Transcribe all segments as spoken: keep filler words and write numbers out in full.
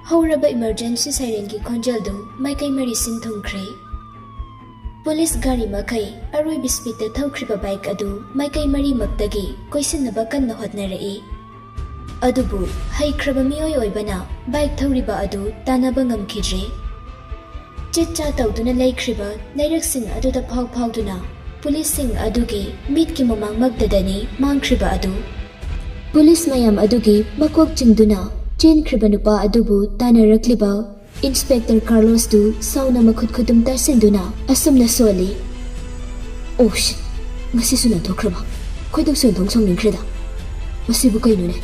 ꯍꯧꯔꯕ emergency ꯁꯥꯏꯔꯦꯟꯒꯤ ꯈꯣꯟꯖꯦꯜꯗꯨ ꯃꯥꯏꯀꯩ ꯃꯔꯤ ꯁꯤꯟ ꯊꯨꯡꯈ꯭ꯔꯦ꯫ ꯄꯨꯂꯤꯁ ꯒꯥꯔꯤ ꯃꯈꯩ ꯑꯔꯣꯏꯕ ꯁ꯭ꯄꯤꯗꯇ ꯊꯧꯈ꯭ꯔꯤꯕ ꯕꯥꯏꯛ ꯑꯗꯨ ꯃꯥꯏꯀꯩ ꯃꯔꯤꯃꯛꯇꯒꯤ ꯀꯣꯏꯁꯤꯟꯅꯕ ꯀꯟꯅ ꯍꯣꯠꯅꯔꯛꯏ꯫ ꯑꯗꯨꯕꯨ ꯍꯩꯈ꯭ꯔꯕ ꯃꯤꯑꯣꯏ ꯑꯣꯏꯕꯅ ꯕꯥꯏꯛ ꯊꯧꯔꯤꯕ ꯑꯗꯨ ꯇꯥꯟꯅꯕ ꯉꯝꯈꯤꯗ꯭ꯔꯦ꯫ ꯆꯤꯠ ꯆꯥ ꯇꯧꯗꯨꯅ ꯂꯩꯈ꯭ꯔꯤꯕ ꯂꯩꯔꯛꯁꯤꯡ ꯑꯗꯨꯗ ꯐꯥꯎ ꯐꯥꯎꯗꯨꯅ ꯄꯨꯂꯤꯁꯁꯤꯡ ꯑꯗꯨꯒꯤ ꯃꯤꯠꯀꯤ ꯃꯃꯥꯡꯃꯛꯇꯗꯅꯤ ꯃꯥꯡꯈ꯭ꯔꯤꯕ ꯑꯗꯨ꯫ ꯄꯨꯂꯤꯁ ꯃꯌꯥꯝ ꯑꯗꯨꯒꯤ ꯃꯀꯣꯛ ꯆꯤꯡꯗꯨꯅ ꯆꯦꯟꯈ꯭ꯔꯤꯕ ꯅꯨꯄꯥ ꯑꯗꯨꯕꯨ ꯇꯥꯟꯅꯔꯛꯂꯤꯕ ꯏꯟꯁꯄꯦꯛꯇꯔ ꯀꯥꯔꯂꯣꯁꯇꯨ ꯁꯥꯎꯅ ꯃꯈꯨꯠ ꯈꯨꯇꯨꯝ ꯇꯥꯁꯤꯟꯗꯨꯅ ꯑꯁꯨꯝꯅ ꯁꯣꯜꯂꯤ꯫ "ꯑꯣ ꯁꯤꯠ! ꯉꯁꯤꯁꯨ ꯅꯥꯟꯊꯣꯛꯈ꯭ꯔꯕ꯫ ꯈꯣꯏꯗꯧ ꯁꯦꯟꯊꯣꯡ ꯁꯥꯎꯅꯤꯡꯈ꯭ꯔꯦꯗ꯫ ꯃꯁꯤꯕꯨ ꯀꯩꯅꯣꯅꯦ?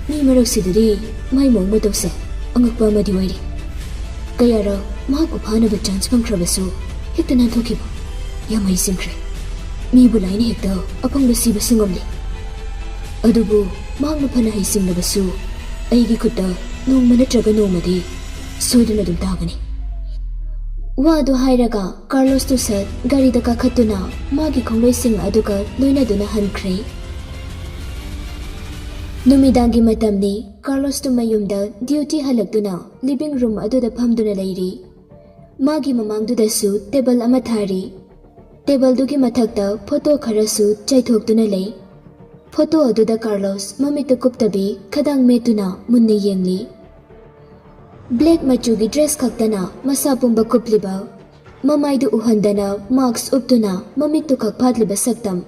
ꯃꯤ ꯃꯔꯛꯁꯤꯗꯗꯤ ꯃꯥꯏ ꯃꯑꯣꯡ ꯃꯇꯧꯁꯦ ꯑꯉꯛꯄ ꯑꯃꯗꯤ ꯑꯣꯏꯔꯤ꯫ ꯀꯌꯥꯔꯛ ꯃꯍꯥꯛꯄꯨ ꯐꯥꯅꯕ ꯆꯥꯟꯁ ꯐꯪꯈ꯭ꯔꯕꯁꯨ ꯍꯦꯛꯇ ꯅꯥꯟꯊꯣꯛꯈꯤꯕ꯫ ꯌꯥꯝ ꯍꯩꯁꯤꯡꯈ꯭ꯔꯦ꯫ ꯃꯤꯕꯨ ꯂꯥꯏꯅ ꯍꯦꯛꯇ ꯑꯄꯪꯕ ꯁꯤꯕꯁꯨ ꯉꯝꯂꯦ꯫ ꯑꯗꯨꯕꯨ ꯃꯍꯥꯛꯅ ꯐꯅ ꯍꯩꯁꯤꯡꯂꯕꯁꯨ ꯑꯩꯒꯤ ꯈꯨꯠꯇ ꯅꯣꯡꯃ ꯅꯠꯇ꯭ꯔꯒ ꯅꯣꯡꯃꯗꯤ ꯁꯣꯏꯗꯅ ꯑꯗꯨꯝ ꯇꯥꯒꯅꯤ"꯫ ꯋꯥꯗꯨ ꯍꯥꯏꯔꯒ ꯀꯥꯔꯂꯣꯁꯇꯨ ꯁꯠ ꯒꯥꯔꯤꯗ ꯀꯥꯈꯠꯇꯨꯅ ꯃꯥꯒꯤ ꯈꯣꯡꯂꯣꯏꯁꯤꯡ ꯑꯗꯨꯒ ꯂꯣꯏꯅꯗꯨꯅ ꯍꯟꯈ꯭ꯔꯦ꯫ ꯅꯨꯃꯤꯗꯥꯡꯒꯤ ꯃꯇꯝꯅꯤ꯫ ꯀꯥꯔꯂꯣꯁꯇꯨ ꯃꯌꯨꯝꯗ ꯗ꯭ꯌꯨꯇꯤ ꯍꯜꯂꯛꯇꯨꯅ ꯂꯤꯚꯤꯡ ꯔꯨꯝ ꯑꯗꯨꯗ ꯐꯝꯗꯨꯅ ꯂꯩꯔꯤ꯫ ꯃꯥꯒꯤ ꯃꯃꯥꯡꯗꯨꯗꯁꯨ ꯇꯦꯕꯜ ꯑꯃ ꯊꯥꯔꯤ꯫ ꯇꯦꯕꯜꯗꯨꯒꯤ ꯃꯊꯛꯇ ꯐꯣꯇꯣ ꯈꯔꯁꯨ ꯆꯥꯏꯊꯣꯛꯇꯨꯅ ꯂꯩ꯫ ꯐꯣꯇꯣ ꯑꯗꯨꯗ ꯀꯥꯔꯂꯣꯁ ꯃꯃꯤꯠꯇ ꯀꯨꯞꯇꯕꯤ ꯈꯗꯥꯡ ꯃꯦꯠꯇꯨꯅ ꯃꯨꯟꯅ ꯌꯦꯡꯂꯤ꯫ ꯕ꯭ꯂꯦꯛ ꯃꯆꯨꯒꯤ ꯗ꯭ꯔꯦꯁ ꯈꯛꯇꯅ ꯃꯁꯥ ꯄꯨꯝꯕ ꯀꯨꯞꯂꯤꯕ, ꯃꯃꯥꯏꯗꯨ ꯎꯍꯟꯗꯅ ꯃꯥꯛꯁ ꯎꯞꯇꯨꯅ ꯃꯃꯤꯠꯇꯨ ꯈꯛ ꯐꯥꯠꯂꯤꯕ ꯁꯛꯇꯝ,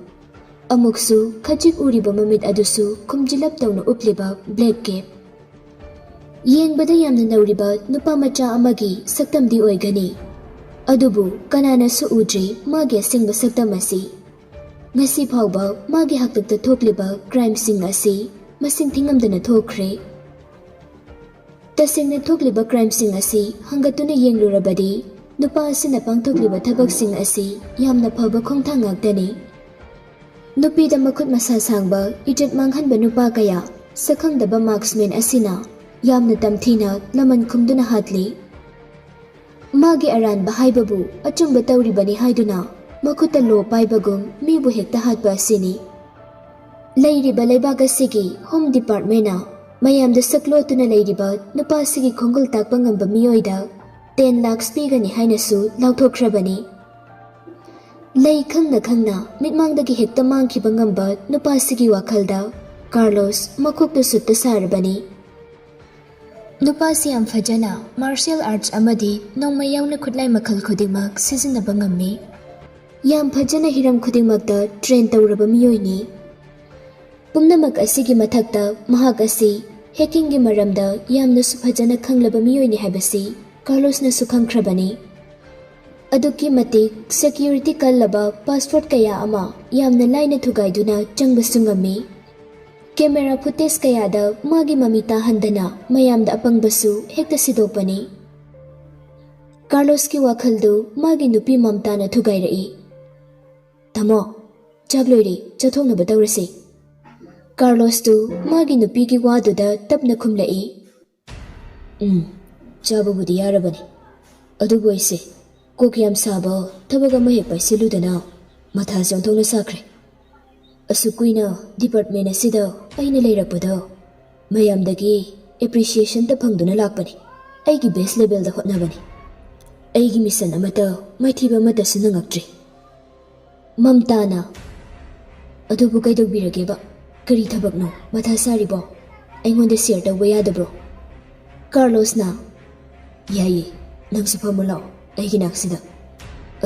ꯑꯃꯨꯛꯁꯨ ꯈꯖꯤꯛ ꯎꯔꯤꯕ ꯃꯃꯤꯠ ꯑꯗꯨꯁꯨ ꯈꯨꯝꯖꯤꯜꯂꯞ ꯇꯧꯅ ꯎꯞꯂꯤꯕ ꯕ꯭ꯂꯦꯛ ꯀꯦꯞ꯫ ꯌꯦꯡꯕꯗ ꯌꯥꯝꯅ ꯅꯧꯔꯤꯕ ꯅꯨꯄꯥ ꯃꯆꯥ ꯑꯃꯒꯤ ꯁꯛꯇꯝꯗꯤ ꯑꯣꯏꯒꯅꯤ꯫ ꯑꯗꯨꯕꯨ ꯀꯅꯥꯅꯁꯨ ꯎꯗ꯭ꯔꯤ ꯃꯥꯒꯤ ꯑꯁꯦꯡꯕ ꯁꯛꯇꯝ ꯑꯁꯤ꯫ ꯉꯁꯤ ꯐꯥꯎꯕ ꯃꯥꯒꯤ ꯍꯥꯛꯇꯛꯇ ꯊꯣꯛꯂꯤꯕ ꯀ꯭ꯔꯥꯏꯝꯁꯤꯡ ꯑꯁꯤ ꯃꯁꯤꯡ ꯊꯤꯉꯝꯗꯅ ꯊꯣꯛꯈ꯭ꯔꯦ꯫ ꯇꯁꯦꯡꯅ ꯊꯣꯛꯂꯤꯕ ꯀ꯭ꯔꯥꯏꯝꯁꯤꯡ ꯑꯁꯤ ꯍꯪꯒꯠꯇꯨꯅ ꯌꯦꯡꯂꯨꯔꯕꯗꯤ ꯅꯨꯄꯥ ꯑꯁꯤꯅ ꯄꯥꯡꯊꯣꯛꯂꯤꯕ ꯊꯕꯛꯁꯤꯡ ꯑꯁꯤ ꯌꯥꯝꯅ ꯐꯕ ꯈꯣꯡꯊꯥꯡ ꯉꯥꯛꯇꯅꯤ꯫ ꯅꯨꯄꯤꯗ ꯃꯈꯨꯠ ꯃꯁꯥ ꯁꯥꯡꯕ, ꯏꯖꯠ ꯃꯥꯡꯍꯟꯕ ꯅꯨꯄꯥ ꯀꯌꯥ ꯁꯛꯈꯪꯗꯕ ꯃꯥꯛꯁꯃꯦꯟ ꯑꯁꯤꯅ ꯌꯥꯝꯅ ꯇꯝꯊꯤꯅ ꯂꯃꯟ ꯈꯨꯝꯗꯨꯅ ꯍꯥꯠꯂꯤ꯫ ꯃꯥꯒꯤ ꯑꯔꯥꯟꯕ ꯍꯥꯏꯕꯕꯨ ꯑꯆꯨꯝꯕ ꯇꯧꯔꯤꯕꯅꯤ ꯍꯥꯏꯗꯨꯅ ꯃꯈꯨꯠꯇ ꯂꯣ ꯄꯥꯏꯕꯒꯨꯝ ꯃꯤꯕꯨ ꯍꯦꯛꯇ ꯍꯥꯠꯄ ꯑꯁꯤꯅꯤ꯫ ꯂꯩꯔꯤꯕ ꯂꯩꯕꯥꯛ ꯑꯁꯤꯒꯤ ꯍꯣꯝ ꯗꯤꯄꯥꯔꯠꯃꯦꯟꯅ ꯃꯌꯥꯝꯗ ꯁꯛꯂꯣꯠꯇꯨꯅ ꯂꯩꯔꯤꯕ ꯅꯨꯄꯥꯁꯤꯒꯤ ꯈꯣꯡꯒꯨꯜ ꯇꯥꯛꯄ ꯉꯝꯕ ꯃꯤꯑꯣꯏꯗ ten lakhs ꯄꯤꯒꯅꯤ ꯍꯥꯏꯅꯁꯨ ꯂꯥꯎꯊꯣꯛꯈ꯭ꯔꯕꯅꯤ꯫ ꯂꯩ ꯈꯪꯅ ꯈꯪꯅ ꯃꯤꯠꯃꯥꯡꯗꯒꯤ ꯍꯦꯛꯇ ꯃꯥꯡꯈꯤꯕ ꯉꯝꯕ ꯅꯨꯄꯥꯁꯤꯒꯤ ꯋꯥꯈꯜꯗ ꯀꯥꯔꯂꯣꯁ ꯃꯀꯣꯛꯇ ꯁꯨꯠꯇ ꯁꯥꯔꯕꯅꯤ꯫ ꯅꯨꯄꯥꯁꯤ ꯌꯥꯝ ꯐꯖꯅ martial arts ꯑꯃꯗꯤ ꯅꯣꯡꯃꯩ ꯌꯥꯎꯅ ꯈꯨꯠꯂꯥꯏ ꯃꯈꯜ ꯈꯨꯗꯤꯡꯃꯛ ꯁꯤꯖꯤꯟꯅꯕ ꯉꯝꯃꯤ꯫ ꯌꯥꯝ ꯐꯖꯅ ꯍꯤꯔꯝ ꯈꯨꯗꯤꯡꯃꯛꯇ train ꯇꯧꯔꯕ ꯃꯤꯑꯣꯏꯅꯤ꯫ ꯄꯨꯝꯅꯃꯛ ꯑꯁꯤꯒꯤ ꯃꯊꯛꯇ ꯃꯍꯥꯛ ꯑꯁꯤ hackingꯒꯤ ꯃꯔꯝꯗ ꯌꯥꯝꯅꯁꯨ ꯐꯖꯅ ꯈꯪꯂꯕ ꯃꯤꯑꯣꯏꯅꯤ ꯍꯥꯏꯕꯁꯤ ꯀꯥꯔꯂꯣꯁꯅꯁꯨ ꯈꯪꯈ꯭ꯔꯕꯅꯤ꯫ ꯑꯗꯨꯛꯀꯤ ꯃꯇꯤꯛ security ꯀꯜꯂꯕ password ꯀꯌꯥ ꯑꯃ ꯌꯥꯝꯅ ꯂꯥꯏꯅ ꯊꯨꯒꯥꯏꯗꯨꯅ ꯆꯪꯕꯁꯨ ꯉꯝꯃꯤ꯫ Camera footage ꯀꯌꯥꯗ ꯃꯥꯒꯤ ꯃꯃꯤ ꯇꯥꯍꯟꯗꯅ ꯃꯌꯥꯝꯗ ꯑꯄꯪꯕꯁꯨ ꯍꯦꯛꯇ ꯁꯤꯗꯣꯛꯄꯅꯤ꯫ ꯀꯥꯔꯂꯣꯁꯀꯤ ꯋꯥꯈꯜꯗꯨ ꯃꯥꯒꯤ ꯅꯨꯄꯤ ꯃꯝꯇꯥꯅ ꯊꯨꯒꯥꯏꯔꯛꯏ꯫ "ꯇꯥꯃꯣ, ꯆꯥꯛ ꯂꯣꯏꯔꯦ, ꯆꯠꯊꯣꯛꯅꯕ ꯇꯧꯔꯁꯤ꯫" ꯀꯥꯔꯂꯣꯁꯇꯨ ꯃꯥꯒꯤ ꯅꯨꯄꯤꯒꯤ ꯋꯥꯗꯨꯗ ꯇꯞꯅ ꯈꯨꯝꯂꯛꯏ꯫ "ꯎꯝ, ꯆꯥꯕꯕꯨꯗꯤ ꯌꯥꯔꯕꯅꯤ꯫ ꯑꯗꯨꯕꯨ ꯑꯩꯁꯦ ꯀꯣꯛ ꯌꯥꯝ ꯁꯥꯕ ꯊꯕꯛ ꯑꯃ ꯍꯦꯛ ꯄꯥꯏꯁꯤꯜꯂꯨꯗꯅ ꯃꯊꯥꯁꯦ ꯑꯣꯟꯊꯣꯛꯅ ꯁꯥꯈ꯭ꯔꯦ꯫ ꯑꯁꯨꯛ ꯀꯨꯏꯅ department ꯑꯁꯤꯗ ꯑꯩꯅ ꯂꯩꯔꯛꯄꯗ ꯃꯌꯥꯝꯗꯒꯤ appreciationꯇ ꯐꯪꯗꯨꯅ ꯂꯥꯛꯄꯅꯤ꯫ ꯑꯩꯒꯤ best levelꯗ ꯍꯣꯠꯅꯕꯅꯤ꯫ ꯑꯩꯒꯤ mission ꯑꯃꯠꯇ ꯃꯥꯏꯊꯤꯕ ꯑꯃꯠꯇꯁꯨ ꯅꯪꯉꯛꯇ꯭ꯔꯤ꯫" ꯃꯝꯇꯥꯅ, "ꯑꯗꯨꯕꯨ ꯀꯩꯗꯧꯕꯤꯔꯒꯦꯕ? ꯀꯔꯤ ꯊꯕꯛꯅꯣ ꯃꯊꯥ ꯁꯥꯔꯤꯕꯣ? ꯑꯩꯉꯣꯟꯗ share ꯇꯧꯕ ꯌꯥꯗꯕ꯭ꯔꯣ?" ꯀꯥꯔꯂꯣꯁꯅ, "ꯌꯥꯏꯌꯦ, ꯅꯪꯁꯨ ꯐꯝꯃꯨ ꯂꯥꯛꯑꯣ ꯑꯩꯒꯤ ꯅꯥꯛꯁꯤꯗ꯫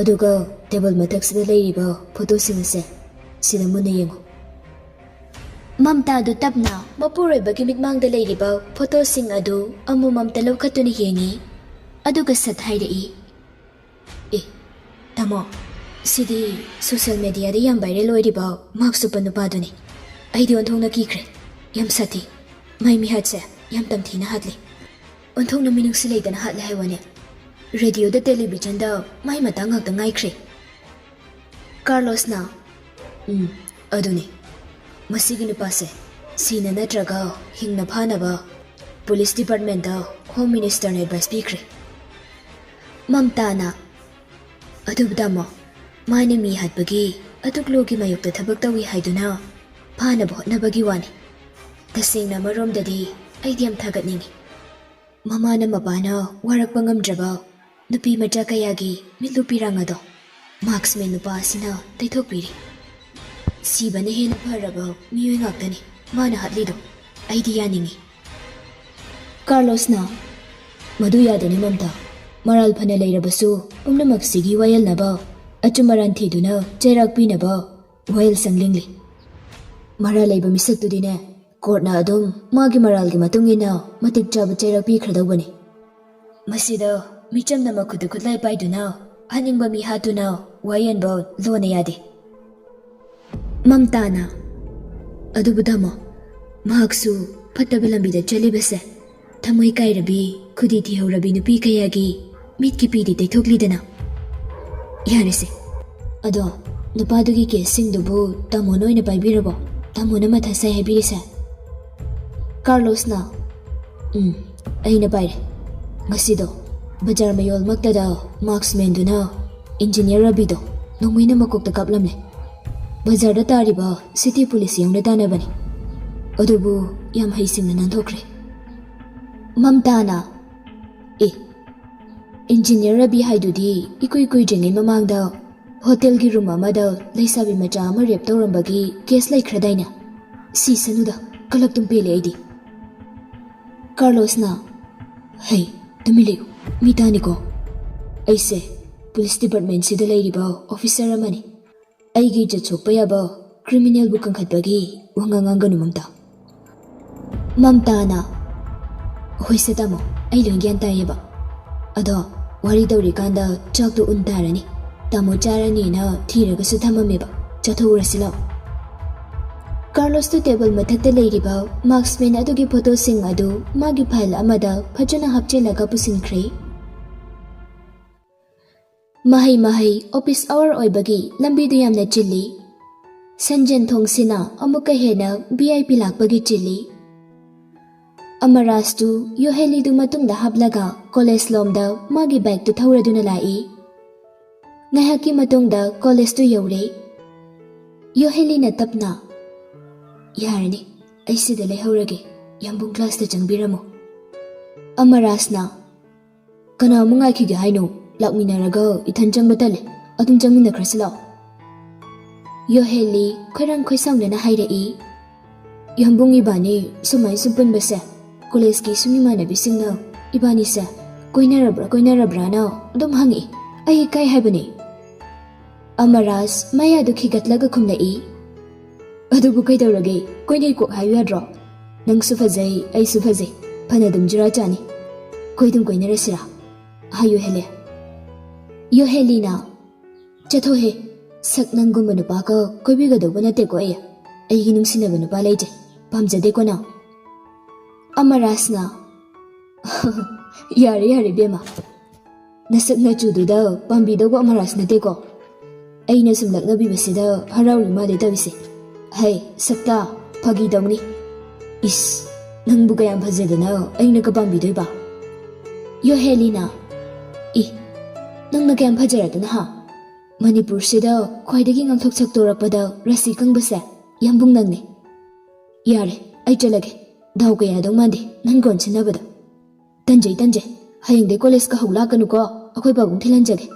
ꯑꯗꯨꯒ table ꯃꯊꯛꯁꯤꯗ ꯂꯩꯔꯤꯕ photoꯁꯤꯡ ꯑꯁꯦ ꯁꯤꯗ ꯃꯨꯟꯅ ꯌꯦꯡꯉꯨ꯫" ꯃꯝꯇꯥꯗꯨ ꯇꯞꯅ ꯃꯄꯨꯔꯣꯏꯕꯒꯤ ꯃꯤꯠꯃꯥꯡꯗ ꯂꯩꯔꯤꯕ photoꯁꯤꯡ ꯑꯗꯨ ꯑꯃꯃꯝꯇ ꯂꯧꯈꯠꯇꯨꯅ ꯌꯦꯡꯉꯤ꯫ ꯑꯗꯨꯒ ꯁꯠ ꯍꯥꯏꯔꯛꯏ, "ꯑꯦ, ꯇꯥꯃꯣ, ꯁꯤꯗꯤ social mediaꯗ ꯌꯥꯝ viral ꯑꯣꯏꯔꯤꯕ mask ꯎꯞꯄ ꯅꯨꯄꯥꯗꯨꯅꯤ꯫ ꯑꯩꯗꯤ ꯑꯣꯟꯊꯣꯛꯅ ꯀꯤꯈ꯭ꯔꯦ꯫ ꯌꯥꯝ ꯁꯥꯊꯤ꯫ ꯃꯥꯏ ꯃꯤꯍꯥꯠꯁꯦ ꯌꯥꯝ ꯇꯝꯊꯤꯅ ꯍꯥꯠꯂꯤ꯫ ꯑꯣꯟꯊꯣꯛꯅ ꯃꯤꯅꯨꯡꯁꯤ ꯂꯩꯇꯅ ꯍꯥꯠꯂꯦ ꯍꯥꯏ ꯋꯥꯅꯦ꯫ Radioꯗ, televisionꯗ ꯃꯥꯏ ꯃꯇꯥꯡ ꯉꯥꯛꯇ ꯉꯥꯏꯈ꯭ꯔꯦ꯫" ꯀꯥꯔꯂꯣꯁꯅ, "ꯎꯝ, ꯑꯗꯨꯅꯤ꯫ ꯃꯁꯤꯒꯤ ꯅꯨꯄꯥꯁꯦ ꯁꯤꯅ ꯅꯠꯇ꯭ꯔꯒ ꯍꯤꯡꯅ ꯐꯥꯅꯕ police departmentꯇ Home Ministerꯅ advice ꯄꯤꯈ꯭ꯔꯦ꯫" ꯃꯝꯇꯥꯅ, "ꯑꯗꯨꯕꯨ ꯇꯥꯃꯣ, ꯃꯥꯅ ꯃꯤ ꯍꯥꯠꯄꯒꯤ ꯑꯗꯨꯛ lawꯒꯤ ꯃꯥꯌꯣꯛꯇ ꯊꯕꯛ ꯇꯧꯏ ꯍꯥꯏꯗꯨꯅ ꯐꯥꯅꯕ ꯍꯣꯠꯅꯕꯒꯤ ꯋꯥꯅꯤ꯫ ꯇꯁꯦꯡꯅ ꯑꯃꯔꯣꯝꯗꯗꯤ ꯑꯩꯗꯤ ꯌꯥꯝ ꯊꯥꯒꯠꯅꯤꯡꯉꯤ꯫ ꯃꯃꯥꯅ ꯃꯄꯥꯅ ꯋꯥꯔꯛꯄ ꯉꯝꯗ꯭ꯔꯕ ꯅꯨꯄꯤ ꯃꯆꯥ ꯀꯌꯥꯒꯤ ꯃꯤꯠꯂꯨ ꯄꯤꯔꯥꯡ ꯑꯗꯣ ꯃꯥꯔꯛꯁꯃꯦꯟ ꯅꯨꯄꯥ ꯑꯁꯤꯅ ꯇꯩꯊꯣꯛꯄꯤꯔꯤ꯫ ꯁꯤꯕꯅ ꯍꯦꯟꯅ ꯐꯔꯕ ꯃꯤꯑꯣꯏ ꯉꯥꯛꯇꯅꯤ ꯃꯥꯅ ꯍꯥꯠꯂꯤꯗꯣ꯫ ꯑꯩꯗꯤ ꯌꯥꯅꯤꯡꯉꯤ꯫ ꯀꯥꯔꯂꯣꯁꯅ, "ꯃꯗꯨ ꯌꯥꯗꯦꯅꯦ ꯃꯝꯇꯥ꯫ ꯃꯔꯥꯜ ꯐꯅ ꯂꯩꯔꯕꯁꯨ ꯄꯨꯝꯅꯃꯛꯁꯤꯒꯤ ꯋꯥꯌꯦꯜꯅꯕ, ꯑꯆꯨꯝ ꯑꯔꯥꯟ ꯊꯤꯗꯨꯅ ꯆꯩꯔꯥꯛ ꯄꯤꯅꯕ ꯋꯥꯌꯦꯜ ꯆꯪꯂꯤꯡꯂꯤ꯫ ꯃꯔꯥꯜ ꯂꯩꯕ ꯃꯤꯁꯛꯇꯨꯗꯤꯅꯦ ꯀꯣꯔꯠꯅ ꯑꯗꯨꯝ ꯃꯥꯒꯤ ꯃꯔꯥꯜꯒꯤ ꯃꯇꯨꯡ ꯏꯟꯅ ꯃꯇꯤꯛ ꯆꯥꯕ ꯆꯩꯔꯥꯛ ꯄꯤꯈ꯭ꯔꯗꯧꯕꯅꯤ꯫ ꯃꯁꯤꯗ ꯃꯤꯆꯝꯅ ꯃꯈꯨꯠꯇ ꯈꯨꯠꯂꯥꯏ ꯄꯥꯏꯗꯨꯅ ꯍꯥꯠꯅꯤꯡꯕ ꯃꯤ ꯍꯥꯠꯇꯨꯅ ꯋꯥꯌꯦꯟꯕ ꯂꯣꯅ ꯌꯥꯗꯦ꯫" ꯃꯝꯇꯥꯅ, "ꯑꯗꯨꯕꯨ ꯇꯥꯃꯣ, ꯃꯍꯥꯛꯁꯨ ꯐꯠꯇꯕ ꯂꯝꯕꯤꯗ ꯆꯠꯂꯤꯕꯁꯦ ꯊꯃꯣꯏ ꯀꯥꯏꯔꯕꯤ, ꯈꯨꯗꯤ ꯊꯤꯍꯧꯔꯕꯤ ꯅꯨꯄꯤ ꯀꯌꯥꯒꯤ ꯃꯤꯠꯀꯤ ꯄꯤꯗꯤ ꯇꯩꯊꯣꯛꯂꯤꯗꯅ꯫ ꯌꯥꯔꯦꯁꯦ꯫ ꯑꯗꯣ ꯅꯨꯄꯥꯗꯨꯒꯤ ꯀꯦꯁꯁꯤꯡꯗꯨꯕꯨ ꯇꯥꯃꯣꯅ ꯑꯣꯏꯅ ꯄꯥꯏꯕꯤꯔꯕꯣ? ꯇꯥꯃꯣꯅ ꯃꯊꯥ ꯁꯥꯏ ꯍꯥꯏꯕꯤꯔꯤꯁꯦ?" ꯀꯥꯔꯂꯣꯁꯅ, "ꯎꯝ, ꯑꯩꯅ ꯄꯥꯏꯔꯦ꯫ ꯉꯁꯤꯗꯣ ꯕꯖꯥꯔ ꯃꯌꯣꯜꯃꯛꯇꯗ ꯃꯥꯛꯁꯃꯦꯟꯗꯨꯅ ꯏꯟꯖꯤꯅꯤꯌꯔ ꯔꯕꯤꯗꯣ ꯅꯣꯡꯃꯩꯅ ꯃꯀꯣꯛꯇ ꯀꯥꯞꯂꯝꯂꯦ꯫ ꯕꯖꯥꯔꯗ ꯇꯥꯔꯤꯕ ꯁꯤꯇꯤ ꯄꯨꯂꯤꯁ ꯌꯧꯅ ꯇꯥꯟꯅꯕꯅꯤ꯫ ꯑꯗꯨꯕꯨ ꯌꯥꯝ ꯍꯩꯁꯤꯡꯅ ꯅꯥꯟꯊꯣꯛꯈ꯭ꯔꯦ꯫" ꯃꯝꯇꯥꯅ, "ꯑꯦ, ꯏꯟꯖꯤꯅꯤꯌꯔ ꯔꯕꯤ ꯍꯥꯏꯗꯨꯗꯤ ꯏꯀꯨꯏ ꯀꯨꯏꯗ꯭ꯔꯤꯉꯩ ꯃꯃꯥꯡꯗ ꯍꯣꯇꯦꯜꯒꯤ ꯔꯨꯝ ꯑꯃꯗ ꯂꯩꯁꯥꯕꯤ ꯃꯆꯥ ꯑꯃ ꯔꯦꯞ ꯇꯧꯔꯝꯕꯒꯤ ꯀꯦꯁ ꯂꯩꯈ꯭ꯔꯗꯥꯏꯅꯦ? ꯁꯤꯁꯅꯨꯗ, ꯀꯂꯛꯇꯨꯝ ꯄꯦꯜꯂꯦ ꯑꯩꯗꯤ꯫" ꯀꯥꯔꯂꯣꯁꯅ, "ꯍꯩ, ꯇꯨꯃꯤꯟ ꯂꯩꯌꯨ, ꯃꯤ ꯇꯥꯅꯤꯀꯣ꯫ ꯑꯩꯁꯦ ꯄꯨꯂꯤꯁ ꯗꯤꯄꯥꯔꯠꯃꯦꯟꯁꯤꯗ ꯂꯩꯔꯤꯕ ꯑꯣꯐꯤꯁꯔ ꯑꯃꯅꯤ꯫ ꯑꯩꯒꯤ ꯏꯖꯠ ꯁꯣꯛꯄ ꯌꯥꯕ ꯀ꯭ꯔꯤꯃꯤꯅꯦꯜꯕꯨ ꯀꯟꯈꯠꯄꯒꯤ ꯋꯥꯉꯥꯡ ꯉꯥꯡꯒꯅꯨ ꯃꯝꯇꯥ꯫" ꯃꯝꯇꯥꯅ, "ꯍꯣꯏꯁꯦ ꯇꯥꯃꯣ, ꯑꯩ ꯂꯣꯏ ꯒ꯭ꯌꯥꯟ ꯇꯥꯏꯌꯦꯕ꯫ ꯑꯗꯣ ꯋꯥꯔꯤ ꯇꯧꯔꯤꯀꯥꯟꯗ ꯆꯥꯛꯇꯣ ꯎꯟ ꯇꯥꯔꯅꯤ꯫ ꯇꯥꯃꯣ ꯆꯥꯔꯅꯤꯅ ꯊꯤꯔꯒꯁꯨ ꯊꯝꯃꯝꯃꯦꯕ꯫ ꯆꯥꯊꯣꯛꯎꯔꯁꯤ ꯂꯥꯛꯑꯣ꯫" ꯀꯥꯔꯂꯣꯁꯇꯨ ꯇꯦꯕꯜ ꯃꯊꯛꯇ ꯂꯩꯔꯤꯕ ꯃꯥꯛꯁꯃꯦꯟ ꯑꯗꯨꯒꯤ ꯐꯣꯇꯣꯁꯤꯡ ꯑꯗꯨ ꯃꯥꯒꯤ ꯐꯥꯏꯜ ꯑꯃꯗ ꯐꯖꯅ ꯍꯥꯞꯆꯤꯜꯂꯒ ꯄꯨꯁꯤꯟꯈ꯭ꯔꯦ꯫ ꯃꯍꯩ ꯃꯍꯩ ꯑꯣꯐꯤꯁ ꯑꯋꯥꯔ ꯑꯣꯏꯕꯒꯤ ꯂꯝꯕꯤꯗꯨ ꯌꯥꯝꯅ ꯆꯤꯜꯂꯤ꯫ ꯁꯟꯖꯦꯟ ꯊꯣꯡꯁꯤꯅ ꯑꯃꯨꯛꯀ ꯍꯦꯟꯅ ꯚꯤ ꯑꯥꯏ ꯄꯤ ꯂꯥꯛꯄꯒꯤ ꯆꯤꯜꯂꯤ꯫ ꯑꯃꯔꯥꯖꯇꯨ ꯌꯣꯍꯦꯂꯤꯗꯨ ꯃꯇꯨꯡꯗ ꯍꯥꯞꯂꯒ ꯀꯣꯂꯦꯖ ꯂꯣꯝꯗ ꯃꯥꯒꯤ ꯕꯥꯏꯛꯇꯨ ꯊꯧꯔꯗꯨꯅ ꯂꯥꯛꯏ꯫ ꯉꯥꯏꯍꯥꯛꯀꯤ ꯃꯇꯨꯡꯗ ꯀꯣꯂꯦꯖꯇꯨ ꯌꯧꯔꯦ꯫ ꯌꯣꯍꯦꯂꯤꯅ ꯇꯞꯅ, "ꯌꯥꯔꯅꯤ, ꯑꯩ ꯁꯤꯗ ꯂꯩꯍꯧꯔꯒꯦ꯫ ꯌꯥꯝꯕꯨꯡ classꯇ ꯆꯪꯕꯤꯔꯝꯃꯣ꯫ ꯑꯃꯔꯥꯖꯅ, "ꯀꯅꯥ ꯑꯃꯨꯛ ꯉꯥꯏꯈꯤꯒꯦ ꯍꯥꯏꯅꯣ? ꯂꯥꯛꯃꯤꯟꯅꯔꯒ ꯏꯊꯟ ꯆꯪꯕ ꯇꯜꯂꯦ꯫ ꯑꯗꯨꯝ ꯆꯪꯃꯤꯟꯅꯈ꯭ꯔꯁꯤ ꯂꯥꯛꯑꯣ꯫" ꯌꯣꯍꯦꯂꯤ ꯈꯣꯏꯔꯥꯡ ꯈꯣꯏꯁꯥꯎꯅꯅ ꯍꯥꯏꯔꯛꯏ, "ꯌꯥꯝꯕꯨꯡ, ꯏꯕꯥꯅꯤ ꯁꯨꯃꯥꯏ ꯁꯨꯝ ꯄꯨꯟꯕꯁꯦ, ꯀꯣꯂꯦꯖꯀꯤ ꯁꯨꯝ ꯏꯃꯥꯟꯅꯕꯤꯁꯤꯡꯅ ꯏꯕꯥꯅꯤꯁꯦ ꯀꯣꯏꯅꯔꯕ꯭ꯔꯥ ꯀꯣꯏꯅꯔꯕ꯭ꯔꯥꯅ ꯑꯗꯨꯝ ꯍꯪꯉꯛꯏ꯫ ꯑꯩ ꯏꯀꯥꯏ ꯍꯥꯏꯕꯅꯤ꯫" ꯑꯃꯔꯥꯖ ꯃꯌꯥꯗꯨ ꯈꯤꯒꯠꯂꯒ ꯈꯨꯝꯂꯛꯏ, "ꯑꯗꯨꯕꯨ ꯀꯩꯗꯧꯔꯒꯦ? ꯀꯣꯏꯅꯩ ꯀꯣꯛ ꯍꯥꯏꯌꯨ ꯌꯥꯗ꯭ꯔꯣ? ꯅꯪꯁꯨ ꯐꯖꯩ, ꯑꯩꯁꯨ ꯐꯖꯩ, ꯐꯅ ꯑꯗꯨꯝ ꯖꯨꯔꯥ ꯆꯥꯅꯤ꯫ ꯀꯣꯏꯗꯨꯝ ꯀꯣꯏꯅꯔꯁꯤꯔꯥ?" ꯍꯥꯏꯌꯨ ꯍꯦꯂꯦ꯫ ꯌꯣꯍꯦꯂꯤꯅ, "ꯆꯠꯊꯣꯛꯍꯦ, ꯁꯛ ꯅꯪꯒꯨꯝꯕ ꯅꯨꯄꯥꯒ ꯀꯣꯏꯕꯤꯒꯗꯧꯕ ꯅꯠꯇꯦꯀꯣ ꯑꯩ꯫ ꯑꯩꯒꯤ ꯅꯨꯡꯁꯤꯅꯕ ꯅꯨꯄꯥ ꯂꯩꯖꯩ, ꯄꯥꯝꯖꯗꯦꯀꯣ ꯅꯪ꯫" ꯑꯃꯔꯥꯖꯅ, "ꯌꯥꯔꯦ ꯌꯥꯔꯦ ꯏꯕꯦꯝꯃ, ꯅꯁꯛ ꯅꯆꯨꯗꯨꯗ ꯄꯥꯝꯕꯤꯗꯧꯕ ꯑꯃꯔꯥꯖ ꯅꯠꯇꯦꯀꯣ꯫ ꯑꯩꯅ ꯁꯨꯝ ꯂꯛꯅꯕꯤꯕꯁꯤꯗ ꯍꯔꯥꯎꯔꯤ ꯃꯥꯜꯂꯦ ꯇꯧꯔꯤꯁꯦ꯫ ꯍꯩ ꯁꯛꯇꯥ, ꯐꯥꯒꯤ ꯇꯧꯅꯤ꯫ ꯏꯁ, ꯅꯪꯕꯨ ꯀꯌꯥꯝ ꯐꯖꯗꯅ ꯑꯩꯅ ꯀꯄꯥꯝꯕꯤꯗꯣꯏꯕ?" ꯌꯣꯍꯦꯂꯤꯅ, "ꯏ, ꯅꯪꯅ ꯀꯌꯥꯝ ꯐꯖꯔꯗꯅ ꯍꯥ? ꯃꯅꯤꯄꯨꯔꯁꯤꯗ ꯈ꯭ꯋꯥꯏꯗꯒꯤ ꯉꯥꯡꯊꯣꯛ ꯁꯛꯇꯣꯔꯛꯄꯗ ꯔꯥꯁꯤ ꯀꯪꯕꯁꯦ ꯌꯥꯝꯕꯨꯡ ꯅꯪꯅꯤ꯫ ꯌꯥꯔꯦ, ꯑꯩ ꯆꯠꯂꯒꯦ꯫ ꯗꯥꯎ ꯀꯌꯥꯗꯧ ꯃꯥꯟꯗꯦ ꯅꯪ ꯀꯣꯟꯁꯤꯟꯅꯕꯗ꯫ ꯇꯟꯖꯩ, ꯇꯟꯖꯩ꯫ ꯍꯌꯦꯡꯗꯤ ꯀꯣꯂꯦꯖ ꯀꯥꯍꯧ ꯂꯥꯛꯀꯅꯨꯀꯣ, ꯑꯩꯈꯣꯏ ꯄꯥꯕꯨꯡ ꯊꯤꯜꯍꯟꯖꯒꯦ꯫"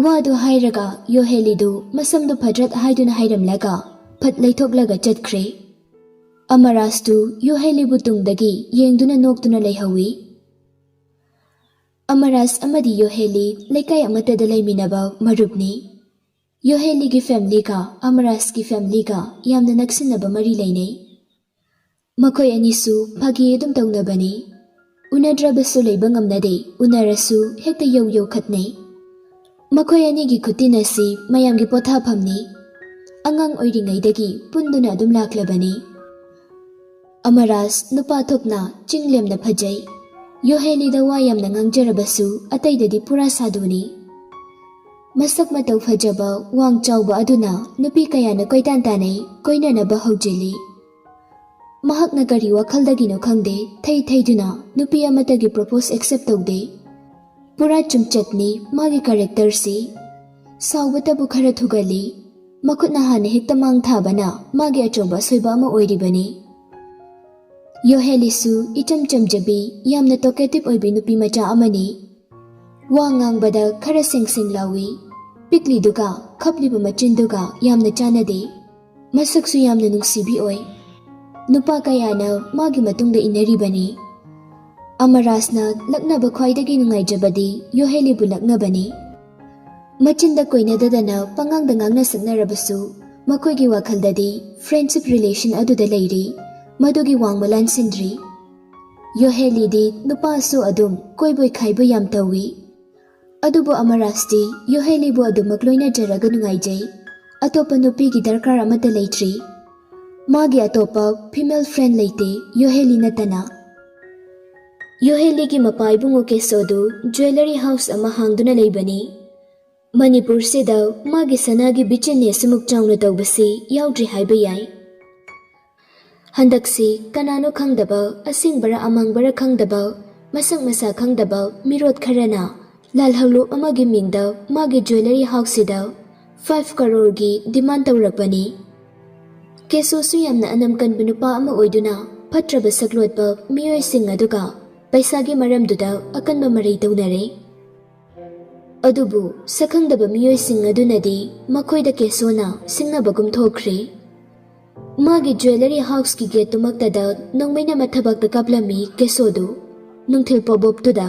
ꯋꯥꯗꯨ ꯍꯥꯏꯔꯒ ꯌꯣꯍꯦꯂꯤꯗꯨ ꯃꯁꯝꯗꯨ ꯐꯗ꯭ꯔꯠ ꯍꯥꯏꯗꯨꯅ ꯍꯥꯏꯔꯝꯂꯒ ꯐꯠ ꯂꯩꯊꯣꯛꯂꯒ ꯆꯠꯈ꯭ꯔꯦ꯫ ꯑꯃꯔꯥꯖꯇꯨ ꯌꯣꯍꯦꯂꯤꯕꯨ ꯇꯨꯡꯗꯒꯤ ꯌꯦꯡꯗꯨꯅ ꯅꯣꯛꯇꯨꯅ ꯂꯩꯍꯧꯏ꯫ ꯑꯃꯔꯥꯖ ꯑꯃꯗꯤ ꯌꯣꯍꯦꯂꯤ ꯂꯩꯀꯥꯏ ꯑꯃꯠꯇꯗ ꯂꯩꯃꯤꯟꯅꯕ ꯃꯔꯨꯞꯅꯤ꯫ ꯌꯣꯍꯦꯂꯤꯒꯤ familyꯒ ꯑꯃꯔꯥꯖꯀꯤ familyꯒ ꯌꯥꯝꯅ ꯅꯛꯁꯤꯟꯅꯕ ꯃꯔꯤ ꯂꯩꯅꯩ꯫ ꯃꯈꯣꯏ ꯑꯅꯤꯁꯨ ꯐꯥꯒꯤ ꯑꯗꯨꯝ ꯇꯧꯅꯕꯅꯤ꯫ ꯎꯅꯗ꯭ꯔꯕꯁꯨ ꯂꯩꯕ ꯉꯝꯅꯗꯦ, ꯎꯅꯔꯁꯨ ꯍꯦꯛꯇ ꯌꯧ ꯌꯧꯈꯠꯅꯩ꯫ ꯃꯈꯣꯏ ꯑꯅꯤꯒꯤ ꯈꯨꯠꯇꯤꯟ ꯑꯁꯤ ꯃꯌꯥꯝꯒꯤ ꯄꯣꯊꯥꯐꯝꯅꯤ꯫ ꯑꯉꯥꯡ ꯑꯣꯏꯔꯤꯉꯩꯗꯒꯤ ꯄꯨꯟꯗꯨꯅ ꯑꯗꯨꯝ ꯂꯥꯛꯂꯕꯅꯤ꯫ ꯑꯃꯔꯥꯖ ꯅꯨꯄꯥ ꯊꯣꯛꯅ ꯆꯤꯡ ꯂꯦꯝꯅ ꯐꯖꯩ꯫ ꯌꯣꯍꯦꯂꯤꯗ ꯋꯥ ꯌꯥꯝꯅ ꯉꯥꯡꯖꯔꯕꯁꯨ ꯑꯇꯩꯗꯗꯤ ꯄꯨꯔꯥ ꯁꯥꯗꯨꯅꯤ꯫ ꯃꯁꯛ ꯃꯇꯧ ꯐꯖꯕ, ꯋꯥꯡ ꯆꯥꯎꯕ ꯑꯗꯨꯅ ꯅꯨꯄꯤ ꯀꯌꯥꯅ ꯀꯣꯏꯇꯥꯟ ꯇꯥꯟꯅꯩ, ꯀꯣꯏꯅꯅꯕ ꯍꯧꯖꯤꯜꯂꯤ꯫ ꯃꯍꯥꯛꯅ ꯀꯔꯤ ꯋꯥꯈꯜꯗꯒꯤꯅꯣ ꯈꯪꯗꯦ, ꯊꯩ ꯊꯩꯗꯨꯅ ꯅꯨꯄꯤ ꯑꯃꯠꯇꯒꯤ propose accept ꯇꯧꯗꯦ꯫ ꯄꯨꯔꯥ ꯆꯨꯝꯆꯠꯅꯤ ꯃꯥꯒꯤ characterꯁꯤ꯫ ꯁꯥꯎꯕꯇꯕꯨ ꯈꯔ ꯊꯨꯒꯜꯂꯤ꯫ ꯃꯈꯨꯠꯅ ꯍꯥꯟꯅ ꯍꯦꯛꯇ ꯃꯥꯡ ꯊꯥꯕꯅ ꯃꯥꯒꯤ ꯑꯆꯧꯕ ꯑꯁꯣꯏꯕ ꯑꯃ ꯑꯣꯏꯔꯤꯕꯅꯤ꯫ ꯌꯣꯍꯦꯂꯤꯁꯨ ꯏꯆꯝ ꯆꯝꯖꯕꯤ, ꯌꯥꯝꯅ talkative ꯑꯣꯏꯕꯤ ꯅꯨꯄꯤ ꯃꯆꯥ ꯑꯃꯅꯤ꯫ ꯋꯥ ꯉꯥꯡꯕꯗ ꯈꯔ ꯁꯦꯡ ꯁꯦꯡ ꯂꯥꯎꯏ꯫ ꯄꯤꯛꯂꯤꯗꯨꯒ ꯈꯞꯂꯤꯕ ꯃꯆꯤꯟꯗꯨꯒ ꯌꯥꯝꯅ ꯆꯥꯟꯅꯗꯦ꯫ ꯃꯁꯛꯁꯨ ꯌꯥꯝꯅ ꯅꯨꯡꯁꯤꯕꯤ ꯑꯣꯏ꯫ ꯅꯨꯄꯥ ꯀꯌꯥꯅ ꯃꯥꯒꯤ ꯃꯇꯨꯡꯗ ꯏꯟꯅꯔꯤꯕꯅꯤ꯫ ꯑꯃꯔꯥꯖꯅ ꯂꯛꯅꯕ ꯈ꯭ꯋꯥꯏꯗꯒꯤ ꯅꯨꯡꯉꯥꯏꯖꯕꯗꯤ ꯌꯣꯍꯦꯂꯤꯕꯨ ꯂꯛꯅꯕꯅꯤ꯫ ꯃꯆꯤꯟꯗ ꯀꯣꯏꯅꯗꯗꯅ ꯄꯉꯥꯡꯗ ꯉꯥꯡꯅ ꯁꯛꯅꯔꯕꯁꯨ, ꯃꯈꯣꯏꯒꯤ ꯋꯥꯈꯜꯗꯗꯤ friendship relation ꯑꯗꯨꯗ ꯂꯩꯔꯤ, ꯃꯗꯨꯒꯤ ꯋꯥꯡꯃ ꯂꯥꯟꯁꯤꯟꯗ꯭ꯔꯤ꯫ ꯌꯣꯍꯦꯂꯤꯗꯤ ꯅꯨꯄꯥꯁꯨ ꯑꯗꯨꯝ ꯀꯣꯏꯕꯣꯏ ꯈꯥꯏꯕꯣꯏ ꯌꯥꯝ ꯇꯧꯏ꯫ ꯑꯗꯨꯕꯨ ꯑꯃꯔꯥꯖꯇꯤ ꯌꯣꯍꯦꯂꯤꯕꯨ ꯑꯗꯨꯃꯛ ꯂꯣꯏꯅꯖꯔꯒ ꯅꯨꯡꯉꯥꯏꯖꯩ꯫ ꯑꯇꯣꯞꯄ ꯅꯨꯄꯤꯒꯤ ꯗꯔꯀꯥꯔ ꯑꯃꯠꯇ ꯂꯩꯇ꯭ꯔꯤ꯫ ꯃꯥꯒꯤ ꯑꯇꯣꯞꯄ female friend ꯂꯩꯇꯦ, ꯌꯣꯍꯦꯂꯤ ꯅꯠꯇꯅ꯫ ꯌꯣꯍꯦꯂꯤꯒꯤ ꯃꯄꯥ ꯏꯕꯨꯡꯉꯣ ꯀꯦꯁꯣꯗꯨ jewellery house ꯑꯃ ꯍꯥꯡꯗꯨꯅ ꯂꯩꯕꯅꯤ꯫ ꯃꯅꯤꯄꯨꯔꯁꯤꯗ ꯃꯥꯒꯤ ꯁꯅꯥꯒꯤ business ꯁꯤꯃꯨꯛ ꯆꯥꯎꯅ ꯇꯧꯕꯁꯤ ꯌꯥꯎꯗ꯭ꯔꯤ ꯍꯥꯏꯕ ꯌꯥꯏ꯫ ꯍꯟꯗꯛꯁꯤ ꯀꯅꯥꯅꯣ ꯈꯪꯗꯕ, ꯑꯁꯦꯡꯕꯔ ꯑꯃꯥꯡꯕꯔ ꯈꯪꯗꯕ, ꯃꯁꯛ ꯃꯁꯥ ꯈꯪꯗꯕ ꯃꯤꯔꯣꯠ ꯈꯔꯅ ꯂꯥꯜꯍꯧꯂꯨꯞ ꯑꯃꯒꯤ ꯃꯤꯡꯗ ꯃꯥꯒꯤ jewellery house ꯁꯤꯗ five crore ꯒꯤ demand ꯇꯧꯔꯛꯄꯅꯤ꯫ ꯀꯦꯁꯣꯁꯨ ꯌꯥꯝꯅ ꯑꯅꯝ ꯀꯟꯕ ꯅꯨꯄꯥ ꯑꯃ ꯑꯣꯏꯗꯨꯅ ꯐꯠꯇ꯭ꯔꯕ ꯁꯛꯂꯣꯠꯄ ꯃꯤꯑꯣꯏꯁꯤꯡ ꯑꯗꯨꯒ ꯄꯩꯁꯥꯒꯤ ꯃꯔꯝꯗꯨꯗ ꯑꯀꯟꯕ ꯃꯔꯩ ꯇꯧꯅꯔꯦ꯫ ꯑꯗꯨꯕꯨ ꯁꯛꯈꯪꯗꯕ ꯃꯤꯑꯣꯏꯁꯤꯡ ꯑꯗꯨꯅꯗꯤ ꯃꯈꯣꯏꯗ ꯀꯦꯁꯣꯅ ꯁꯤꯡꯅꯕꯒꯨꯝ ꯊꯣꯛꯈ꯭ꯔꯦ꯫ ꯃꯥꯒꯤ jewellery house ꯀꯤ gate ꯇꯨꯃꯛꯇꯗ ꯅꯣꯡꯃꯩꯅ ꯃꯊꯕꯥꯛꯇ ꯀꯥꯞꯂꯝꯃꯤ ꯀꯦꯁꯣꯗꯨ, ꯅꯨꯡꯊꯤꯜ ꯄꯣꯕꯣꯞꯇꯨꯗ꯫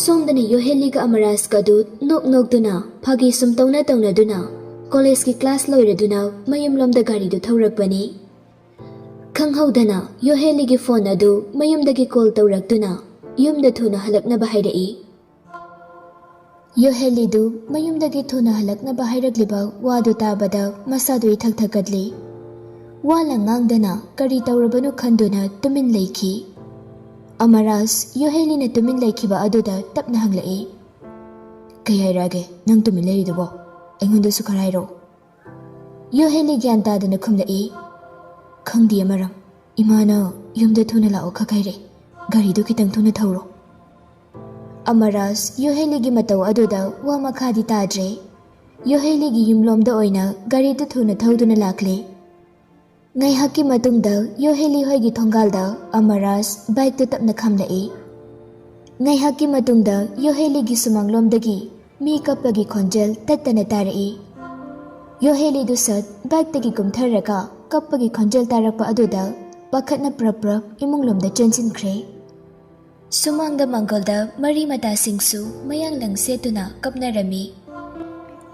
ꯁꯣꯝꯗꯅ ꯌꯣꯍꯦꯂꯤꯒ ꯑꯃꯔꯥꯖꯀ ꯑꯗꯨ ꯅꯣꯛ ꯅꯣꯛꯇꯨꯅ, ꯐꯥꯒꯤ ꯁꯨꯝ ꯇꯧꯅ ꯇꯧꯅꯗꯨꯅ college ꯀꯤ class ꯂꯣꯏꯔꯗꯨꯅ ꯃꯌꯨꯝꯂꯣꯝꯗ ꯒꯥꯔꯤꯗꯨ ꯊꯧꯔꯛꯄꯅꯤ꯫ ꯈꯪꯍꯧꯗꯅ ꯌꯣꯍꯦꯂꯤꯒꯤ phone ꯑꯗꯨ ꯃꯌꯨꯝꯗꯒꯤ call ꯇꯧꯔꯛꯇꯨꯅ ꯌꯨꯝꯗ ꯊꯨꯅ ꯍꯜꯂꯛꯅꯕ ꯍꯥꯏꯔꯛꯏ꯫ ꯌꯣꯍꯦꯂꯤꯗꯨ ꯃꯌꯨꯝꯗꯒꯤ ꯊꯨꯅ ꯍꯜꯂꯛꯅꯕ ꯍꯥꯏꯔꯛꯂꯤꯕ ꯋꯥꯗꯨ ꯇꯥꯕꯗ ꯃꯁꯥꯗꯨ ꯏꯊꯛ ꯊꯛꯀꯠꯂꯤ꯫ ꯋꯥ ꯂꯪ ꯉꯥꯡꯗꯅ ꯀꯔꯤ ꯇꯧꯔꯕꯅꯣ ꯈꯟꯗꯨꯅ ꯇꯨꯃꯤꯟ ꯂꯩꯈꯤ꯫ ꯑꯃꯔꯥꯖ ꯌꯣꯍꯦꯂꯤꯅ ꯇꯨꯃꯤꯟ ꯂꯩꯈꯤꯕ ꯑꯗꯨꯗ ꯇꯞꯅ ꯍꯪꯂꯛꯏ, "ꯀꯩ ꯍꯥꯏꯔꯛꯑꯒꯦ? ꯅꯪ ꯇꯨꯃꯤꯟ ꯂꯩꯔꯤꯗꯨꯕꯣ? ꯑꯩꯉꯣꯟꯗꯁꯨ ꯈꯔ ꯍꯥꯏꯔꯛꯑꯣ꯫" ꯌꯣꯍꯦꯂꯤ ꯒ꯭ꯌꯥꯟ ꯇꯥꯗꯅ ꯈꯨꯝꯂꯛꯏ, "ꯈꯪꯗꯤꯌꯦ ꯃꯔꯝ꯫ ꯏꯃꯥꯅ ꯌꯨꯝꯗ ꯊꯨꯅ ꯂꯥꯛꯑꯣ ꯈꯛ ꯍꯥꯏꯔꯛꯑꯦ꯫ ꯒꯥꯔꯤꯗꯨ ꯈꯤꯇꯪ ꯊꯨꯅ ꯊꯧꯔꯣ꯫" ꯑꯃꯔꯥꯖ ꯌꯣꯍꯦꯂꯤꯒꯤ ꯃꯇꯧ ꯑꯗꯨꯗ ꯋꯥ ꯃꯈꯥꯗꯤ ꯇꯥꯗ꯭ꯔꯦ꯫ ꯌꯣꯍꯦꯂꯤꯒꯤ ꯌꯨꯝꯂꯣꯝꯗ ꯑꯣꯏꯅ ꯒꯥꯔꯤꯗꯨ ꯊꯨꯅ ꯊꯧꯗꯨꯅ ꯂꯥꯛꯂꯦ꯫ ꯉꯥꯏꯍꯥꯛꯀꯤ ꯃꯇꯨꯡꯗ ꯌꯣꯍꯦꯂꯤ ꯍꯣꯏꯒꯤ ꯊꯣꯡꯒꯥꯜꯗ ꯑꯃꯔꯥꯖ ꯕꯥꯏꯛꯇꯨ ꯇꯞꯅ ꯈꯥꯝꯂꯛꯏ꯫ ꯉꯥꯏꯍꯥꯛꯀꯤ ꯃꯇꯨꯡꯗ ꯌꯣꯍꯦꯂꯤꯒꯤ ꯁꯨꯃꯥꯡꯂꯣꯝꯗꯒꯤ ꯃꯤ ꯀꯞꯄꯒꯤ ꯈꯣꯟꯖꯦꯜ ꯇꯠꯇꯅ ꯇꯥꯔꯛꯏ꯫ ꯌꯣꯍꯦꯂꯤꯗꯨ ꯁꯠ ꯕꯥꯏꯛꯇꯒꯤ ꯀꯨꯝꯊꯔꯒ ꯀꯞꯄꯒꯤ ꯈꯣꯟꯖꯦꯜ ꯇꯥꯔꯛꯄ ꯑꯗꯨꯗ ꯄꯥꯈꯠꯅ ꯄ꯭ꯔꯞ ꯄ꯭ꯔꯞ ꯏꯃꯨꯡꯂꯣꯝꯗ ꯆꯦꯟꯁꯤꯟꯈ꯭ꯔꯦ꯫ ꯁꯨꯃꯥꯡꯗ ꯃꯥꯡꯒꯣꯜꯗ ꯃꯔꯤ ꯃꯇꯥꯁꯤꯡꯁꯨ ꯃꯌꯥꯡꯂꯪ ꯁꯦꯠꯇꯨꯅ ꯀꯞꯅꯔꯝꯃꯤ꯫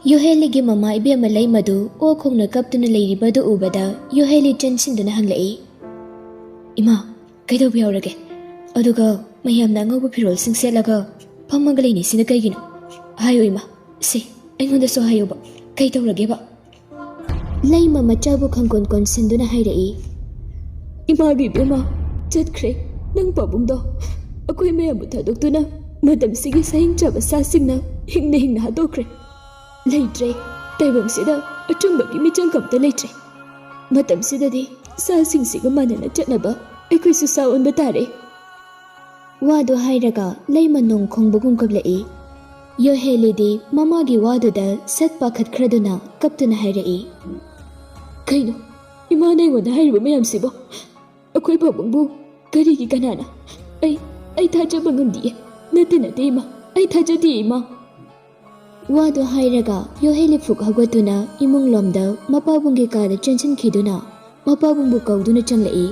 ꯌꯣꯍꯦꯂꯤꯒꯤ ꯃꯃꯥ ꯏꯕꯦꯝꯃ ꯂꯩꯃꯗꯨ ꯑꯣ ꯈꯣꯡꯅ ꯀꯞꯇꯨꯅ ꯂꯩꯔꯤꯕꯗꯨ ꯎꯕꯗ ꯌꯣꯍꯦꯂꯤ ꯆꯦꯟꯁꯤꯟꯗꯨꯅ ꯍꯪꯂꯛꯏ, "ꯏꯃꯥ, ꯀꯩꯗꯧꯕ ꯌꯥꯎꯔꯒꯦ? ꯑꯗꯨꯒ ꯃꯌꯥꯝꯅ ꯑꯉꯧꯕ ꯐꯤꯔꯣꯜꯁꯤꯡ ꯁꯦꯠꯂꯒ ꯐꯝꯃꯒ ꯂꯩꯅꯩꯁꯤꯅ ꯀꯩꯒꯤꯅꯣ? ꯍꯥꯏꯌꯨ ꯏꯃꯥ, ꯁꯦ, ꯑꯩꯉꯣꯟꯗꯁꯨ ꯍꯥꯏꯌꯨꯕ, ꯀꯩ ꯇꯧꯔꯒꯦꯕ?" ꯂꯩꯃ ꯃꯆꯥꯕꯨ ꯈꯪꯀꯣꯟ ꯀꯣꯟꯁꯤꯟꯗꯨꯅ ꯍꯥꯏꯔꯛꯏ, "ꯏꯃꯥꯒꯤ ꯏꯕꯦꯝꯃ ꯆꯠꯈ꯭ꯔꯦ꯫ ꯅꯪ ꯄꯥꯕꯨꯡꯗꯣ ꯑꯩꯈꯣꯏ ꯃꯌꯥꯝꯕꯨ ꯊꯥꯗꯣꯛꯇꯨꯅ ꯃꯇꯝꯁꯤꯒꯤ ꯁꯥꯍꯤꯡ ꯆꯥꯕ ꯁꯥꯁꯤꯡꯅ ꯍꯤꯡꯅ ꯍꯤꯡꯅ ꯍꯥꯠꯇꯣꯛꯈ꯭ꯔꯦ꯫ ꯂꯩꯇ꯭ꯔꯦ꯫ ꯇꯥꯏꯕꯪꯁꯤꯗ ꯑꯆꯨꯝꯕꯒꯤ ꯃꯤꯆꯪ ꯑꯝꯇ ꯂꯩꯇ꯭ꯔꯦ꯫ ꯃꯇꯝꯁꯤꯗꯗꯤ ꯁꯥꯁꯤꯡꯁꯤꯒ ꯃꯥꯟꯅꯅ ꯆꯠꯅꯕ ꯑꯩꯈꯣꯏꯁꯨ ꯁꯥ ꯑꯣꯟꯕ ꯇꯥꯔꯦ꯫" ꯋꯥꯗꯨ ꯍꯥꯏꯔꯒ ꯂꯩꯃ ꯅꯣꯡ ꯈꯣꯡꯕꯒꯨꯝ ꯀꯞꯂꯛꯏ꯫ ꯌꯣꯍꯦꯂꯤꯗꯤ ꯃꯃꯥꯒꯤ ꯋꯥꯗꯨꯗ ꯁꯠ ꯄꯥꯈꯠꯈ꯭ꯔꯗꯨꯅ ꯀꯞꯇꯨꯅ ꯍꯥꯏꯔꯛꯏ, "ꯀꯩꯅꯣ ꯏꯃꯥꯅ ꯑꯩꯉꯣꯟꯗ ꯍꯥꯏꯔꯤꯕ ꯃꯌꯥꯝꯁꯤꯕꯣ? ꯑꯩꯈꯣꯏ ꯄꯥꯕꯨꯡꯕꯨ ꯀꯔꯤꯒꯤ ꯀꯅꯥꯅ? ꯑꯩ, ꯑꯩ ꯊꯥꯖꯕ ꯉꯝꯗꯤꯌꯦ꯫ ꯅꯠꯇꯦ, ꯅꯠꯇꯦ ꯏꯃꯥ, ꯑꯩ ꯊꯥꯖꯗꯤꯌꯦ ꯏꯃꯥ꯫" ꯋꯥꯗꯨ ꯍꯥꯏꯔꯒ ꯌꯣꯍꯦꯂꯤ ꯐꯨꯛ ꯍꯧꯒꯠꯇꯨꯅ ꯏꯃꯨꯡꯂꯣꯝꯗ ꯃꯄꯥꯕꯨꯡꯒꯤ ꯀꯥꯗ ꯆꯦꯟꯁꯤꯟꯈꯤꯗꯨꯅ ꯃꯄꯥꯕꯨꯡꯕꯨ ꯀꯧꯗꯨꯅ ꯆꯪꯂꯛꯏ꯫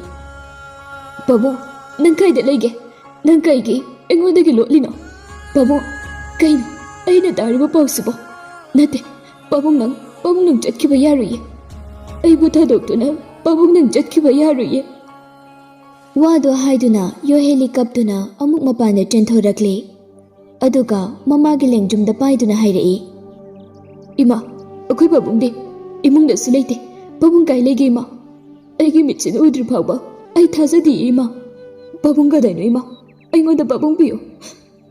"ꯄꯥꯕꯨꯡ, ꯅꯪ ꯀꯥꯏꯗ ꯂꯩꯒꯦ? ꯅꯪ ꯀꯩꯒꯤ ꯑꯩꯉꯣꯟꯗꯒꯤ ꯂꯣꯠꯂꯤꯅꯣ? ꯄꯥꯕꯨꯡ, ꯀꯩꯅꯣ ꯑꯩꯅ ꯇꯥꯔꯤꯕ ꯄꯥꯎꯁꯤꯕꯣ? ꯅꯠꯇꯦ, ꯄꯥꯕꯨꯡ ꯅꯪ, ꯄꯥꯕꯨꯡ ꯅꯪ ꯆꯠꯈꯤꯕ ꯌꯥꯔꯣꯏꯌꯦ꯫ ꯑꯩꯕꯨ ꯊꯥꯗꯣꯛꯇꯨꯅ ꯄꯥꯕꯨꯡ ꯅꯪ ꯆꯠꯈꯤꯕ ꯌꯥꯔꯣꯏꯌꯦ꯫" ꯋꯥꯗꯨ ꯍꯥꯏꯗꯨꯅ ꯌꯣꯍꯦꯂꯤ ꯀꯞꯇꯨꯅ ꯑꯃꯨꯛ ꯃꯄꯥꯟꯗ ꯆꯦꯟꯊꯣꯔꯛꯂꯦ꯫ ꯑꯗꯨꯒ ꯃꯃꯥꯒꯤ ꯂꯦꯡꯖꯨꯝꯗ ꯄꯥꯏꯗꯨꯅ ꯍꯥꯏꯔꯛꯏ, "ꯏꯃꯥ, ꯑꯩꯈꯣꯏ ꯄꯥꯕꯨꯡꯗꯤ ꯏꯃꯨꯡꯗꯁꯨ ꯂꯩꯇꯦ꯫ ꯄꯥꯕꯨꯡ ꯀꯥꯏ ꯂꯩꯒꯦ ꯏꯃꯥ? ꯑꯩꯒꯤ ꯃꯤꯠꯁꯤꯅ ꯎꯗ꯭ꯔꯤ ꯐꯥꯎꯕ ꯑꯩ ꯊꯥꯖꯗꯤꯌꯦ ꯏꯃꯥ꯫ ꯄꯥꯕꯨꯡ ꯀꯗꯥꯏꯅꯣ ꯏꯃꯥ? ꯑꯩꯉꯣꯟꯗ ꯄꯥꯕꯨꯡ ꯄꯤꯌꯨ꯫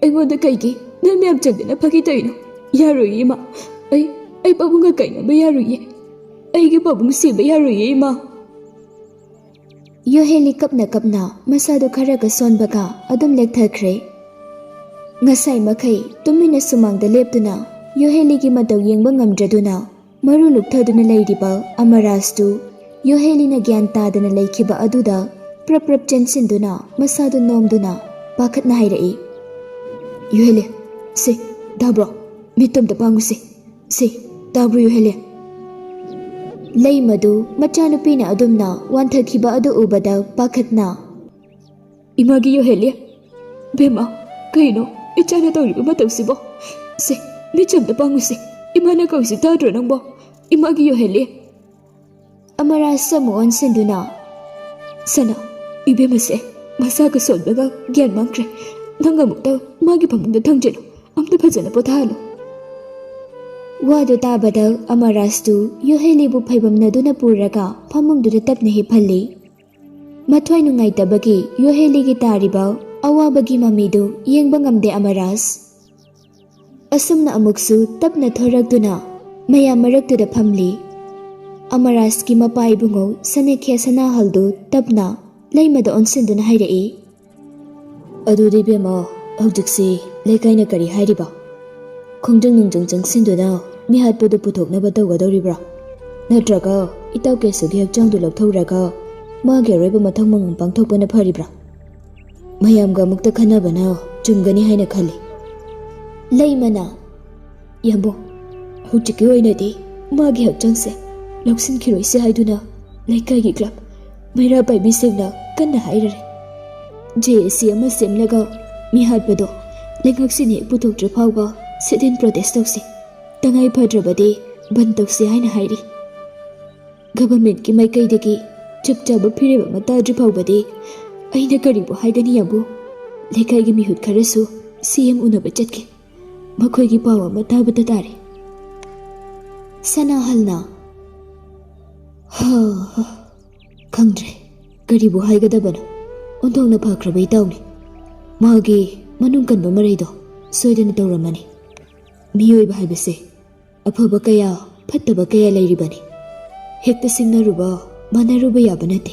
ꯑꯩꯉꯣꯟꯗ ꯀꯩꯒꯤ ꯅꯣꯏ ꯃꯌꯥꯝ ꯆꯪꯗꯅ ꯐꯥꯒꯤ ꯇꯧꯔꯤꯅꯣ? ꯌꯥꯔꯣꯏꯌꯦ ꯏꯃꯥ꯫ ꯑꯩ, ꯑꯩ ꯄꯥꯕꯨꯡꯒ ꯀꯥꯏꯅꯕ ꯌꯥꯔꯣꯏꯌꯦ꯫ ꯑꯩꯒꯤ ꯄꯥꯕꯨꯡ ꯁꯤꯕ ꯌꯥꯔꯣꯏꯌꯦ ꯏꯃꯥ꯫" ꯌꯣꯍꯦꯂꯤ ꯀꯞꯅ ꯀꯞꯅ ꯃꯁꯥꯗꯨ ꯈꯔꯒ ꯁꯣꯟꯕꯒ ꯑꯗꯨꯝ ꯂꯦꯛꯊꯈ꯭ꯔꯦ꯫ ꯉꯁꯥꯏ ꯃꯈꯩ ꯇꯨꯃꯤꯟꯅ ꯁꯨꯃꯥꯡꯗ ꯂꯦꯞꯇꯨꯅ ꯌꯣꯍꯦꯂꯤꯒꯤ ꯃꯇꯧ ꯌꯦꯡꯕ ꯉꯝꯗ꯭ꯔꯗꯨꯅ ꯃꯔꯨ ꯂꯨꯛꯊꯗꯨꯅ ꯂꯩꯔꯤꯕ ꯑꯃꯔꯥꯖꯇꯨ ꯌꯣꯍꯦꯂꯤꯅ ꯒ꯭ꯌꯥꯟ ꯇꯥꯗꯅ ꯂꯩꯈꯤꯕ ꯑꯗꯨꯗ ꯄ꯭ꯔꯞ ꯄ꯭ꯔꯞ ꯆꯦꯟꯁꯤꯟꯗꯨꯅ ꯃꯁꯥꯗꯨ ꯅꯣꯝꯗꯨꯅ ꯄꯥꯈꯠꯅ ꯍꯥꯏꯔꯛꯏ, "ꯌꯣꯍꯦꯂꯤ, ꯁꯦ, ꯇꯥꯕ꯭ꯔꯣ? ꯃꯤꯠꯇꯝꯇ ꯄꯥꯡꯉꯨꯁꯦ꯫ ꯁꯦ, ꯇꯥꯕ꯭ꯔꯣ ꯌꯣꯍꯦꯂꯤ?" ꯂꯩꯃꯗꯨ ꯃꯆꯥꯅꯨꯄꯤꯅ ꯑꯗꯨꯝꯅ ꯋꯥꯟꯊꯈꯤꯕ ꯑꯗꯨ ꯎꯕꯗ ꯄꯥꯈꯠꯅ, "ꯏꯃꯥꯒꯤ ꯌꯣꯍꯦꯂꯤ, ꯕꯦꯝꯃ, ꯀꯩꯅꯣ ꯏꯆꯥꯅ ꯇꯧꯔꯤꯕ ꯃꯇꯧꯁꯤꯕꯣ? ꯁꯦ, ꯃꯤꯠꯁꯦ ꯑꯝꯇ ꯄꯥꯡꯉꯨꯁꯦ꯫ ꯏꯃꯥꯅ ꯀꯧꯔꯤꯁꯤ ꯇꯥꯗ꯭ꯔꯣ ꯅꯪꯕꯣ? ꯏꯃꯥꯒꯤ ꯌꯣꯍꯦꯂꯤ!" ꯑꯃꯔꯥꯁ ꯑꯃꯨꯛ ꯑꯣꯟꯁꯤꯟꯗꯨꯅ, "ꯁꯅꯥ, ꯏꯕꯦꯝꯃꯁꯦ ꯃꯁꯥꯒ ꯁꯣꯟꯕꯒ ꯒ꯭ꯌꯥꯟ ꯃꯥꯡꯈ꯭ꯔꯦ꯫ ꯅꯪ ꯑꯃꯨꯛꯇ ꯃꯥꯒꯤ ꯐꯃꯨꯡꯗ ꯊꯝꯖꯤꯜꯂꯨ, ꯑꯝꯇ ꯐꯖꯅ ꯄꯣꯊꯥꯍꯜꯂꯨ꯫" ꯋꯥꯗꯨ ꯇꯥꯕꯗ ꯑꯃꯔꯥꯁꯇꯨ ꯌꯣꯍꯦꯂꯤꯕꯨ ꯐꯩꯕꯝꯅꯗꯨꯅ ꯄꯨꯔꯒ ꯐꯃꯨꯡꯗꯨꯗ ꯇꯞꯅ ꯍꯤꯞꯍꯜꯂꯤ꯫ ꯃꯊ꯭ꯋꯥꯏ ꯅꯨꯡꯉꯥꯏꯇꯕꯒꯤ ꯌꯣꯍꯦꯂꯤꯒꯤ ꯇꯥꯔꯤꯕ ꯑꯋꯥꯕꯒꯤ ꯃꯃꯤꯗꯨ ꯌꯦꯡꯕ ꯉꯝꯗꯦ ꯑꯃꯔꯥꯁ꯫ ꯑꯁꯨꯝꯅ ꯑꯃꯨꯛꯁꯨ ꯇꯞꯅ ꯊꯣꯔꯛꯇꯨꯅ ꯃꯌꯥꯝ ꯃꯔꯛꯇꯨꯗ ꯐꯝꯂꯤ꯫ ꯑꯃꯔꯥꯁꯀꯤ ꯃꯄꯥ ꯏꯕꯨꯡꯉꯣ ꯁꯅꯦꯈ꯭ꯌꯥ ꯁꯅꯥꯍꯜꯗꯨ ꯇꯞꯅ ꯂꯩꯃꯗ ꯑꯣꯟꯁꯤꯟꯗꯨꯅ ꯍꯥꯏꯔꯛꯏ, "ꯑꯗꯨꯗꯤ ꯏꯕꯦꯝꯃ, ꯍꯧꯖꯤꯛꯁꯤ ꯂꯩꯀꯥꯏꯅ ꯀꯔꯤ ꯍꯥꯏꯔꯤꯕ? ꯈꯣꯡꯖꯪ ꯅꯨꯡꯖꯪ ꯆꯪꯁꯤꯟꯗꯨꯅ ꯃꯤꯍꯥꯠꯄꯗꯨ ꯄꯨꯊꯣꯛꯅꯕ ꯇꯧꯒꯗꯧꯔꯤꯕ꯭ꯔꯥ? ꯅꯠꯇ꯭ꯔꯒ ꯏꯇꯥꯎ ꯀꯦꯁꯨꯒꯤ ꯍꯛꯆꯥꯡꯗꯨ ꯂꯧꯊꯣꯛꯔꯒ ꯃꯥꯒꯤ ꯑꯔꯣꯏꯕ ꯃꯊꯧ ꯃꯉꯝ ꯄꯥꯡꯊꯣꯛꯄꯅ ꯐꯔꯤꯕ꯭ꯔꯥ? ꯃꯌꯥꯝꯒ ꯑꯃꯨꯛꯇ ꯈꯟꯅꯕꯅ ꯆꯨꯝꯒꯅꯤ ꯍꯥꯏꯅ ꯈꯜꯂꯤ꯫" ꯂꯩꯃꯅ, "ꯌꯥꯝꯕꯨꯡ, ꯍꯧꯖꯤꯛꯀꯤ ꯑꯣꯏꯅꯗꯤ ꯃꯥꯒꯤ ꯍꯛꯆꯥꯡꯁꯦ ꯂꯧꯁꯤꯟꯈꯤꯔꯣꯏꯁꯦ ꯍꯥꯏꯗꯨꯅ ꯂꯩꯀꯥꯏꯒꯤ ꯀ꯭ꯂꯕ ꯃꯩꯔꯥ ꯄꯥꯏꯕꯤꯁꯤꯡꯅ ꯀꯟꯅ ꯍꯥꯏꯔꯔꯦ꯫ ꯖꯦ ꯑꯦ ꯁꯤ ꯑꯃ ꯁꯦꯝꯂꯒ ꯃꯤꯍꯥꯠꯄꯗꯣ ꯂꯩꯉꯥꯛꯁꯤꯅ ꯍꯦꯛ ꯄꯨꯊꯣꯛꯇ꯭ꯔꯤ ꯐꯥꯎꯕ sit-in protest ꯇꯧꯁꯤ꯫ ꯇꯉꯥꯏ ꯐꯗ꯭ꯔꯕꯗꯤ ꯕꯟ ꯇꯧꯁꯤ ꯍꯥꯏꯅ ꯍꯥꯏꯔꯤ꯫ ꯒꯚꯔꯟꯃꯦꯟꯠꯀꯤ ꯃꯥꯏꯀꯩꯗꯒꯤ ꯆꯞ ꯆꯥꯕ ꯐꯤꯔꯦꯞ ꯑꯃ ꯇꯥꯗ꯭ꯔꯤ ꯐꯥꯎꯕꯗꯤ ꯑꯩꯅ ꯀꯔꯤꯕꯨ ꯍꯥꯏꯒꯅꯤ ꯌꯥꯝꯕꯨꯡ? ꯂꯩꯀꯥꯏꯒꯤ ꯃꯤꯍꯨꯠ ꯈꯔꯁꯨ ꯁꯤ ꯑꯦꯝ ꯎꯅꯕ ꯆꯠꯈꯤ꯫ ꯃꯈꯣꯏꯒꯤ ꯄꯥꯎ ꯑꯃ ꯇꯥꯕꯗ ꯇꯥꯔꯦ꯫" ꯁꯅꯥꯍꯜꯅ, "ꯍꯥ, ꯈꯪꯗ꯭ꯔꯦ, ꯀꯔꯤꯕꯨ ꯍꯥꯏꯒꯗꯕꯅꯣ? ꯑꯣꯟꯊꯣꯛꯅ ꯐꯈ꯭ꯔꯕ ꯏꯇꯥꯎꯅꯤ꯫ ꯃꯥꯒꯤ ꯃꯅꯨꯡ ꯀꯟꯕ ꯃꯔꯩꯗꯣ ꯁꯣꯏꯗꯅ ꯇꯧꯔꯝꯃꯅꯤ꯫ ꯃꯤꯑꯣꯏꯕ ꯍꯥꯏꯕꯁꯦ ꯑꯐꯕ ꯀꯌꯥ, ꯐꯠꯇꯕ ꯀꯌꯥ ꯂꯩꯔꯤꯕꯅꯤ꯫ ꯍꯦꯛꯇ ꯁꯤꯡꯅꯔꯨꯕ, ꯃꯥꯟꯅꯔꯨꯕ ꯌꯥꯕ ꯅꯠꯇꯦ꯫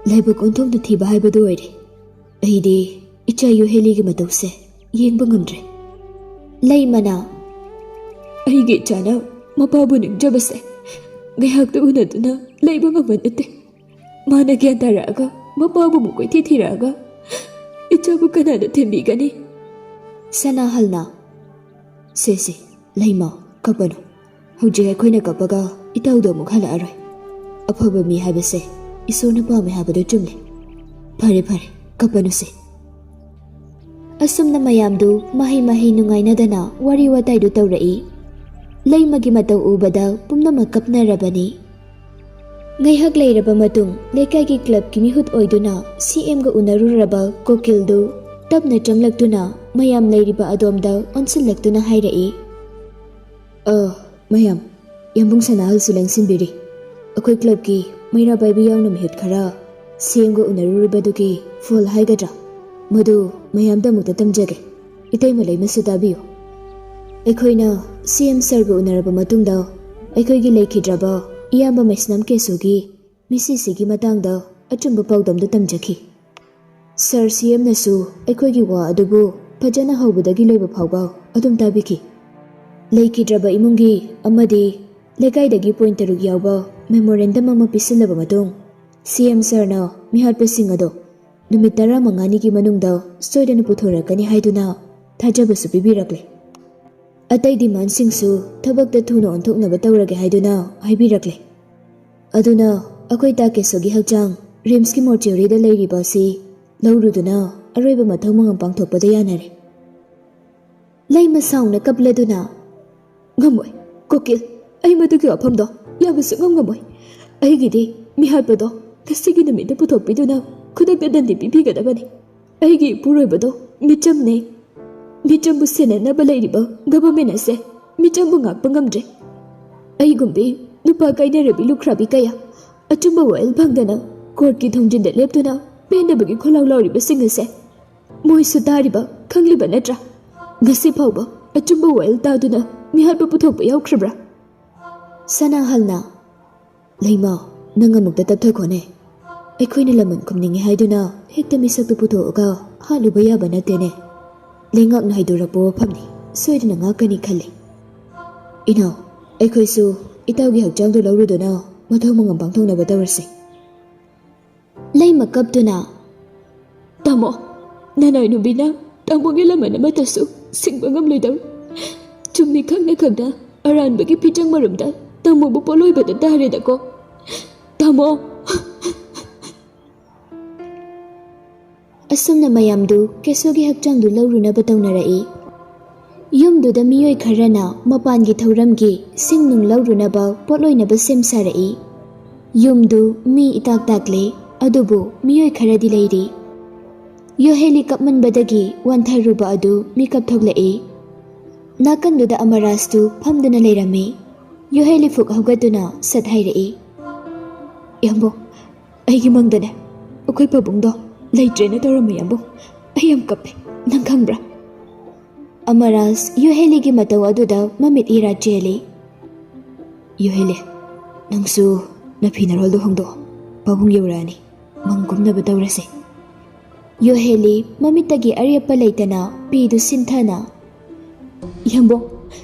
ꯂꯥꯏꯕꯛ ꯑꯣꯟꯊꯣꯛꯅ ꯊꯤꯕ ꯍꯥꯏꯕꯗꯨ ꯑꯣꯏꯔꯦ꯫ ꯑꯩꯗꯤ ꯏꯆꯥ ꯌꯣꯍꯦꯂꯤꯒꯤ ꯃꯇꯧꯁꯦ ꯌꯦꯡꯕ ꯉꯝꯗ꯭ꯔꯦ꯫" ꯂꯩꯃꯅ, ꯑꯩꯒꯤ ꯏꯆꯥꯅ ꯃꯄꯥꯕꯨ ꯅꯤꯡꯖꯕꯁꯦ ꯉꯥꯏꯍꯥꯛꯇ ꯎꯅꯗꯨꯅ ꯂꯩꯕ ꯉꯝꯕ ꯅꯠꯇꯦ꯫ ꯃꯥꯅ ꯒ꯭ꯌꯥꯟ ꯇꯥꯔꯛꯑꯒ, ꯃꯄꯥꯕꯨ ꯑꯃꯨꯛ ꯀꯣꯏꯊꯤ ꯊꯤꯔꯛꯑꯒ, ꯏꯆꯥꯕꯨ ꯀꯅꯥꯅ ꯊꯦꯝꯕꯤꯒꯅꯤ? ꯁꯅꯥꯍꯜꯅ, "ꯁꯦ, ꯁꯦ, ꯂꯩꯃ, ꯀꯞꯄꯅꯨ꯫ ꯍꯧꯖꯤꯛ ꯑꯩꯈꯣꯏꯅ ꯀꯞꯄꯒ ꯏꯇꯥꯎꯗꯣ ꯑꯃꯨꯛ ꯍꯜꯂꯛꯑꯔꯣꯏ꯫ ꯑꯐꯕ ꯃꯤ ꯍꯥꯏꯕꯁꯦ ꯏꯁꯣꯔꯅ ꯄꯥꯝꯃꯦ ꯍꯥꯏꯕꯗꯨ ꯆꯨꯝꯂꯦ꯫ ꯐꯔꯦ, ꯐꯔꯦ, ꯀꯞꯄꯅꯨꯁꯦ꯫" ꯑꯁꯨꯝꯅ ꯃꯌꯥꯝꯗꯨ ꯃꯍꯩ ꯃꯍꯩ ꯅꯨꯡꯉꯥꯏꯅꯗꯅ ꯋꯥꯔꯤ ꯋꯥꯇꯥꯏꯗꯨ ꯇꯧꯔꯛꯏ꯫ ꯂꯩꯃꯒꯤ ꯃꯇꯧ ꯎꯕꯗ ꯄꯨꯝꯅꯃꯛ ꯀꯞꯅꯔꯕꯅꯤ꯫ ꯉꯥꯏꯍꯥꯛ ꯂꯩꯔꯕ ꯃꯇꯨꯡ, ꯂꯩꯀꯥꯏꯒꯤ ꯀ꯭ꯂꯕꯀꯤ ꯃꯤꯍꯨꯠ ꯑꯣꯏꯗꯨꯅ ꯁꯤ ꯑꯦꯝꯒ ꯎꯅꯔꯨꯔꯕ ꯀꯣꯀꯤꯜꯗꯨ ꯇꯞꯅ ꯆꯪꯂꯛꯇꯨꯅ ꯃꯌꯥꯝ ꯂꯩꯔꯤꯕ ꯑꯗꯣꯝꯗ ꯑꯣꯟꯁꯤꯜꯂꯛꯇꯨꯅ ꯍꯥꯏꯔꯛꯏ, "ꯑ, ꯃꯌꯥꯝ, ꯌꯥꯝꯕꯨꯡ ꯁꯅꯥꯍꯜꯁꯨ ꯂꯦꯡꯁꯤꯟꯕꯤꯔꯤ꯫ ꯑꯩꯈꯣꯏ ꯀ꯭ꯂꯕꯀꯤ ꯃꯩꯔꯥ ꯄꯥꯏꯕꯤ ꯌꯥꯎꯅ ꯃꯤꯍꯨꯠ ꯈꯔ ꯁꯤ ꯑꯦꯝꯒ ꯎꯅꯔꯨꯔꯤꯕꯗꯨꯒꯤ ꯐꯣꯜ ꯍꯥꯏꯒꯗ꯭ꯔꯥ, ꯃꯗꯨ ꯃꯌꯥꯝꯗ ꯑꯃꯨꯛꯇ ꯇꯝꯖꯒꯦ꯫ ꯏꯇꯩꯃ ꯂꯩꯃꯁꯨ ꯇꯥꯕꯤꯌꯨ꯫ ꯑꯩꯈꯣꯏꯅ ꯁꯤ ꯑꯦꯝ ꯁꯔꯒ ꯎꯅꯔꯕ ꯃꯇꯨꯡꯗ ꯑꯩꯈꯣꯏꯒꯤ ꯂꯩꯈꯤꯗ꯭ꯔꯕ ꯏꯌꯥꯝꯕ ꯃꯩꯁꯅꯥꯝ ꯀꯦꯁꯨꯒꯤ ꯃꯤꯁꯤꯁꯤꯒꯤ ꯃꯇꯥꯡꯗ ꯑꯆꯨꯝꯕ ꯄꯥꯎꯗꯝꯗꯨ ꯇꯝꯖꯈꯤ꯫ ꯁꯔ ꯁꯤ ꯑꯦꯝꯅꯁꯨ ꯑꯩꯈꯣꯏꯒꯤ ꯋꯥ ꯑꯗꯨꯕꯨ ꯐꯖꯅ ꯍꯧꯕꯗꯒꯤ ꯂꯣꯏꯕ ꯐꯥꯎꯕ ꯑꯗꯨꯝ ꯇꯥꯕꯤꯈꯤ꯫ ꯂꯩꯈꯤꯗ꯭ꯔꯕ ꯏꯃꯨꯡꯒꯤ ꯑꯃꯗꯤ ꯂꯩꯀꯥꯏꯗꯒꯤ ꯄꯣꯏꯟ ꯇꯔꯨꯛ ꯌꯥꯎꯕ ꯃꯦꯃꯣꯔꯦꯟꯗꯝ ꯑꯃ ꯄꯤꯁꯤꯜꯂꯕ ꯃꯇꯨꯡ, ꯁꯤ ꯑꯦꯝ ꯁꯔꯅ ꯃꯤꯍꯥꯠꯄꯁꯤꯡ ꯑꯗꯣ ꯅꯨꯃꯤꯠ ꯇꯔꯥꯃꯉꯥꯅꯤꯒꯤ ꯃꯅꯨꯡꯗ ꯁꯣꯏꯗꯅ ꯄꯨꯊꯣꯔꯛꯀꯅꯤ ꯍꯥꯏꯗꯨꯅ ꯊꯥꯖꯕꯁꯨ ꯄꯤꯕꯤꯔꯛꯂꯦ꯫ ꯑꯇꯩ ꯗꯤꯃꯥꯟꯁꯤꯡꯁꯨ ꯊꯕꯛꯇ ꯊꯨꯅ ꯑꯣꯟꯊꯣꯛꯅꯕ ꯇꯧꯔꯒꯦ ꯍꯥꯏꯗꯨꯅ ꯍꯥꯏꯕꯤꯔꯛꯂꯦ꯫ ꯑꯗꯨꯅ ꯑꯩꯈꯣꯏ ꯇꯥꯀꯦꯁꯣꯒꯤ ꯍꯛꯆꯥꯡ ꯔꯤꯝꯁꯀꯤ ꯃꯣꯔꯆꯨꯔꯤꯗ ꯂꯩꯔꯤꯕ ꯑꯁꯤ ꯂꯧꯔꯨꯗꯨꯅ ꯑꯔꯣꯏꯕ ꯃꯊꯧ ꯃꯉꯝ ꯄꯥꯡꯊꯣꯛꯄꯗ ꯌꯥꯅꯔꯦ꯫" ꯂꯩꯃ ꯁꯥꯎꯅ ꯀꯞꯂꯗꯨꯅ, "ꯉꯝꯃꯣꯏ, ꯀꯣꯀꯤꯜ, ꯑꯩ ꯃꯗꯨꯒꯤ ꯋꯥꯐꯝꯗꯣ ꯌꯥꯕ ꯁꯨꯡꯉꯝ ꯉꯝꯃꯣꯏ꯫ ꯑꯩꯒꯤꯗꯤ ꯃꯤꯍꯥꯠꯄꯗꯣ ꯉꯁꯤꯒꯤ ꯅꯨꯃꯤꯠꯇ ꯄꯨꯊꯣꯛꯄꯤꯗꯨꯅ ꯈꯨꯗꯛꯇ ꯗꯟꯗꯤ ꯄꯤꯕꯤꯒꯗꯕꯅꯤ꯫ ꯑꯩꯒꯤ ꯏꯄꯨꯔꯣꯏꯕꯗꯣ ꯃꯤꯆꯝꯅꯦ꯫ ꯃꯤꯆꯝꯕꯨ ꯁꯦꯟꯅꯅꯕ ꯂꯩꯔꯤꯕ ꯒꯚꯔꯟꯃꯦꯟ ꯑꯁꯦ ꯃꯤꯆꯝꯕꯨ ꯉꯥꯛꯄ ꯉꯝꯗ꯭ꯔꯦ꯫ ꯑꯩꯒꯨꯝꯕꯤ ꯅꯨꯄꯥ ꯀꯥꯏꯅꯔꯕꯤ ꯂꯨꯈ꯭ꯔꯥꯕꯤ ꯀꯌꯥ ꯑꯆꯨꯝꯕ ꯋꯥꯌꯦꯜ ꯐꯪꯗꯅ ꯀꯣꯔꯠꯀꯤ ꯊꯣꯡꯖꯤꯟꯗ ꯂꯦꯞꯇꯨꯅ ꯄꯦꯟꯗꯕꯒꯤ ꯈꯣꯜꯂꯥꯎ ꯂꯥꯎꯔꯤꯕꯁꯤꯡ ꯑꯁꯦ ꯃꯣꯏꯁꯨ ꯇꯥꯔꯤꯕ, ꯈꯪꯂꯤꯕ ꯅꯠꯇ꯭ꯔꯥ? ꯉꯁꯤ ꯐꯥꯎꯕ ꯑꯆꯨꯝꯕ ꯋꯥꯌꯦꯜ ꯇꯥꯗꯨꯅ ꯃꯤꯍꯥꯠꯄ ꯄꯨꯊꯣꯛꯄ ꯌꯥꯎꯈ꯭ꯔꯕ꯭ꯔꯥ?" ꯁꯅꯥꯍꯜꯅ, "ꯂꯩꯃ, ꯅꯪ ꯑꯃꯨꯛꯇ ꯇꯞꯊꯈꯣꯅꯦ꯫ ꯑꯩꯈꯣꯏꯅ ꯂꯃꯟ ꯈꯨꯝꯅꯤꯡꯉꯤ ꯍꯥꯏꯗꯨꯅ ꯍꯦꯛꯇ ꯃꯤꯁꯛꯇꯨ ꯄꯨꯊꯣꯛꯑꯒ ꯍꯥꯠꯂꯨꯕ ꯌꯥꯕ ꯅꯠꯇꯦꯅꯦ꯫ ꯂꯩꯉꯥꯛꯅ ꯍꯥꯏꯗꯣꯔꯛꯄ ꯋꯥꯐꯝꯅꯤ, ꯁꯣꯏꯗꯅ ꯉꯥꯛꯀꯅꯤ ꯈꯜꯂꯤ꯫" ꯏꯅꯥꯎ, ꯑꯩꯈꯣꯏꯁꯨ ꯏꯇꯥꯎꯒꯤ ꯍꯛꯆꯥꯡꯗꯨ ꯂꯧꯔꯨꯗꯨꯅ ꯃꯊꯧ ꯃꯉꯝ ꯄꯥꯡꯊꯣꯛꯅꯕ ꯇꯧꯔꯁꯤ꯫ ꯂꯩꯃ ꯀꯞꯇꯨꯅ, "ꯇꯥꯃꯣ, ꯅꯅꯥꯏ ꯅꯨꯄꯤꯅ ꯇꯥꯃꯣꯒꯤ ꯂꯃꯟ ꯑꯃꯠꯇꯁꯨ ꯁꯤꯡꯕ ꯉꯝꯂꯣꯏꯗꯧꯔꯤ꯫ ꯆꯨꯝꯃꯤ ꯈꯪꯅ ꯈꯪꯅ ꯑꯔꯥꯟꯕꯒꯤ ꯐꯤꯖꯪ ꯃꯔꯨꯝꯗ ꯇꯥꯃꯣꯕꯨ ꯄꯣꯠꯂꯣꯏꯕꯗ ꯇꯥꯔꯦꯗꯀꯣ꯫ ꯇꯥꯃꯣ!" ꯑꯁꯨꯝꯅ ꯃꯌꯥꯝꯗꯨ ꯀꯦꯁꯣꯒꯤ ꯍꯛꯆꯥꯡꯗꯨ ꯂꯧꯔꯨꯅꯕ ꯇꯧꯅꯔꯛꯏ꯫ ꯌꯨꯝꯗꯨꯗ ꯃꯤꯑꯣꯏ ꯈꯔꯅ ꯃꯄꯥꯟꯒꯤ ꯊꯧꯔꯝꯒꯤ ꯁꯤꯡ ꯅꯨꯡ ꯂꯧꯔꯨꯅꯕ ꯄꯣꯠꯂꯣꯏꯅꯕ ꯁꯦꯝ ꯁꯥꯔꯛꯏ꯫ ꯌꯨꯝꯗꯨ ꯃꯤ ꯏꯇꯥꯛ ꯇꯥꯛꯂꯦ, ꯑꯗꯨꯕꯨ ꯃꯤꯑꯣꯏ ꯈꯔꯗꯤ ꯂꯩꯔꯤ꯫ ꯌꯣꯍꯦꯂꯤ ꯀꯞꯃꯟꯕꯗꯒꯤ ꯋꯥꯟꯊꯔꯨꯕ ꯑꯗꯨ ꯃꯤꯀꯞ ꯊꯣꯛꯂꯛꯏ꯫ ꯅꯥꯀꯟꯗꯨꯗ ꯑꯃꯔꯥꯖꯇꯨ ꯐꯝꯗꯨꯅ ꯂꯩꯔꯝꯃꯤ꯫ ꯌꯣꯍꯦꯂꯤ ꯐꯨꯛ ꯍꯧꯒꯠꯇꯨꯅ ꯁꯠ ꯍꯥꯏꯔꯛꯏ, "ꯌꯥꯝꯕꯨꯡ, ꯑꯩꯒꯤ ꯃꯪꯗꯅꯦ, ꯑꯩꯈꯣꯏ ꯄꯥꯕꯨꯡꯗꯣ ꯂꯩꯇ꯭ꯔꯦꯅ ꯇꯧꯔꯝꯃꯦ, ꯌꯥꯝꯕꯨꯡ꯫ ꯑꯩ ꯌꯥꯝ ꯀꯞꯄꯦ, ꯅꯪ ꯈꯪꯕ꯭ꯔꯥ?" ꯑꯃꯔꯥꯖ ꯌꯣꯍꯦꯂꯤꯒꯤ ꯃꯇꯧ ꯑꯗꯨꯗ ꯃꯃꯤꯠ ꯏꯔꯥ ꯆꯦꯜꯂꯤ꯫ "ꯌꯣꯍꯦꯂꯤ, ꯅꯪꯁꯨ ꯅꯐꯤ ꯅꯔꯣꯜꯗꯣ ꯍꯣꯡꯗꯣꯛꯑꯣ, ꯄꯥꯕꯨꯡ ꯌꯧꯔꯛꯑꯅꯤ, ꯃꯪ ꯀꯨꯝꯅꯕ ꯇꯧꯔꯁꯦ꯫" ꯌꯣꯍꯦꯂꯤ ꯃꯃꯤꯠꯇꯒꯤ ꯑꯔꯦꯞꯄ ꯂꯩꯇꯅ ꯄꯤꯗꯨ ꯁꯤꯟꯊꯅ, "ꯌꯥꯝꯕꯨꯡ,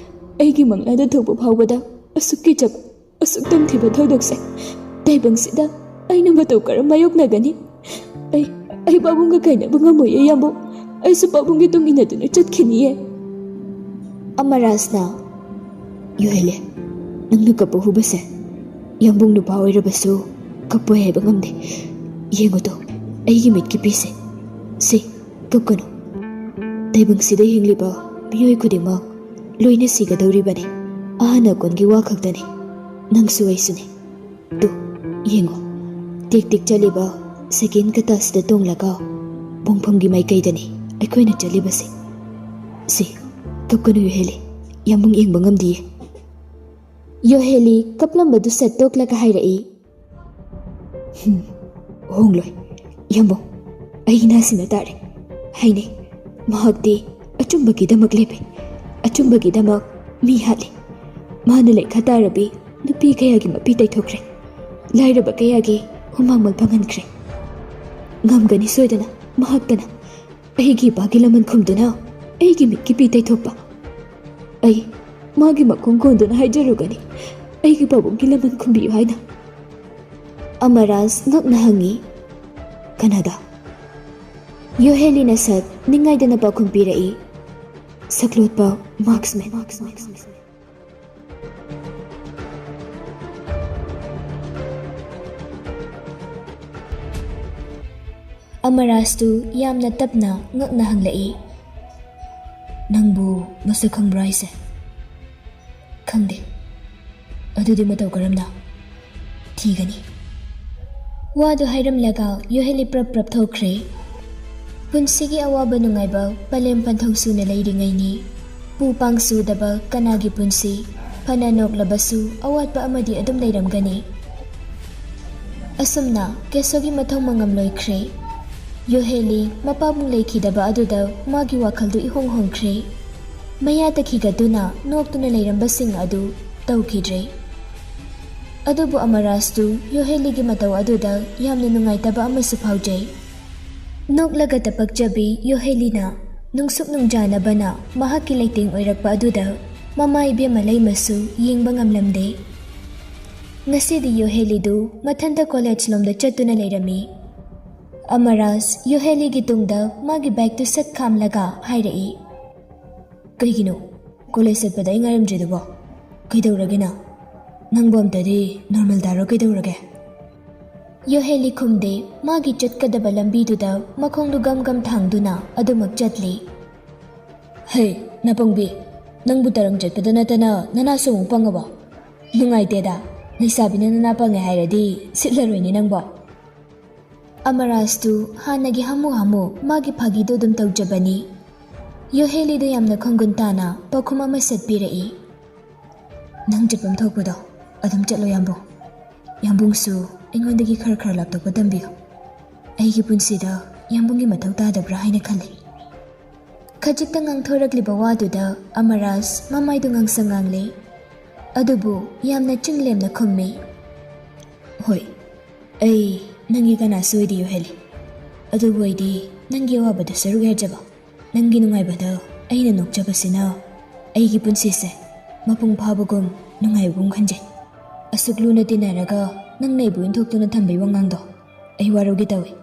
ꯑꯩꯒꯤ ꯃꯪꯂꯥꯗ ꯊꯣꯛꯄ ꯐꯥꯎꯕꯗ ꯑꯁꯨꯛ ꯀꯤꯖꯕ, ꯑꯁꯨꯛ ꯇꯝꯊꯤꯕ ꯊꯧꯗꯣꯛꯁꯦ ꯇꯥꯏꯕꯪꯁꯤꯗ ꯑꯩꯅ ꯃꯇꯧ ꯀꯔꯝ ꯃꯥꯌꯣꯛꯅꯒꯅꯤ? ꯑꯩ, ꯑꯩ ꯄꯥꯕꯨꯡꯒ ꯀꯥꯏꯅꯕ ꯉꯝꯃꯣꯏꯌꯦ, ꯌꯥꯝꯕꯨꯡ꯫ ꯑꯩꯁꯨ ꯄꯥꯕꯨꯡꯒꯤ ꯇꯨꯡ ꯏꯟꯅꯗꯨꯅ ꯆꯠꯈꯤꯅꯤꯌꯦ꯫" ꯑꯃꯔꯥꯖꯅ, "ꯌꯣꯍꯦꯂꯤ, ꯅꯪꯅ ꯀꯞꯄ ꯎꯕꯁꯦ, ꯌꯥꯝꯕꯨꯡ ꯅꯨꯄꯥ ꯑꯣꯏꯔꯕꯁꯨ ꯀꯞꯄꯣꯏ ꯍꯥꯏꯕ ꯉꯝꯗꯦ꯫ ꯌꯦꯡꯉꯨꯗꯣ, ꯑꯩꯒꯤ ꯃꯤꯠꯀꯤ ꯄꯤꯁꯦ꯫ ꯁꯤ, ꯀꯞꯀꯅꯨ꯫ ꯇꯥꯏꯕꯪꯁꯤꯗ ꯍꯤꯡꯂꯤꯕ ꯃꯤꯑꯣꯏ ꯈꯨꯗꯤꯡꯃꯛ ꯂꯣꯏꯅ ꯁꯤꯒꯗꯧꯔꯤꯕꯅꯤ꯫ ꯑꯍꯟ ꯑꯀꯣꯟꯒꯤ ꯋꯥ ꯈꯛꯇꯅꯤ꯫ ꯅꯪꯁꯨ ꯑꯩꯁꯨꯅꯤ꯫ ꯇꯨ, ꯌꯦꯡꯉꯣ, ꯇꯤꯛ ꯇꯤꯛ ꯆꯠꯂꯤꯕ ꯁꯦꯀꯦꯟ ꯀꯇꯥꯁꯤꯗ ꯇꯣꯡꯂꯒ ꯄꯣꯡꯐꯝꯒꯤ ꯃꯥꯏꯀꯩꯗꯅꯤ ꯑꯩꯈꯣꯏꯅ ꯆꯠꯂꯤꯕꯁꯦ꯫ ꯁꯤ, ꯀꯞꯀꯅꯨ ꯌꯣꯍꯦꯂꯤ, ꯌꯥꯝꯕꯨꯡ ꯌꯦꯡꯕ ꯉꯝꯗꯤꯌꯦ꯫" ꯌꯣꯍꯦꯂꯤ ꯀꯞꯂꯝꯕꯗꯨ ꯁꯠꯇꯣꯛꯂꯒ ꯍꯥꯏꯔꯛꯏ, "ꯍꯨꯝ, ꯍꯣꯡꯂꯣꯏ, ꯌꯥꯝꯕꯨꯡ, ꯑꯩ ꯏꯅꯥꯁꯤꯅ ꯇꯥꯔꯦ꯫ ꯍꯥꯏꯅꯩ, ꯃꯍꯥꯛꯇꯤ ꯑꯆꯨꯝꯕꯒꯤꯗꯃꯛ ꯂꯦꯞꯄꯤ, ꯑꯆꯨꯝꯕꯒꯤꯗꯃꯛ ꯃꯤ ꯍꯥꯠꯂꯤ꯫ ꯃꯥꯅ ꯂꯩꯈꯥ ꯇꯥꯔꯕꯤ ꯅꯨꯄꯤ ꯀꯌꯥꯒꯤ ꯃꯄꯤ ꯇꯩꯊꯣꯛꯈ꯭ꯔꯦ, ꯂꯥꯏꯔꯕ ꯀꯌꯥꯒꯤ ꯍꯨꯃꯥꯡ ꯃꯜ ꯐꯪꯍꯟꯈ꯭ꯔꯦ꯫ ꯉꯝꯒꯅꯤ ꯁꯣꯏꯗꯅ ꯃꯍꯥꯛꯇꯅ ꯑꯩꯒꯤ ꯏꯄꯥꯒꯤ ꯂꯃꯟ ꯈꯨꯝꯗꯨꯅ ꯑꯩꯒꯤ ꯃꯤꯠꯀꯤ ꯄꯤ ꯇꯩꯊꯣꯛꯄ꯫ ꯑꯩ, ꯃꯥꯒꯤ ꯃꯈꯣꯡ ꯀꯣꯟꯗꯨꯅ ꯍꯥꯏꯖꯔꯨꯒꯅꯤ, ꯑꯩꯒꯤ ꯄꯥꯕꯨꯡꯒꯤ ꯂꯃꯟ ꯈꯨꯝꯕꯤꯌꯨ ꯍꯥꯏꯅ꯫ ꯑꯃꯔꯥꯖ ꯉꯛꯅ ꯍꯪꯉꯤ, "ꯀꯅꯥꯗ?" ꯌꯣꯍꯦꯂꯤꯅ ꯁꯠ ꯅꯤꯡꯉꯥꯏꯗꯅ ꯄꯥꯎꯈꯨꯝ ꯄꯤꯔꯛꯏ, "ꯁꯛꯂꯣꯠꯄ ꯃꯥꯔꯛꯁꯃꯦꯟ꯫" ꯑꯃꯔꯥꯖꯇꯨ ꯌꯥꯝꯅ ꯇꯞꯅ ꯉꯛꯅ ꯍꯪꯂꯛꯏ, "ꯅꯪꯕꯨ ꯃꯁꯛ ꯈꯪꯕ꯭ꯔꯥ ꯍꯥꯏꯁꯦ?" "ꯈꯪꯗꯦ꯫" "ꯑꯗꯨꯗꯤ ꯃꯇꯧ ꯀꯔꯝꯅ ꯊꯤꯒꯅꯤ?" ꯋꯥꯗꯨ ꯍꯥꯏꯔꯝꯂꯒ ꯌꯣꯍꯦꯂꯤ ꯄ꯭ꯔꯞ ꯄ꯭ꯔꯞ ꯊꯣꯛꯈ꯭ꯔꯦ꯫ ꯄꯨꯟꯁꯤꯒꯤ ꯑꯋꯥꯕ ꯅꯨꯡꯉꯥꯏꯕ ꯄꯂꯦꯝ ꯄꯟꯊꯧ ꯁꯨꯅ ꯂꯩꯔꯤꯉꯩꯅꯤ꯫ ꯄꯨ ꯄꯥꯡ ꯁꯨꯗꯕ ꯀꯅꯥꯒꯤ ꯄꯨꯟꯁꯤ? ꯐꯅ ꯅꯣꯛꯂꯕꯁꯨ ꯑꯋꯥꯠꯄ ꯑꯃꯗꯤ ꯑꯗꯨꯝ ꯂꯩꯔꯝꯒꯅꯤ꯫ ꯑꯁꯨꯝꯅ ꯀꯦꯁꯣꯒꯤ ꯃꯊꯧ ꯃꯉꯝ ꯂꯣꯏꯈ꯭ꯔꯦ꯫ ꯌꯣꯍꯦꯂꯤ ꯃꯄꯥꯕꯨꯡ ꯂꯩꯈꯤꯗꯕ ꯑꯗꯨꯗ ꯃꯥꯒꯤ ꯋꯥꯈꯜꯗꯨ ꯏꯍꯣꯡ ꯍꯣꯡꯈ꯭ꯔꯦ꯫ ꯃꯌꯥ ꯇꯛꯈꯤꯒꯗꯨꯅ ꯅꯣꯛꯇꯨꯅ ꯂꯩꯔꯝꯕꯁꯤꯡ ꯑꯗꯨ ꯇꯧꯈꯤꯗ꯭ꯔꯦ꯫ ꯑꯗꯨꯕꯨ ꯑꯃꯔꯥꯖꯇꯨ ꯌꯣꯍꯦꯂꯤꯒꯤ ꯃꯇꯧ ꯑꯗꯨꯗ ꯌꯥꯝꯅ ꯅꯨꯡꯉꯥꯏꯇꯕ ꯑꯃꯁꯨ ꯐꯥꯎꯖꯩ꯫ ꯅꯣꯛꯂꯒ ꯇꯄꯛꯆꯕꯤ ꯌꯣꯍꯦꯂꯤꯅ ꯅꯨꯡꯁꯨꯛ ꯅꯨꯡꯖꯥꯅꯕꯅ ꯃꯍꯥꯛꯀꯤ ꯂꯩꯇꯦꯡ ꯑꯣꯏꯔꯛꯄ ꯑꯗꯨꯗ ꯃꯃꯥ ꯏꯕꯦꯝꯃ ꯂꯩꯃꯁꯨ ꯌꯦꯡꯕ ꯉꯝꯂꯝꯗꯦ꯫ ꯉꯁꯤꯗꯤ ꯌꯣꯍꯦꯂꯤꯗꯨ ꯃꯊꯟꯇ ꯀꯣꯂꯦꯖ ꯂꯣꯝꯗ ꯆꯠꯇꯨꯅ ꯂꯩꯔꯝꯃꯤ꯫ ꯑꯃꯔꯥꯖ ꯌꯣꯍꯦꯂꯤꯒꯤ ꯇꯨꯡꯗ ꯃꯥꯒꯤ ꯕꯦꯒꯇꯨ ꯁꯠ ꯈꯥꯝꯂꯒ ꯍꯥꯏꯔꯛꯏ, "ꯀꯩꯒꯤꯅꯣ? ꯀꯣꯂꯦꯖ ꯆꯠꯄꯗ ꯑꯩ ꯉꯥꯏꯔꯝꯗ꯭ꯔꯤꯗꯨꯕꯣ? ꯀꯩꯗꯧꯔꯒꯦ ꯅꯪ? ꯅꯪꯕꯨ ꯑꯝꯇꯗꯤ ꯅꯣꯔꯃꯦꯜ ꯇꯥꯔꯣ, ꯀꯩꯗꯧꯔꯒꯦ?" ꯌꯣꯍꯦꯂꯤ ꯈꯨꯝꯗꯦ꯫ ꯃꯥꯒꯤ ꯆꯠꯀꯗꯕ ꯂꯝꯕꯤꯗꯨꯗ ꯃꯈꯣꯡꯗꯨ ꯒꯝ ꯒꯝ ꯊꯥꯡꯗꯨꯅ ꯑꯗꯨꯃꯛ ꯆꯠꯂꯤ꯫ "ꯍꯦ, ꯅꯥꯄꯪꯕꯤ, ꯅꯪꯕꯨ ꯇꯔꯪ ꯆꯠꯄꯗ ꯅꯠꯇꯅ ꯅꯅꯥꯁꯨ ꯑꯃꯨꯛ ꯄꯪꯉꯕꯣ? ꯅꯨꯡꯉꯥꯏꯇꯦꯗ, ꯂꯩꯁꯥꯕꯤꯅ ꯅꯅꯥ ꯄꯪꯉꯦ ꯍꯥꯏꯔꯗꯤ ꯁꯤꯠꯂꯔꯣꯏꯅꯦ ꯅꯪꯕꯣ꯫" ꯑꯃꯔꯥꯖꯇꯨ ꯍꯥꯟꯅꯒꯤ ꯍꯥꯃꯨ ꯍꯥꯃꯨ ꯃꯥꯒꯤ ꯐꯥꯒꯤꯗꯨ ꯑꯗꯨꯝ ꯇꯧꯖꯕꯅꯤ꯫ ꯌꯣꯍꯦꯂꯤꯗꯨ ꯌꯥꯝꯅ ꯈꯣꯡꯒꯨꯟ ꯇꯥꯅ ꯄꯥꯎꯈꯨꯝ ꯑꯃ ꯁꯠꯄꯤꯔꯛꯏ꯫ "ꯅꯪ ꯆꯠꯐꯝ ꯊꯣꯛꯄꯗꯣ ꯑꯗꯨꯝ ꯆꯠꯂꯣ ꯌꯥꯝꯕꯨꯡ꯫ ꯌꯥꯝꯕꯨꯡꯁꯨ ꯑꯩꯉꯣꯟꯗꯒꯤ ꯈꯔ ꯈꯔ ꯂꯥꯞꯊꯣꯛꯄ ꯇꯝꯕꯤꯌꯨ꯫ ꯑꯩꯒꯤ ꯄꯨꯟꯁꯤꯗ ꯌꯥꯝꯕꯨꯡꯒꯤ ꯃꯊꯧ ꯇꯥꯗꯕ꯭ꯔꯥ ꯍꯥꯏꯅ ꯈꯜꯂꯤ꯫" ꯈꯖꯤꯛꯇ ꯉꯥꯡꯊꯣꯔꯛꯂꯤꯕ ꯋꯥꯗꯨꯗ ꯑꯃꯔꯥꯖ ꯃꯃꯥꯏꯗꯨ ꯉꯥꯡꯁꯪ ꯉꯥꯡꯂꯦ꯫ ꯑꯗꯨꯕꯨ ꯌꯥꯝꯅ ꯆꯤꯡꯂꯦꯝꯅ ꯈꯨꯝꯃꯤ꯫ "ꯍꯣꯏ, ꯑꯩ ꯅꯪꯒꯤ ꯀꯅꯥꯁꯨ ꯑꯣꯏꯗꯦ ꯌꯣꯍꯦꯂꯤ꯫ ꯑꯗꯨꯕꯨ ꯑꯩꯗꯤ ꯅꯪꯒꯤ ꯑꯋꯥꯕꯗ ꯁꯔꯨꯛ ꯌꯥꯖꯕ, ꯅꯪꯒꯤ ꯅꯨꯡꯉꯥꯏꯕꯗ ꯑꯩꯅ ꯅꯣꯛꯆꯕꯁꯤꯅ ꯑꯩꯒꯤ ꯄꯨꯟꯁꯤꯁꯦ ꯃꯄꯨꯡ ꯐꯥꯕꯒꯨꯝ ꯅꯨꯡꯉꯥꯏꯕꯒꯨꯝ ꯈꯟꯖꯩ꯫ ꯑꯁꯨꯛ ꯂꯨꯅ ꯇꯤꯟꯅꯔꯒ ꯅꯪꯅ ꯑꯩꯕꯨ ꯏꯟꯊꯣꯛꯇꯨꯅ ꯊꯝꯕꯒꯤ ꯋꯥꯉꯥꯡꯗꯣ ꯑꯩ ꯋꯥꯔꯧꯒꯦ ꯇꯧꯏ꯫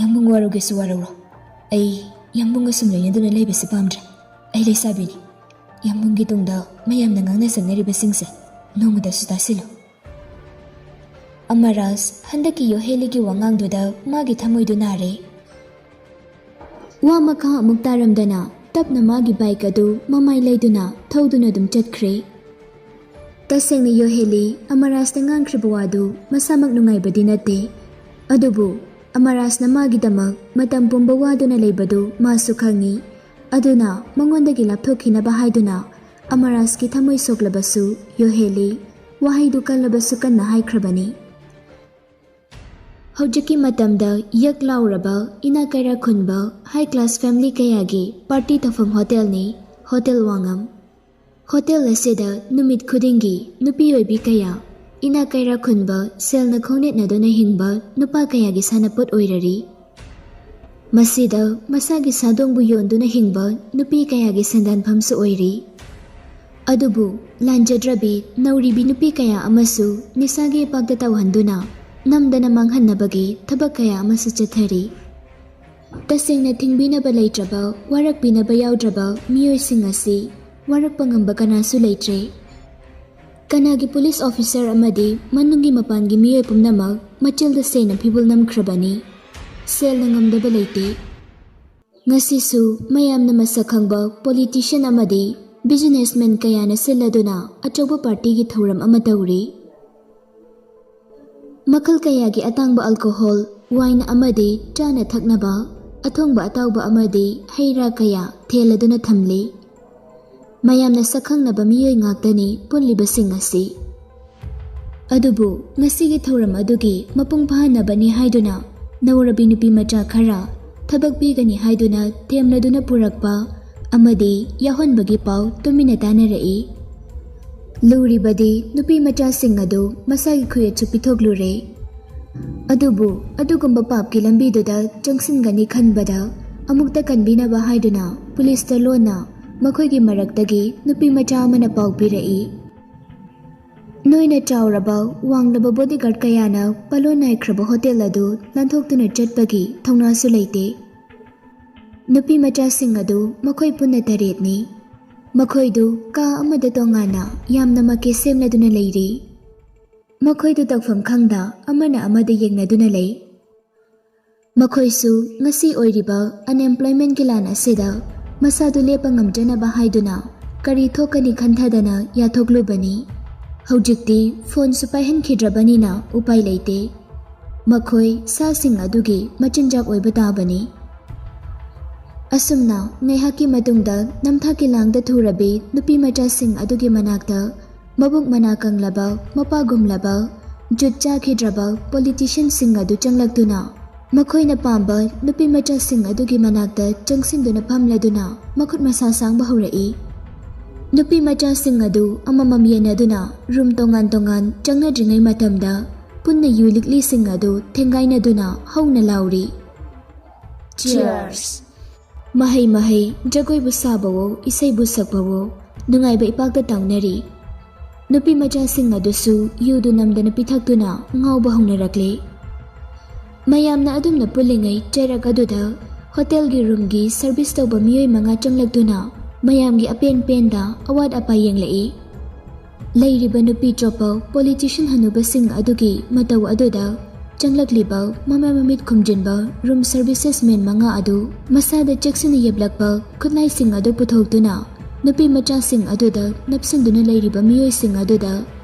ꯌꯥꯝꯕꯨꯡ, ꯋꯥꯔꯧꯒꯦꯁꯨ ꯋꯥꯔꯧꯔꯣ, ꯑꯩ ꯌꯥꯝꯕꯨꯡꯒ ꯁꯨꯝ ꯂꯣꯏꯅꯗꯨꯅ ꯂꯩꯕꯁꯤ ꯄꯥꯝꯗ꯭ꯔꯦ꯫ ꯑꯩ ꯂꯩꯁꯥꯕꯤꯅꯤ꯫ ꯌꯥꯝꯕꯨꯡꯒꯤ ꯇꯨꯡꯗ ꯃꯌꯥꯝꯅ ꯉꯥꯡꯅ ꯁꯛꯅꯔꯤꯕꯁꯤꯡꯁꯦ ꯅꯣꯡꯃꯗꯁꯨ ꯇꯥꯁꯤꯜꯂꯨ꯫ ꯑꯃꯔꯥꯖ ꯍꯟꯗꯛꯀꯤ ꯌꯣꯍꯦꯂꯤꯒꯤ ꯋꯥꯉꯥꯡꯗꯨꯗ ꯃꯥꯒꯤ ꯊꯃꯣꯏꯗꯨ ꯅꯥꯔꯦ꯫ ꯋꯥ ꯃꯈꯥ ꯑꯃꯨꯛ ꯇꯥꯔꯝꯗꯅ ꯇꯞꯅ ꯃꯥꯒꯤ ꯕꯥꯏꯛ ꯑꯗꯨ ꯃꯃꯥꯏ ꯂꯩꯗꯨꯅ ꯊꯧꯗꯨꯅ ꯑꯗꯨꯝ ꯆꯠꯈ꯭ꯔꯦ꯫ ꯇꯁꯦꯡꯅ ꯌꯣꯍꯦꯂꯤ ꯑꯃꯔꯥꯖꯅ ꯉꯥꯡꯈ꯭ꯔꯤꯕ ꯋꯥꯗꯨ ꯃꯁꯥꯃꯛ ꯅꯨꯡꯉꯥꯏꯕꯗꯤ ꯅꯠꯇꯦ꯫ ꯑꯗꯨꯕꯨ ꯑꯃꯔꯥꯖꯅ ꯃꯥꯒꯤꯗꯃꯛ ꯃꯇꯝ ꯄꯨꯝꯕ ꯋꯥꯗꯨꯅ ꯂꯩꯕꯗꯨ ꯃꯥꯁꯨ ꯈꯪꯏ꯫ ꯑꯗꯨꯅ ꯃꯉꯣꯟꯗꯒꯤ ꯂꯥꯞꯊꯣꯛꯈꯤꯅꯕ ꯍꯥꯏꯗꯨꯅ ꯑꯃꯔꯥꯖꯀꯤ ꯊꯃꯣꯏ ꯁꯣꯛꯂꯕꯁꯨ ꯌꯣꯍꯦꯂꯤ ꯋꯥꯍꯩꯗꯨ ꯀꯜꯂꯕꯁꯨ ꯀꯟꯅ ꯍꯥꯏꯈ꯭ꯔꯕꯅꯤ꯫ ꯍꯧꯖꯤꯛꯀꯤ ꯃꯇꯝꯗ ꯌꯛ ꯂꯥꯎꯔꯕ ꯏꯅꯥ ꯀꯩꯔꯥ ꯈꯨꯟꯕ ꯍꯥꯏ ꯀ꯭ꯂꯥꯁ ꯐꯦꯃꯤꯂꯤ ꯀꯌꯥꯒꯤ ꯄꯥꯔꯇꯤ ꯇꯧꯐꯝ ꯍꯣꯇꯦꯜꯅꯤ ꯍꯣꯇꯦꯜ ꯋꯥꯉꯝ꯫ ꯍꯣꯇꯦꯜ ꯑꯁꯤꯗ ꯅꯨꯃꯤꯠ ꯈꯨꯗꯤꯡꯒꯤ ꯅꯨꯄꯤ ꯑꯣꯏꯕꯤ ꯀꯌꯥ, ꯏꯅꯥ ꯀꯩꯔꯥ ꯈꯨꯟꯕ, ꯁꯦꯜꯅ ꯈꯣꯡꯅꯦꯠꯅꯗꯨꯅ ꯍꯤꯡꯕ ꯅꯨꯄꯥ ꯀꯌꯥꯒꯤ ꯁꯥꯟꯅꯄꯣꯠ ꯑꯣꯏꯔꯔꯤ꯫ ꯃꯁꯤꯗ ꯃꯁꯥꯒꯤ ꯁꯥꯗꯣꯡꯕꯨ ꯌꯣꯟꯗꯨꯅ ꯍꯤꯡꯕ ꯅꯨꯄꯤ ꯀꯌꯥꯒꯤ ꯁꯦꯟꯗꯥꯟꯐꯝꯁꯨ ꯑꯣꯏꯔꯤ꯫ ꯑꯗꯨꯕꯨ ꯂꯥꯟꯖꯗ꯭ꯔꯕꯤ ꯅꯧꯔꯤꯕꯤ ꯅꯨꯄꯤ ꯀꯌꯥ ꯑꯃꯁꯨ ꯅꯤꯁꯥꯒꯤ ꯏꯄꯥꯛꯇ ꯇꯧꯍꯟꯗꯨꯅ ꯅꯝꯗꯅ ꯃꯥꯡꯍꯟꯅꯕꯒꯤ ꯊꯕꯛ ꯀꯌꯥ ꯑꯃꯁꯨ ꯆꯠꯊꯔꯤ꯫ ꯇꯁꯦꯡꯅ ꯊꯤꯡꯕꯤꯅꯕ ꯂꯩꯇ꯭ꯔꯕ, ꯋꯥꯔꯛꯄꯤꯅꯕ ꯌꯥꯎꯗ꯭ꯔꯕ ꯃꯤꯑꯣꯏꯁꯤꯡ ꯑꯁꯤ ꯋꯥꯔꯛꯄ ꯉꯝꯕ ꯀꯅꯥꯁꯨ ꯂꯩꯇ꯭ꯔꯦ꯫ ꯀꯅꯥꯒꯤ ꯄꯨꯂꯤꯁ ꯑꯣꯐꯤꯁꯔ ꯑꯃꯗꯤ ꯃꯅꯨꯡꯒꯤ ꯃꯄꯥꯟꯒꯤ ꯃꯤꯑꯣꯏ ꯄꯨꯝꯅꯃꯛ ꯃꯆꯤꯜꯗ ꯁꯦꯡꯅ ꯐꯤꯕꯨꯜ ꯅꯝꯈ꯭ꯔꯕꯅꯤ꯫ ꯁꯦꯜꯅ ꯉꯝꯗꯕ ꯂꯩꯇꯦ꯫ ꯉꯁꯤꯁꯨ ꯃꯌꯥꯝꯅ ꯃꯁꯛ ꯈꯪꯕ ꯄꯣꯂꯤꯇꯤꯁꯤꯌꯟ ꯑꯃꯗꯤ ꯕꯤꯖꯤꯅꯦꯁꯃꯦꯟ ꯀꯌꯥꯅ ꯁꯤꯜꯂꯗꯨꯅ ꯑꯆꯧꯕ ꯄꯥꯔꯇꯤꯒꯤ ꯊꯧꯔꯝ ꯑꯃ ꯇꯧꯔꯤ꯫ ꯃꯈꯜ ꯀꯌꯥꯒꯤ ꯑꯇꯥꯡꯕ ꯑꯜꯀꯣꯍꯣꯜ, ꯋꯥꯏꯟ ꯑꯃꯗꯤ ꯆꯥꯅ ꯊꯛꯅꯕ, ꯑꯊꯣꯡꯕ ꯑꯇꯥꯎꯕ ꯑꯃꯗꯤ ꯍꯩ ꯔꯥ ꯀꯌꯥ ꯊꯦꯜꯂꯗꯨꯅ ꯊꯝꯂꯤ꯫ ꯃꯌꯥꯝꯅ ꯁꯛꯈꯪꯅꯕ ꯃꯤꯑꯣꯏ ꯉꯥꯛꯇꯅꯤ ꯄꯨꯜꯂꯤꯕꯁꯤꯡ ꯑꯁꯤ꯫ ꯑꯗꯨꯕꯨ ꯉꯁꯤꯒꯤ ꯊꯧꯔꯝ ꯑꯗꯨꯒꯤ ꯃꯄꯨꯡ ꯐꯥꯍꯟꯅꯕꯅꯤ ꯍꯥꯏꯗꯨꯅ ꯅꯧꯔꯕꯤ ꯅꯨꯄꯤ ꯃꯆꯥ ꯈꯔ ꯊꯕꯛ ꯄꯤꯒꯅꯤ ꯍꯥꯏꯗꯨꯅ ꯊꯦꯝꯂꯗꯨꯅ ꯄꯨꯔꯛꯄ ꯑꯃꯗꯤ ꯌꯥꯎꯍꯟꯕꯒꯤ ꯄꯥꯎ ꯇꯨꯃꯤꯟꯅ ꯇꯥꯅꯔꯛꯏ꯫ ꯂꯨꯔꯤꯕꯗꯤ ꯅꯨꯄꯤ ꯃꯆꯥꯁꯤꯡ ꯑꯗꯨ ꯃꯁꯥꯒꯤ ꯈꯨꯌꯦꯠꯁꯨ ꯄꯤꯊꯣꯛꯂꯨꯔꯦ꯫ ꯑꯗꯨꯕꯨ ꯑꯗꯨꯒꯨꯝꯕ ꯄꯥꯞꯀꯤ ꯂꯝꯕꯤꯗꯨꯗ ꯆꯪꯁꯤꯟꯒꯅꯤ ꯈꯟꯕꯗ ꯑꯃꯨꯛꯇ ꯀꯟꯕꯤꯅꯕ ꯍꯥꯏꯗꯨꯅ ꯄꯨꯂꯤꯁꯇ ꯂꯣꯟꯅ ꯃꯈꯣꯏꯒꯤ ꯃꯔꯛꯇꯒꯤ ꯅꯨꯄꯤ ꯃꯆꯥ ꯑꯃꯅ ꯄꯥꯎ ꯄꯤꯔꯛꯏ꯫ ꯅꯣꯏꯅ ꯆꯥꯎꯔꯕ, ꯋꯥꯡꯂꯕ ꯕꯣꯗꯤꯒꯥꯔꯗ ꯀꯌꯥꯅ ꯄꯥꯂꯣꯟ ꯅꯥꯏꯈ꯭ꯔꯕ ꯍꯣꯇꯦꯜ ꯑꯗꯨ ꯂꯥꯟꯊꯣꯛꯇꯨꯅ ꯆꯠꯄꯒꯤ ꯊꯧꯅꯥꯁꯨ ꯂꯩꯇꯦ꯫ ꯅꯨꯄꯤ ꯃꯆꯥꯁꯤꯡ ꯑꯗꯨ ꯃꯈꯣꯏ ꯄꯨꯟꯅ ꯇꯔꯦꯠꯅꯤ꯫ ꯃꯈꯣꯏꯗꯨ ꯀꯥ ꯑꯃꯗ ꯇꯣꯉꯥꯟꯅ ꯌꯥꯝꯅ ꯃꯀꯦ ꯁꯦꯝꯂꯗꯨꯅ ꯂꯩꯔꯤ꯫ ꯃꯈꯣꯏꯗꯨ ꯇꯧꯐꯝ ꯈꯪꯗ ꯑꯃꯅ ꯑꯃꯗ ꯌꯦꯡꯅꯗꯨꯅ ꯂꯩ꯫ ꯃꯈꯣꯏꯁꯨ ꯉꯁꯤ ꯑꯣꯏꯔꯤꯕ ꯑꯟꯑꯦꯝꯄ꯭ꯂꯣꯏꯃꯦꯟꯠꯀꯤ ꯂꯥꯟ ꯑꯁꯤꯗ ꯃꯁꯥꯗꯨ ꯂꯦꯞꯄ ꯉꯝꯖꯅꯕ ꯍꯥꯏꯗꯨꯅ ꯀꯔꯤ ꯊꯣꯛꯀꯅꯤ ꯈꯟꯊꯗꯅ ꯌꯥꯊꯣꯛꯂꯨꯕꯅꯤ꯫ ꯍꯧꯖꯤꯛꯇꯤ ꯐꯣꯟꯁꯨ ꯄꯥꯏꯍꯟꯈꯤꯗ꯭ꯔꯕꯅꯤꯅ ꯎꯄꯥꯏ ꯂꯩꯇꯦ꯫ ꯃꯈꯣꯏ ꯁꯥꯁꯤꯡ ꯑꯗꯨꯒꯤ ꯃꯆꯤꯟꯖꯥꯛ ꯑꯣꯏꯕ ꯇꯥꯕꯅꯤ꯫ ꯑꯁꯨꯝꯅ ꯉꯥꯏꯍꯥꯛꯀꯤ ꯃꯇꯨꯡꯗ ꯅꯝꯊꯥꯛꯀꯤ ꯂꯥꯡꯗ ꯊꯨꯔꯕꯤ ꯅꯨꯄꯤ ꯃꯆꯥꯁꯤꯡ ꯑꯗꯨꯒꯤ ꯃꯅꯥꯛꯇ ꯃꯕꯨꯛ ꯃꯅꯥ ꯀꯪꯂꯕ, ꯃꯄꯥꯒꯨꯝꯂꯕ, ꯖꯨꯠ ꯆꯥꯈꯤꯗ꯭ꯔꯕ ꯄꯣꯂꯤꯇꯤꯁꯤꯌꯟꯁꯤꯡ ꯑꯗꯨ ꯆꯪꯂꯛꯇꯨꯅ ꯃꯈꯣꯏꯅ ꯄꯥꯝꯕ ꯅꯨꯄꯤ ꯃꯆꯥꯁꯤꯡ ꯑꯗꯨꯒꯤ ꯃꯅꯥꯛꯇ ꯆꯪꯁꯤꯟꯗꯨꯅ ꯐꯝꯂꯗꯨꯅ ꯃꯈꯨꯠ ꯃꯁꯥ ꯁꯥꯡꯕ ꯍꯧꯔꯛꯏ꯫ ꯅꯨꯄꯤ ꯃꯆꯥꯁꯤꯡ ꯑꯗꯨ ꯑꯃꯃꯝ ꯌꯦꯟꯅꯗꯨꯅ ꯔꯨꯝ ꯇꯣꯉꯥꯟ ꯇꯣꯉꯥꯟ ꯆꯪꯅꯗ꯭ꯔꯤꯉꯩ ꯃꯇꯝꯗ ꯄꯨꯟꯅ ꯌꯨ ꯂꯤꯛꯂꯤꯁꯤꯡ ꯑꯗꯨ ꯊꯦꯡꯒꯥꯏꯅꯗꯨꯅ ꯍꯧꯅ ꯂꯥꯎꯔꯤ꯫ Cheers! ꯃꯍꯩ ꯃꯍꯩ, ꯖꯒꯣꯏꯕꯨ ꯁꯥꯕꯋꯣ, ꯏꯁꯩꯕꯨ ꯁꯛꯄꯋꯣ, ꯅꯨꯡꯉꯥꯏꯕ ꯏꯄꯥꯛꯇ ꯇꯥꯎꯅꯔꯤ꯫ ꯅꯨꯄꯤ ꯃꯆꯥꯁꯤꯡ ꯑꯗꯨꯁꯨ ꯌꯨꯗꯨ ꯅꯝꯗꯅ ꯄꯤꯊꯛꯇꯨꯅ ꯉꯥꯎꯕ ꯍꯧꯅꯔꯛꯂꯦ꯫ ꯃꯌꯥꯝꯅ ꯑꯗꯨꯝꯅ ꯄꯨꯜꯂꯤꯉꯩ ꯆꯩꯔꯛ ꯑꯗꯨꯗ ꯍꯣꯇꯦꯜꯒꯤ ꯔꯨꯝꯒꯤ ꯁꯔꯚꯤꯁ ꯇꯧꯕ ꯃꯤꯑꯣꯏ ꯃꯉꯥ ꯆꯪꯂꯛꯇꯨꯅ ꯃꯌꯥꯝꯒꯤ ꯑꯄꯦꯟ ꯄꯦꯟꯗ ꯑꯋꯥꯠ ꯑꯄꯥ ꯌꯦꯡꯂꯛꯏ꯫ ꯂꯩꯔꯤꯕ ꯅꯨꯄꯤ ꯆꯣꯞꯄ ꯄꯣꯂꯤꯇꯤꯁꯤꯌꯟ ꯍꯅꯨꯕꯁꯤꯡ ꯑꯗꯨꯒꯤ ꯃꯇꯧ ꯑꯗꯨꯗ ꯆꯪꯂꯛꯂꯤꯕ ꯃꯃꯥꯏ ꯃꯃꯤꯠ ꯈꯨꯝꯖꯤꯟꯕ ꯔꯨꯝ ꯁꯔꯚꯤꯁꯦꯁ ꯃꯦꯟ ꯃꯉꯥ ꯑꯗꯨ ꯃꯁꯥꯗ ꯆꯦꯛꯁꯤꯟꯅ ꯌꯦꯞꯂꯛꯄ ꯈꯨꯠꯂꯥꯏꯁꯤꯡ ꯑꯗꯨ ꯄꯨꯊꯣꯛꯇꯨꯅ ꯅꯨꯄꯤ ꯃꯆꯥꯁꯤꯡ ꯑꯗꯨꯗ ꯅꯞꯁꯤꯟꯗꯨꯅ ꯂꯩꯔꯤꯕ ꯃꯤꯑꯣꯏꯁꯤꯡ ꯑꯗꯨꯗ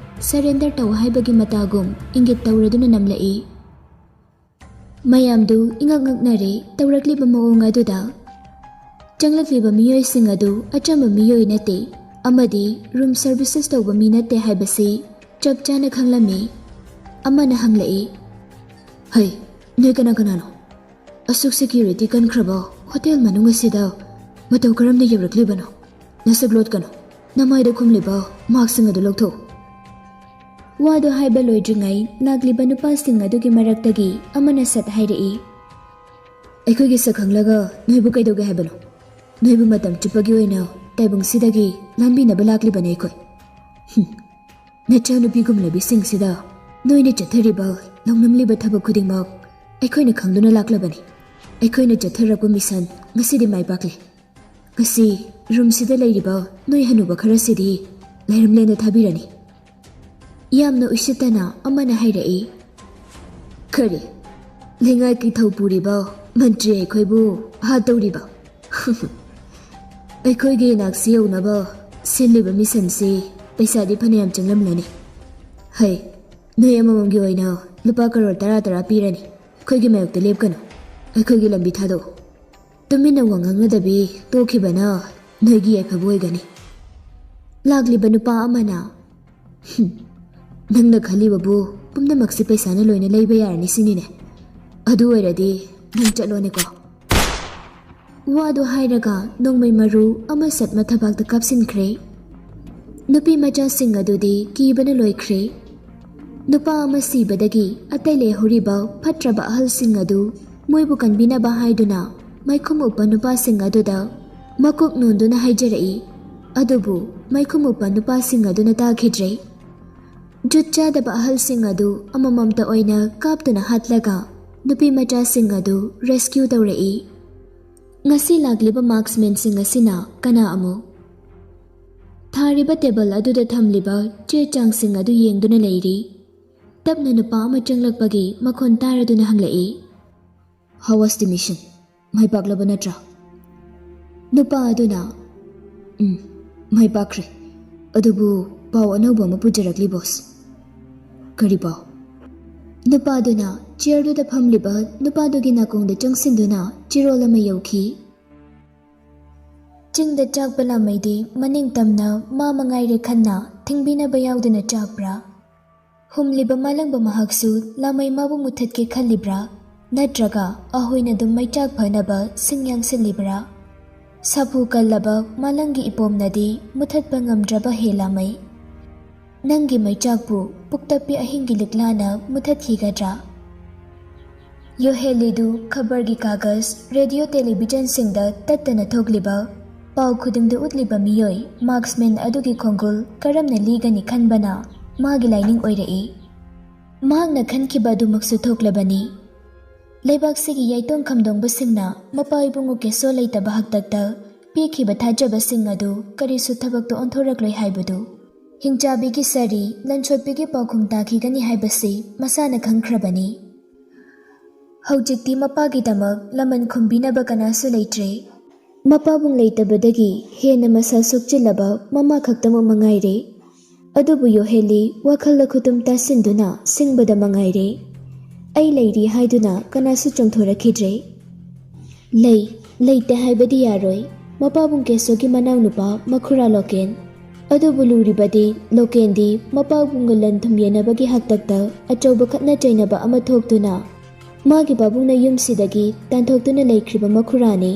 ꯁꯔꯦꯟꯗꯔ ꯇꯧ ꯍꯥꯏꯕꯒꯤ ꯃꯇꯥꯒꯨꯝ ꯏꯪꯒꯤꯠ ꯇꯧꯔꯗꯨꯅ ꯅꯝꯂꯛꯏ꯫ ꯃꯌꯥꯝꯗꯨ ꯏꯉꯛ ꯉꯛꯅꯔꯦ ꯇꯧꯔꯛꯂꯤꯕ ꯃꯑꯣꯡ ꯑꯗꯨꯗ꯫ ꯆꯪꯂꯛꯂꯤꯕ ꯃꯤꯑꯣꯏꯁꯤꯡ ꯑꯗꯨ ꯑꯆꯝꯕ ꯃꯤꯑꯣꯏ ꯅꯠꯇꯦ ꯑꯃꯗꯤ ꯔꯨꯝ ꯁꯔꯚꯤꯁꯦꯁ ꯇꯧꯕ ꯃꯤ ꯅꯠꯇꯦ ꯍꯥꯏꯕꯁꯤ ꯆꯞ ꯆꯥꯅ ꯈꯪꯂꯝꯃꯤ꯫ ꯑꯃꯅ ꯍꯪꯂꯛꯏ, "ꯍꯩ, ꯅꯣꯏ ꯀꯅꯥ ꯀꯅꯥꯅꯣ? ꯑꯁꯨꯛ ꯁꯦꯀ꯭ꯌꯨꯔꯤꯇꯤ ꯀꯟꯈ꯭ꯔꯕ ꯍꯣꯇꯦꯜ ꯃꯅꯨꯡ ꯑꯁꯤꯗ ꯃꯇꯧ ꯀꯔꯝꯅ ꯌꯧꯔꯛꯂꯤꯕꯅꯣ? ꯅꯁꯛ ꯂꯣꯠꯀꯅꯨ, ꯅꯃꯥꯏꯗ ꯈꯨꯝꯂꯤꯕ ꯃꯥꯛꯁꯤꯡ ꯑꯗꯨ ꯂꯧꯊꯣꯛꯎ꯫" ꯋꯥꯗꯨ ꯍꯥꯏꯕ ꯂꯣꯏꯗ꯭ꯔꯤꯉꯩ ꯂꯥꯛꯂꯤꯕ ꯅꯨꯄꯥꯁꯤꯡ ꯑꯗꯨꯒꯤ ꯃꯔꯛꯇꯒꯤ ꯑꯃꯅ ꯁꯠ ꯍꯥꯏꯔꯛꯏ, "ꯑꯩꯈꯣꯏꯒꯤ ꯁꯛ ꯈꯪꯂꯒ ꯅꯣꯏꯕꯨ ꯀꯩꯗꯧꯒꯦ ꯍꯥꯏꯕꯅꯣ? ꯅꯣꯏꯕꯨ ꯃꯇꯝ ꯆꯨꯞꯄꯒꯤ ꯑꯣꯏꯅ ꯇꯥꯏꯕꯪꯁꯤꯗꯒꯤ ꯂꯥꯟꯕꯤꯅꯕ ꯂꯥꯛꯂꯤꯕꯅꯤ ꯑꯩꯈꯣꯏ꯫ ꯍꯨꯝ, ꯅꯆꯥꯅꯨꯄꯤꯒꯨꯝꯂꯕꯤꯁꯤꯡꯁꯤꯗ ꯅꯣꯏꯅ ꯆꯠꯊꯔꯤꯕ, ꯂꯧꯅꯝꯂꯤꯕ ꯊꯕꯛ ꯈꯨꯗꯤꯡꯃꯛ ꯑꯩꯈꯣꯏꯅ ꯈꯪꯗꯨꯅ ꯂꯥꯛꯂꯕꯅꯤ꯫ ꯑꯩꯈꯣꯏꯅ ꯆꯠꯊꯔꯛꯄ ꯃꯤꯁꯟ ꯉꯁꯤꯗꯤ ꯃꯥꯏ ꯄꯥꯛꯂꯦ꯫ ꯉꯁꯤ ꯔꯨꯝꯁꯤꯗ ꯂꯩꯔꯤꯕ ꯅꯣꯏ ꯍꯅꯨꯕ ꯈꯔꯁꯤꯗꯤ ꯂꯩꯔꯝꯂꯦꯅ ꯊꯥꯕꯤꯔꯅꯤ꯫ ꯌꯥꯝꯅ ꯎꯁꯤꯠꯇꯅ ꯑꯃꯅ ꯍꯥꯏꯔꯛꯏ, "ꯀꯔꯤ? ꯂꯩꯉꯥꯛꯀꯤ ꯊꯧ ꯄꯨꯔꯤꯕ ꯃꯟꯇ꯭ꯔꯤ ꯑꯩꯈꯣꯏꯕꯨ ꯍꯥꯠꯇꯧꯔꯤꯕ? ꯑꯩꯈꯣꯏꯒꯤ ꯅꯥꯛꯁꯤ ꯌꯧꯅꯕ ꯁꯤꯜꯂꯤꯕ ꯃꯤꯁꯟꯁꯤ ꯄꯩꯁꯥꯗꯤ ꯐꯅꯌꯥꯝ ꯆꯪꯂꯝꯂꯅꯤ꯫ ꯍꯩ, ꯅꯣꯏ ꯑꯃꯃꯝꯒꯤ ꯑꯣꯏꯅ ꯂꯨꯄꯥ ꯀꯔꯣꯔ ꯇꯔꯥ ꯇꯔꯥ ꯄꯤꯔꯅꯤ꯫ ꯑꯩꯈꯣꯏꯒꯤ ꯃꯥꯌꯣꯛꯇ ꯂꯦꯞꯀꯅꯨ꯫ ꯑꯩꯈꯣꯏꯒꯤ ꯂꯝꯕꯤ ꯊꯥꯗꯣꯛꯎ꯫ ꯇꯨꯃꯤꯟꯅ ꯋꯥ ꯉꯥꯡꯅꯗꯕꯤ ꯇꯣꯛꯈꯤꯕꯅ ꯅꯣꯏꯒꯤ ꯌꯥꯏꯐꯕ ꯑꯣꯏꯒꯅꯤ꯫" ꯂꯥꯛꯂꯤꯕ ꯅꯨꯄꯥ ꯑꯃꯅ, "ꯍꯨꯝ, ꯅꯪꯅ ꯈꯜꯂꯤꯕꯕꯨ ꯄꯨꯝꯅꯃꯛꯁꯤ ꯄꯩꯁꯥꯅ ꯂꯣꯏꯅ ꯂꯩꯕ ꯌꯥꯔꯅꯤ ꯁꯤꯅꯤꯅꯦ? ꯑꯗꯨ ꯑꯣꯏꯔꯗꯤ ꯅꯪ ꯆꯠꯂꯣꯅꯦꯀꯣ꯫" ꯋꯥꯗꯨ ꯍꯥꯏꯔꯒ ꯅꯣꯡꯃꯩ ꯃꯔꯨ ꯑꯃ ꯁꯠ ꯃꯊꯕꯥꯛꯇ ꯀꯥꯞꯁꯤꯟꯈ꯭ꯔꯦ꯫ ꯅꯨꯄꯤ ꯃꯆꯥꯁꯤꯡ ꯑꯗꯨꯗꯤ ꯀꯤꯕꯅ ꯂꯣꯏꯈ꯭ꯔꯦ꯫ ꯅꯨꯄꯥ ꯑꯃ ꯁꯤꯕꯗꯒꯤ ꯑꯇꯩ ꯂꯩꯍꯧꯔꯤꯕ ꯐꯠꯇ꯭ꯔꯕ ꯑꯍꯜꯁꯤꯡ ꯑꯗꯨ ꯃꯣꯏꯕꯨ ꯀꯟꯕꯤꯅꯕ ꯍꯥꯏꯗꯨꯅ ꯃꯩꯈꯨꯝ ꯎꯞꯄ ꯅꯨꯄꯥꯁꯤꯡ ꯑꯗꯨꯗ ꯃꯀꯣꯛ ꯅꯣꯟꯗꯨꯅ ꯍꯥꯏꯖꯔꯛꯏ꯫ ꯑꯗꯨꯕꯨ ꯃꯩꯈꯨꯝ ꯎꯞꯄ ꯅꯨꯄꯥꯁꯤꯡ ꯑꯗꯨꯅ ꯇꯥꯈꯤꯗ꯭ꯔꯦ꯫ ꯖꯨꯠ ꯆꯥꯗꯕ ꯑꯍꯜꯁꯤꯡ ꯑꯗꯨ ꯑꯃꯃꯝꯇ ꯑꯣꯏꯅ ꯀꯥꯞꯇꯨꯅ ꯍꯥꯠꯂꯒ ꯅꯨꯄꯤ ꯃꯆꯥꯁꯤꯡ ꯑꯗꯨ ꯔꯦꯁꯀ꯭ꯌꯨ ꯇꯧꯔꯛꯏ꯫ ꯉꯁꯤ ꯂꯥꯛꯂꯤꯕ ꯃꯥꯔꯛꯁꯃꯦꯟꯁꯤꯡ ꯑꯁꯤꯅ ꯀꯅꯥ ꯑꯃꯨꯛ? ꯊꯥꯔꯤꯕ ꯇꯦꯕꯜ ꯑꯗꯨꯗ ꯊꯝꯂꯤꯕ ꯆꯦ ꯆꯥꯡꯁꯤꯡ ꯑꯗꯨ ꯌꯦꯡꯗꯨꯅ ꯂꯩꯔꯤ꯫ ꯇꯞꯅ ꯅꯨꯄꯥ ꯑꯃ ꯆꯪꯂꯛꯄꯒꯤ ꯃꯈꯣꯟ ꯇꯥꯔꯗꯨꯅ ꯍꯪꯂꯛꯏ, "How was the mission? ꯃꯥꯏ ꯄꯥꯛꯂꯕ ꯅꯠꯇ꯭ꯔꯥ?" ꯅꯨꯄꯥ ꯑꯗꯨꯅ, "ꯎꯝ, ꯃꯥꯏ ꯄꯥꯛꯈ꯭ꯔꯦ꯫ ꯑꯗꯨꯕꯨ ꯄꯥꯎ ꯑꯅꯧꯕ ꯑꯃ ꯄꯨꯖꯔꯛꯂꯤ, ꯕꯣꯁ꯫" "ꯀꯔꯤ ꯄꯥꯎ?" ꯅꯨꯄꯥꯗꯨꯅ ꯆꯤꯌꯔꯗꯨꯗ ꯐꯝꯂꯤꯕ ꯅꯨꯄꯥꯗꯨꯒꯤ ꯅꯥꯀꯣꯡꯗ ꯆꯪꯁꯤꯟꯗꯨꯅ ꯆꯤꯔꯣꯜ ꯑꯃ ꯌꯧꯈꯤ꯫ ꯆꯤꯡꯗ ꯆꯥꯛꯄ ꯂꯥꯃꯩꯗꯤ ꯃꯅꯤꯡ ꯇꯝꯅ ꯃꯥ ꯃꯉꯥꯏꯔꯦ ꯈꯟꯅ ꯊꯤꯡꯕꯤꯅꯕ ꯌꯥꯎꯗꯅ ꯆꯥꯛꯄ꯭ꯔꯥ? ꯍꯨꯝꯂꯤꯕ ꯃꯥꯂꯪꯕ ꯃꯍꯥꯛꯁꯨ ꯂꯥꯃꯩ ꯃꯥꯕꯨ ꯃꯨꯊꯠꯀꯦ ꯈꯜꯂꯤꯕ꯭ꯔꯥ? ꯅꯠꯇ꯭ꯔꯒ ꯑꯍꯣꯏꯅ ꯑꯗꯨꯝ ꯃꯩꯆꯥꯛ ꯐꯅꯕ ꯁꯤꯡ ꯌꯥꯡꯁꯤꯜꯂꯤꯕ꯭ꯔꯥ? ꯁꯥꯐꯨ ꯀꯜꯂꯕ ꯃꯥꯂꯪꯒꯤ ꯏꯄꯣꯝꯅꯗꯤ ꯃꯨꯊꯠꯄ ꯉꯝꯗ꯭ꯔꯕ ꯍꯦ ꯂꯥꯃꯩ꯫ ꯅꯪꯒꯤ ꯃꯩꯆꯥꯛꯄꯨ ꯄꯨꯛꯇꯞꯄꯤ ꯑꯍꯤꯡꯒꯤ ꯂꯤꯛꯂꯥꯅ ꯃꯨꯊꯠꯈꯤꯒꯗ꯭ꯔꯥ? ꯌꯣꯍꯦꯂꯤꯗꯨ ꯈꯕꯔꯒꯤ ꯀꯥꯒꯖ, ꯔꯦꯗꯤꯑꯣ, ꯇꯦꯂꯤꯚꯤꯖꯟꯁꯤꯡꯗ ꯇꯠꯇꯅ ꯊꯣꯛꯂꯤꯕ ꯄꯥꯎ ꯈꯨꯗꯤꯡꯗ ꯎꯠꯂꯤꯕ ꯃꯤꯑꯣꯏ ꯃꯥꯔꯛꯁꯃꯦꯟ ꯑꯗꯨꯒꯤ ꯈꯣꯡꯒꯨꯜ ꯀꯔꯝꯅ ꯂꯤꯒꯅꯤ ꯈꯟꯕꯅ ꯃꯥꯒꯤ ꯂꯥꯏꯅꯤꯡ ꯑꯣꯏꯔꯛꯏ꯫ ꯃꯍꯥꯛꯅ ꯈꯟꯈꯤꯕ ꯑꯗꯨꯃꯛꯁꯨ ꯊꯣꯛꯂꯕꯅꯤ꯫ ꯂꯩꯕꯥꯛꯁꯤꯒꯤ ꯌꯥꯏꯇꯣꯡ ꯈꯝꯗꯣꯡꯕꯁꯤꯡꯅ ꯃꯄꯥ ꯏꯕꯨꯡꯉꯣ ꯀꯦꯁꯣ ꯂꯩꯇꯕ ꯍꯥꯛꯇꯛꯇ ꯄꯤꯈꯤꯕ ꯊꯥꯖꯕꯁꯤꯡ ꯑꯗꯨ ꯀꯔꯤꯁꯨ ꯊꯕꯛꯇ ꯑꯣꯟꯊꯣꯔꯛꯂꯣꯏ ꯍꯥꯏꯕꯗꯨ ꯍꯤꯡꯆꯥꯕꯤꯒꯤ ꯁꯥꯔꯤ ꯂꯟꯁꯣꯠꯄꯤꯒꯤ ꯄꯥꯎꯈꯨꯝ ꯇꯥꯈꯤꯒꯅꯤ ꯍꯥꯏꯕꯁꯤ ꯃꯁꯥꯅ ꯈꯪꯈ꯭ꯔꯕꯅꯤ꯫ ꯍꯧꯖꯤꯛꯇꯤ ꯃꯄꯥꯒꯤꯗꯃꯛ ꯂꯃꯟ ꯈꯨꯝꯕꯤꯅꯕ ꯀꯅꯥꯁꯨ ꯂꯩꯇ꯭ꯔꯦ꯫ ꯃꯄꯥꯕꯨꯡ ꯂꯩꯇꯕꯗꯒꯤ ꯍꯦꯟꯅ ꯃꯁꯥ ꯁꯣꯛꯆꯤꯜꯂꯕ ꯃꯃꯥ ꯈꯛꯇꯃꯛ ꯃꯉꯥꯏꯔꯦ꯫ ꯑꯗꯨꯕꯨ ꯌꯣꯍꯦꯂꯤ ꯋꯥꯈꯜꯗ ꯈꯨꯇꯨꯝ ꯇꯥꯁꯤꯟꯗꯨꯅ ꯁꯤꯡꯕꯗ ꯃꯉꯥꯏꯔꯦ꯫ ꯑꯩ ꯂꯩꯔꯤ ꯍꯥꯏꯗꯨꯅ ꯀꯅꯥꯁꯨ ꯆꯣꯡꯊꯣꯔꯛꯈꯤꯗ꯭ꯔꯦ꯫ ꯂꯩ, ꯂꯩꯇꯦ ꯍꯥꯏꯕꯗꯤ ꯌꯥꯔꯣꯏ꯫ ꯃꯄꯥꯕꯨꯡ ꯀꯦꯁꯣꯒꯤ ꯃꯅꯥꯎꯅꯨꯄꯥ ꯃꯈꯨꯔꯥ ꯂꯣꯀꯦꯟ꯫ ꯑꯗꯨꯕꯨ ꯂꯨꯔꯤꯕꯗꯤ ꯂꯣꯀꯦꯟꯗꯤ ꯃꯄꯥꯕꯨꯡꯒ ꯂꯟ ꯊꯨꯝ ꯌꯦꯟꯅꯕꯒꯤ ꯍꯥꯛꯇꯛꯇ ꯑꯆꯧꯕ ꯈꯠꯅ ꯆꯩꯅꯕ ꯑꯃ ꯊꯣꯛꯇꯨꯅ ꯃꯥꯒꯤ ꯄꯥꯕꯨꯡꯅ ꯌꯨꯝꯁꯤꯗꯒꯤ ꯇꯥꯟꯊꯣꯛꯇꯨꯅ ꯂꯩꯈ꯭ꯔꯤꯕ ꯃꯈꯨꯔꯥꯅꯤ꯫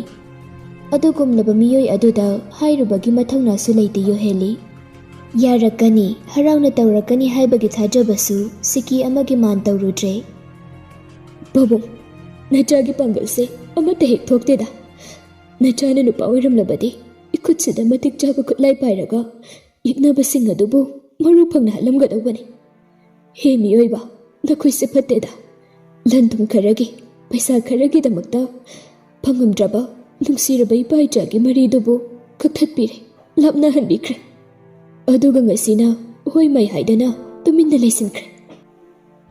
ꯑꯗꯨꯒꯨꯝꯂꯕ ꯃꯤꯑꯣꯏ ꯑꯗꯨꯗ ꯍꯥꯏꯔꯨꯕꯒꯤ ꯃꯊꯧꯅꯥꯁꯨ ꯂꯩꯇꯦ ꯌꯣꯍꯦꯂꯤ꯫ ꯌꯥꯔꯛꯀꯅꯤ, ꯍꯔꯥꯎꯅ ꯇꯧꯔꯛꯀꯅꯤ ꯍꯥꯏꯕꯒꯤ ꯊꯥꯖꯕꯁꯨ ꯁꯤꯀꯤ ꯑꯃꯒꯤ ꯃꯥꯟ ꯇꯧꯔꯨꯗ꯭ꯔꯦ꯫ ꯄꯥꯕꯨꯡ, ꯅꯆꯥꯒꯤ ꯄꯥꯡꯒꯜꯁꯦ ꯑꯃꯠꯇ ꯍꯦꯛ ꯊꯣꯛꯇꯦꯗ꯫ ꯅꯆꯥꯅ ꯅꯨꯄꯥ ꯑꯣꯏꯔꯝꯂꯕꯗꯤ ꯏꯈꯨꯠꯁꯤꯗ ꯃꯇꯤꯛ ꯆꯥꯕ ꯈꯨꯠꯂꯥꯏ ꯄꯥꯏꯔꯒ ꯌꯦꯛꯅꯕꯁꯤꯡ ꯑꯗꯨꯕꯨ ꯃꯔꯨ ꯐꯪꯅ ꯍꯜꯂꯝꯒꯗꯧꯕꯅꯤ꯫ ꯍꯦ ꯃꯤꯑꯣꯏꯕ, ꯅꯈꯣꯏꯁꯦ ꯐꯠꯇꯦꯗ꯫ ꯂꯟ ꯊꯨꯝ ꯈꯔꯒꯤ, ꯄꯩꯁꯥ ꯈꯔꯒꯤꯗꯃꯛꯇ ꯐꯪꯉꯝꯗ꯭ꯔꯕ ꯅꯨꯡꯁꯤꯔꯕ ꯏꯄꯥ ꯏꯆꯥꯒꯤ ꯃꯔꯤꯗꯨꯕꯨ ꯀꯛꯊꯠꯄꯤꯔꯦ, ꯂꯥꯞꯅꯍꯟꯕꯤꯈ꯭ꯔꯦ꯫ ꯑꯗꯨꯒ ꯉꯁꯤꯅ ꯍꯣꯏ ꯃꯥꯏ ꯍꯥꯏꯗꯅ ꯇꯨꯃꯤꯟꯅ ꯂꯩꯁꯤꯟꯈ꯭ꯔꯦ꯫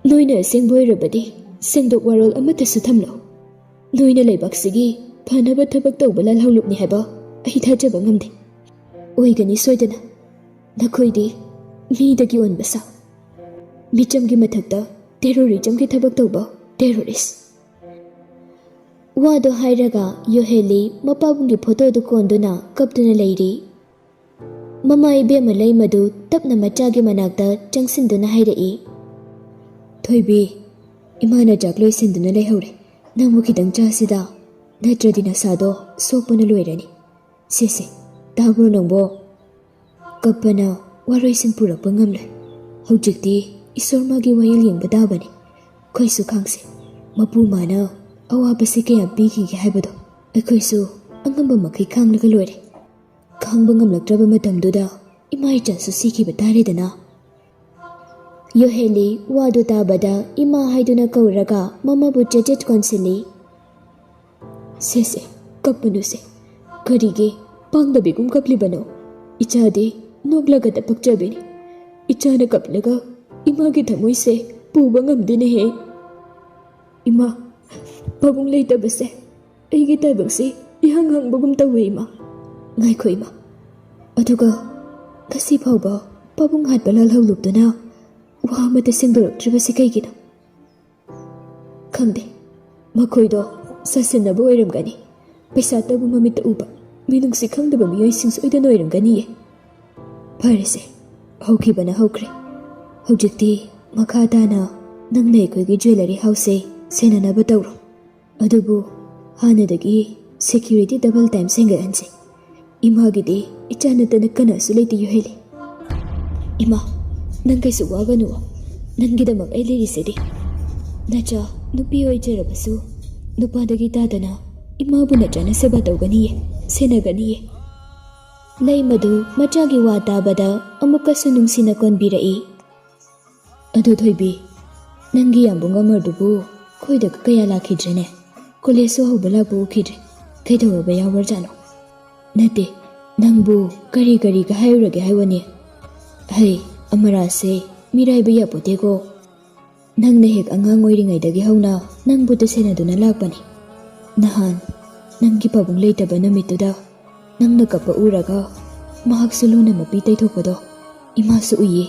ꯅꯣꯏꯅ ꯑꯁꯦꯡꯕ ꯑꯣꯏꯔꯕꯗꯤ ꯁꯦꯡꯗꯣꯛ ꯋꯥꯔꯣꯜ ꯑꯃꯠꯇꯁꯨ ꯊꯝꯂꯣ꯫ ꯅꯣꯏꯅ ꯂꯩꯕꯥꯛꯁꯤꯒꯤ ꯐꯅꯕ ꯊꯕꯛ ꯇꯧꯕ ꯂꯥꯜꯍꯧꯂꯨꯞꯅꯤ ꯍꯥꯏꯕ ꯑꯩ ꯊꯥꯖꯕ ꯉꯝꯗꯦ꯫ ꯑꯣꯏꯒꯅꯤ ꯁꯣꯏꯗꯅ꯫ ꯅꯈꯣꯏꯗꯤ ꯃꯤꯗꯒꯤ ꯑꯣꯟꯕ ꯁꯥ, ꯃꯤꯆꯝꯒꯤ ꯃꯊꯛꯇ ꯇꯦꯔꯣꯔꯤꯖꯝꯒꯤ ꯊꯕꯛ ꯇꯧꯕ ꯇꯦꯔꯣꯔꯤꯁ꯫ ꯋꯥꯗꯣ ꯍꯥꯏꯔꯒ ꯌꯣꯍꯦꯂꯤ ꯃꯄꯥꯕꯨꯡꯒꯤ ꯐꯣꯇꯣꯗꯨ ꯀꯣꯟꯗꯨꯅ ꯀꯞꯇꯨꯅ ꯂꯩꯔꯤ꯫ ꯃꯃꯥ ꯏꯕꯦꯝꯃ ꯂꯩꯃꯗꯨ ꯇꯞꯅ ꯃꯆꯥꯒꯤ ꯃꯅꯥꯛꯇ ꯆꯪꯁꯤꯟꯗꯨꯅ ꯍꯥꯏꯔꯛꯏ, "ꯊꯣꯏꯕꯤ, ꯏꯃꯥꯅ ꯆꯥꯛ ꯂꯣꯏꯁꯤꯟꯗꯨꯅ ꯂꯩꯍꯧꯔꯦ꯫ ꯅꯪꯕꯨ ꯈꯤꯇꯪ ꯆꯥꯁꯤꯗ, ꯅꯠꯇ꯭ꯔꯗꯤ ꯅꯁꯥꯗꯣ ꯁꯣꯛꯄꯅ ꯂꯣꯏꯔꯅꯤ꯫ ꯁꯦ ꯁꯦ, ꯇꯥꯕ꯭ꯔꯣ ꯅꯪꯕꯣ? ꯀꯞꯄꯅ ꯋꯥꯔꯣꯏꯁꯤꯟ ꯄꯨꯔꯛꯄ ꯉꯝꯂꯣꯏ꯫ ꯍꯧꯖꯤꯛꯇꯤ ꯏꯁꯣꯔ ꯃꯥꯒꯤ ꯋꯥꯌꯦꯜ ꯌꯦꯡꯕ ꯇꯥꯕꯅꯤ꯫ ꯑꯩꯈꯣꯏꯁꯨ ꯈꯥꯡꯁꯦ꯫ ꯃꯄꯨ ꯃꯥꯅ ꯑꯋꯥꯕꯁꯤ ꯀꯌꯥꯝ ꯄꯤꯈꯤꯒꯦ ꯍꯥꯏꯕꯗꯣ ꯑꯩꯈꯣꯏꯁꯨ ꯑꯉꯝꯕ ꯃꯈꯩ ꯈꯥꯡꯂꯒ ꯂꯣꯏꯔꯦ꯫ ꯈꯪꯕ ꯉꯝꯂꯛꯇ꯭ꯔꯕ ꯃꯇꯝꯗꯨꯗ ꯏꯃꯥ ꯏꯆꯥꯁꯨ ꯁꯤꯈꯤꯕ ꯇꯥꯔꯦꯗꯅ꯫ ꯌꯣꯍꯦꯂꯤ ꯋꯥꯗꯨ ꯇꯥꯕꯗ ꯏꯃꯥ ꯍꯥꯏꯗꯨꯅ ꯀꯧꯔꯒ ꯃꯃꯥꯕꯨ ꯆꯦꯠ ꯆꯦꯠ ꯀꯣꯟꯁꯤꯜꯂꯤ꯫ "ꯁꯦ ꯁꯦ, ꯀꯞꯄꯅꯨꯁꯦ꯫ ꯀꯔꯤꯒꯤ ꯄꯥꯡꯗꯕꯤꯒꯨꯝ ꯀꯞꯂꯤꯕꯅꯣ? ꯏꯆꯥꯗꯤ ꯅꯣꯛꯂꯒꯗ ꯄꯛꯆꯕꯤꯅꯤ꯫ ꯏꯆꯥꯅ ꯀꯞꯂꯒ ꯏꯃꯥꯒꯤ ꯊꯃꯣꯏꯁꯦ ꯄꯨꯕ ꯉꯝꯗꯦꯅꯦꯍꯦ꯫ ꯏꯃꯥ, ꯄꯥꯕꯨꯡ ꯂꯩꯇꯕꯁꯦ ꯑꯩꯒꯤ ꯇꯥꯏꯕꯪꯁꯦ ꯏꯍꯥꯡ ꯍꯥꯡꯕꯒꯨꯝ ꯇꯧꯋꯦ ꯏꯃꯥ꯫ ꯉꯥꯏꯈꯣ ꯏꯃꯥ, ꯑꯗꯨꯒ ꯉꯁꯤ ꯐꯥꯎꯕ ꯄꯥꯕꯨꯡ ꯍꯥꯠꯄ ꯂꯥꯜꯍꯧꯂꯨꯞꯇꯨꯅ ꯋꯥ ꯑꯃꯠꯇ ꯁꯦꯡꯗꯣꯔꯛꯇ꯭ꯔꯤꯕꯁꯤ ꯀꯩꯒꯤꯅꯣ? ꯈꯪꯗꯦ, ꯃꯈꯣꯏꯗꯣ ꯁꯥꯁꯤꯟꯅꯕ ꯑꯣꯏꯔꯝꯒꯅꯤ꯫ ꯄꯩꯁꯥꯇꯕꯨ ꯃꯃꯤꯠꯇ ꯎꯕ ꯃꯤꯅꯨꯡꯁꯤ ꯈꯪꯗꯕ ꯃꯤꯑꯣꯏꯁꯤꯡ ꯁꯣꯏꯗꯅ ꯑꯣꯏꯔꯝꯒꯅꯤꯌꯦ꯫ ꯐꯔꯦꯁꯦ, ꯍꯧꯈꯤꯕꯅ ꯍꯧꯈ꯭ꯔꯦ꯫ ꯍꯧꯖꯤꯛꯇꯤ ꯃꯈꯥ ꯇꯥꯅ ꯅꯪꯅ ꯑꯩꯈꯣꯏꯒꯤ ꯖ꯭ꯋꯦꯂꯔꯤ ꯍꯥꯎꯁꯁꯦ ꯁꯦꯟꯅꯅꯕ ꯇꯧꯔꯣ꯫ ꯑꯗꯨꯕꯨ ꯍꯥꯟꯅꯗꯒꯤ ꯁꯦꯀ꯭ꯌꯨꯔꯤꯇꯤ ꯗꯕꯜ ꯇꯥꯏꯝ ꯁꯦꯡꯒꯠꯍꯟꯁꯦ꯫ ꯏꯃꯥꯒꯤꯗꯤ ꯏꯆꯥ ꯅꯠꯇꯅ ꯀꯅꯥꯁꯨ ꯂꯩꯇꯦ ꯌꯣꯍꯦꯂꯤ꯫ ꯏꯃꯥ, ꯅꯪ ꯀꯩꯁꯨ ꯋꯥꯒꯅꯨ꯫ ꯅꯪꯒꯤꯗꯃꯛ ꯑꯩ ꯂꯩꯔꯤꯁꯤꯗꯤ꯫ ꯅꯆꯥ ꯅꯨꯄꯤ ꯑꯣꯏꯖꯔꯕꯁꯨ ꯅꯨꯄꯥꯗꯒꯤ ꯇꯥꯗꯅ ꯏꯃꯥꯕꯨ ꯅꯆꯥꯅ ꯁꯦꯕꯥ ꯇꯧꯒꯅꯤꯌꯦ, ꯁꯦꯟꯅꯒꯅꯤꯌꯦ꯫ ꯂꯩꯃꯗꯨ ꯃꯆꯥꯒꯤ ꯋꯥ ꯇꯥꯕꯗ ꯑꯃꯨꯛꯀꯁꯨ ꯅꯨꯡꯁꯤꯅ ꯀꯣꯟꯕꯤꯔꯛꯏ꯫ ꯑꯗꯨ ꯊꯣꯏꯕꯤ, ꯅꯪꯒꯤ ꯌꯥꯝꯕꯨꯡ ꯑꯃꯔꯗꯨꯕꯨ ꯈꯣꯏꯗꯒ ꯀꯌꯥ ꯂꯥꯛꯈꯤꯗ꯭ꯔꯦꯅꯦ꯫ ꯀꯣꯂꯦꯖꯁꯨ ꯍꯧꯕ ꯂꯥꯛꯄ ꯎꯈꯤꯗ꯭ꯔꯦ꯫ ꯀꯩꯗꯧꯔꯕ ꯌꯥꯎꯔꯖꯥꯠꯅꯣ? ꯅꯠꯇꯦ, ꯅꯪꯕꯨ ꯀꯔꯤ ꯀꯔꯤꯒ ꯍꯥꯏꯔꯨꯔꯒꯦ ꯍꯥꯏꯕꯅꯤ? ꯍꯩ, ꯑꯃꯔꯥꯁꯦ ꯃꯤꯔꯥꯏꯕ ꯌꯥꯄꯣꯠꯇꯦꯀꯣ꯫ ꯅꯪꯅ ꯍꯦꯛ ꯑꯉꯥꯡ ꯑꯣꯏꯔꯤꯉꯩꯗꯒꯤ ꯍꯧꯅ ꯅꯪꯕꯨ ꯇꯁꯦꯟꯅꯗꯨꯅ ꯂꯥꯛꯄꯅꯤ꯫ ꯅꯍꯥꯟ ꯅꯪꯒꯤ ꯄꯥꯕꯨꯡ ꯂꯩꯇꯕ ꯅꯨꯃꯤꯠꯇꯨꯗ ꯅꯪꯅ ꯀꯞꯄ ꯎꯔꯒ ꯃꯍꯥꯛꯁꯨ ꯂꯨꯅ ꯃꯄꯤ ꯇꯩꯊꯣꯛꯄꯗꯣ ꯏꯃꯥꯁꯨ ꯎꯏꯌꯦ꯫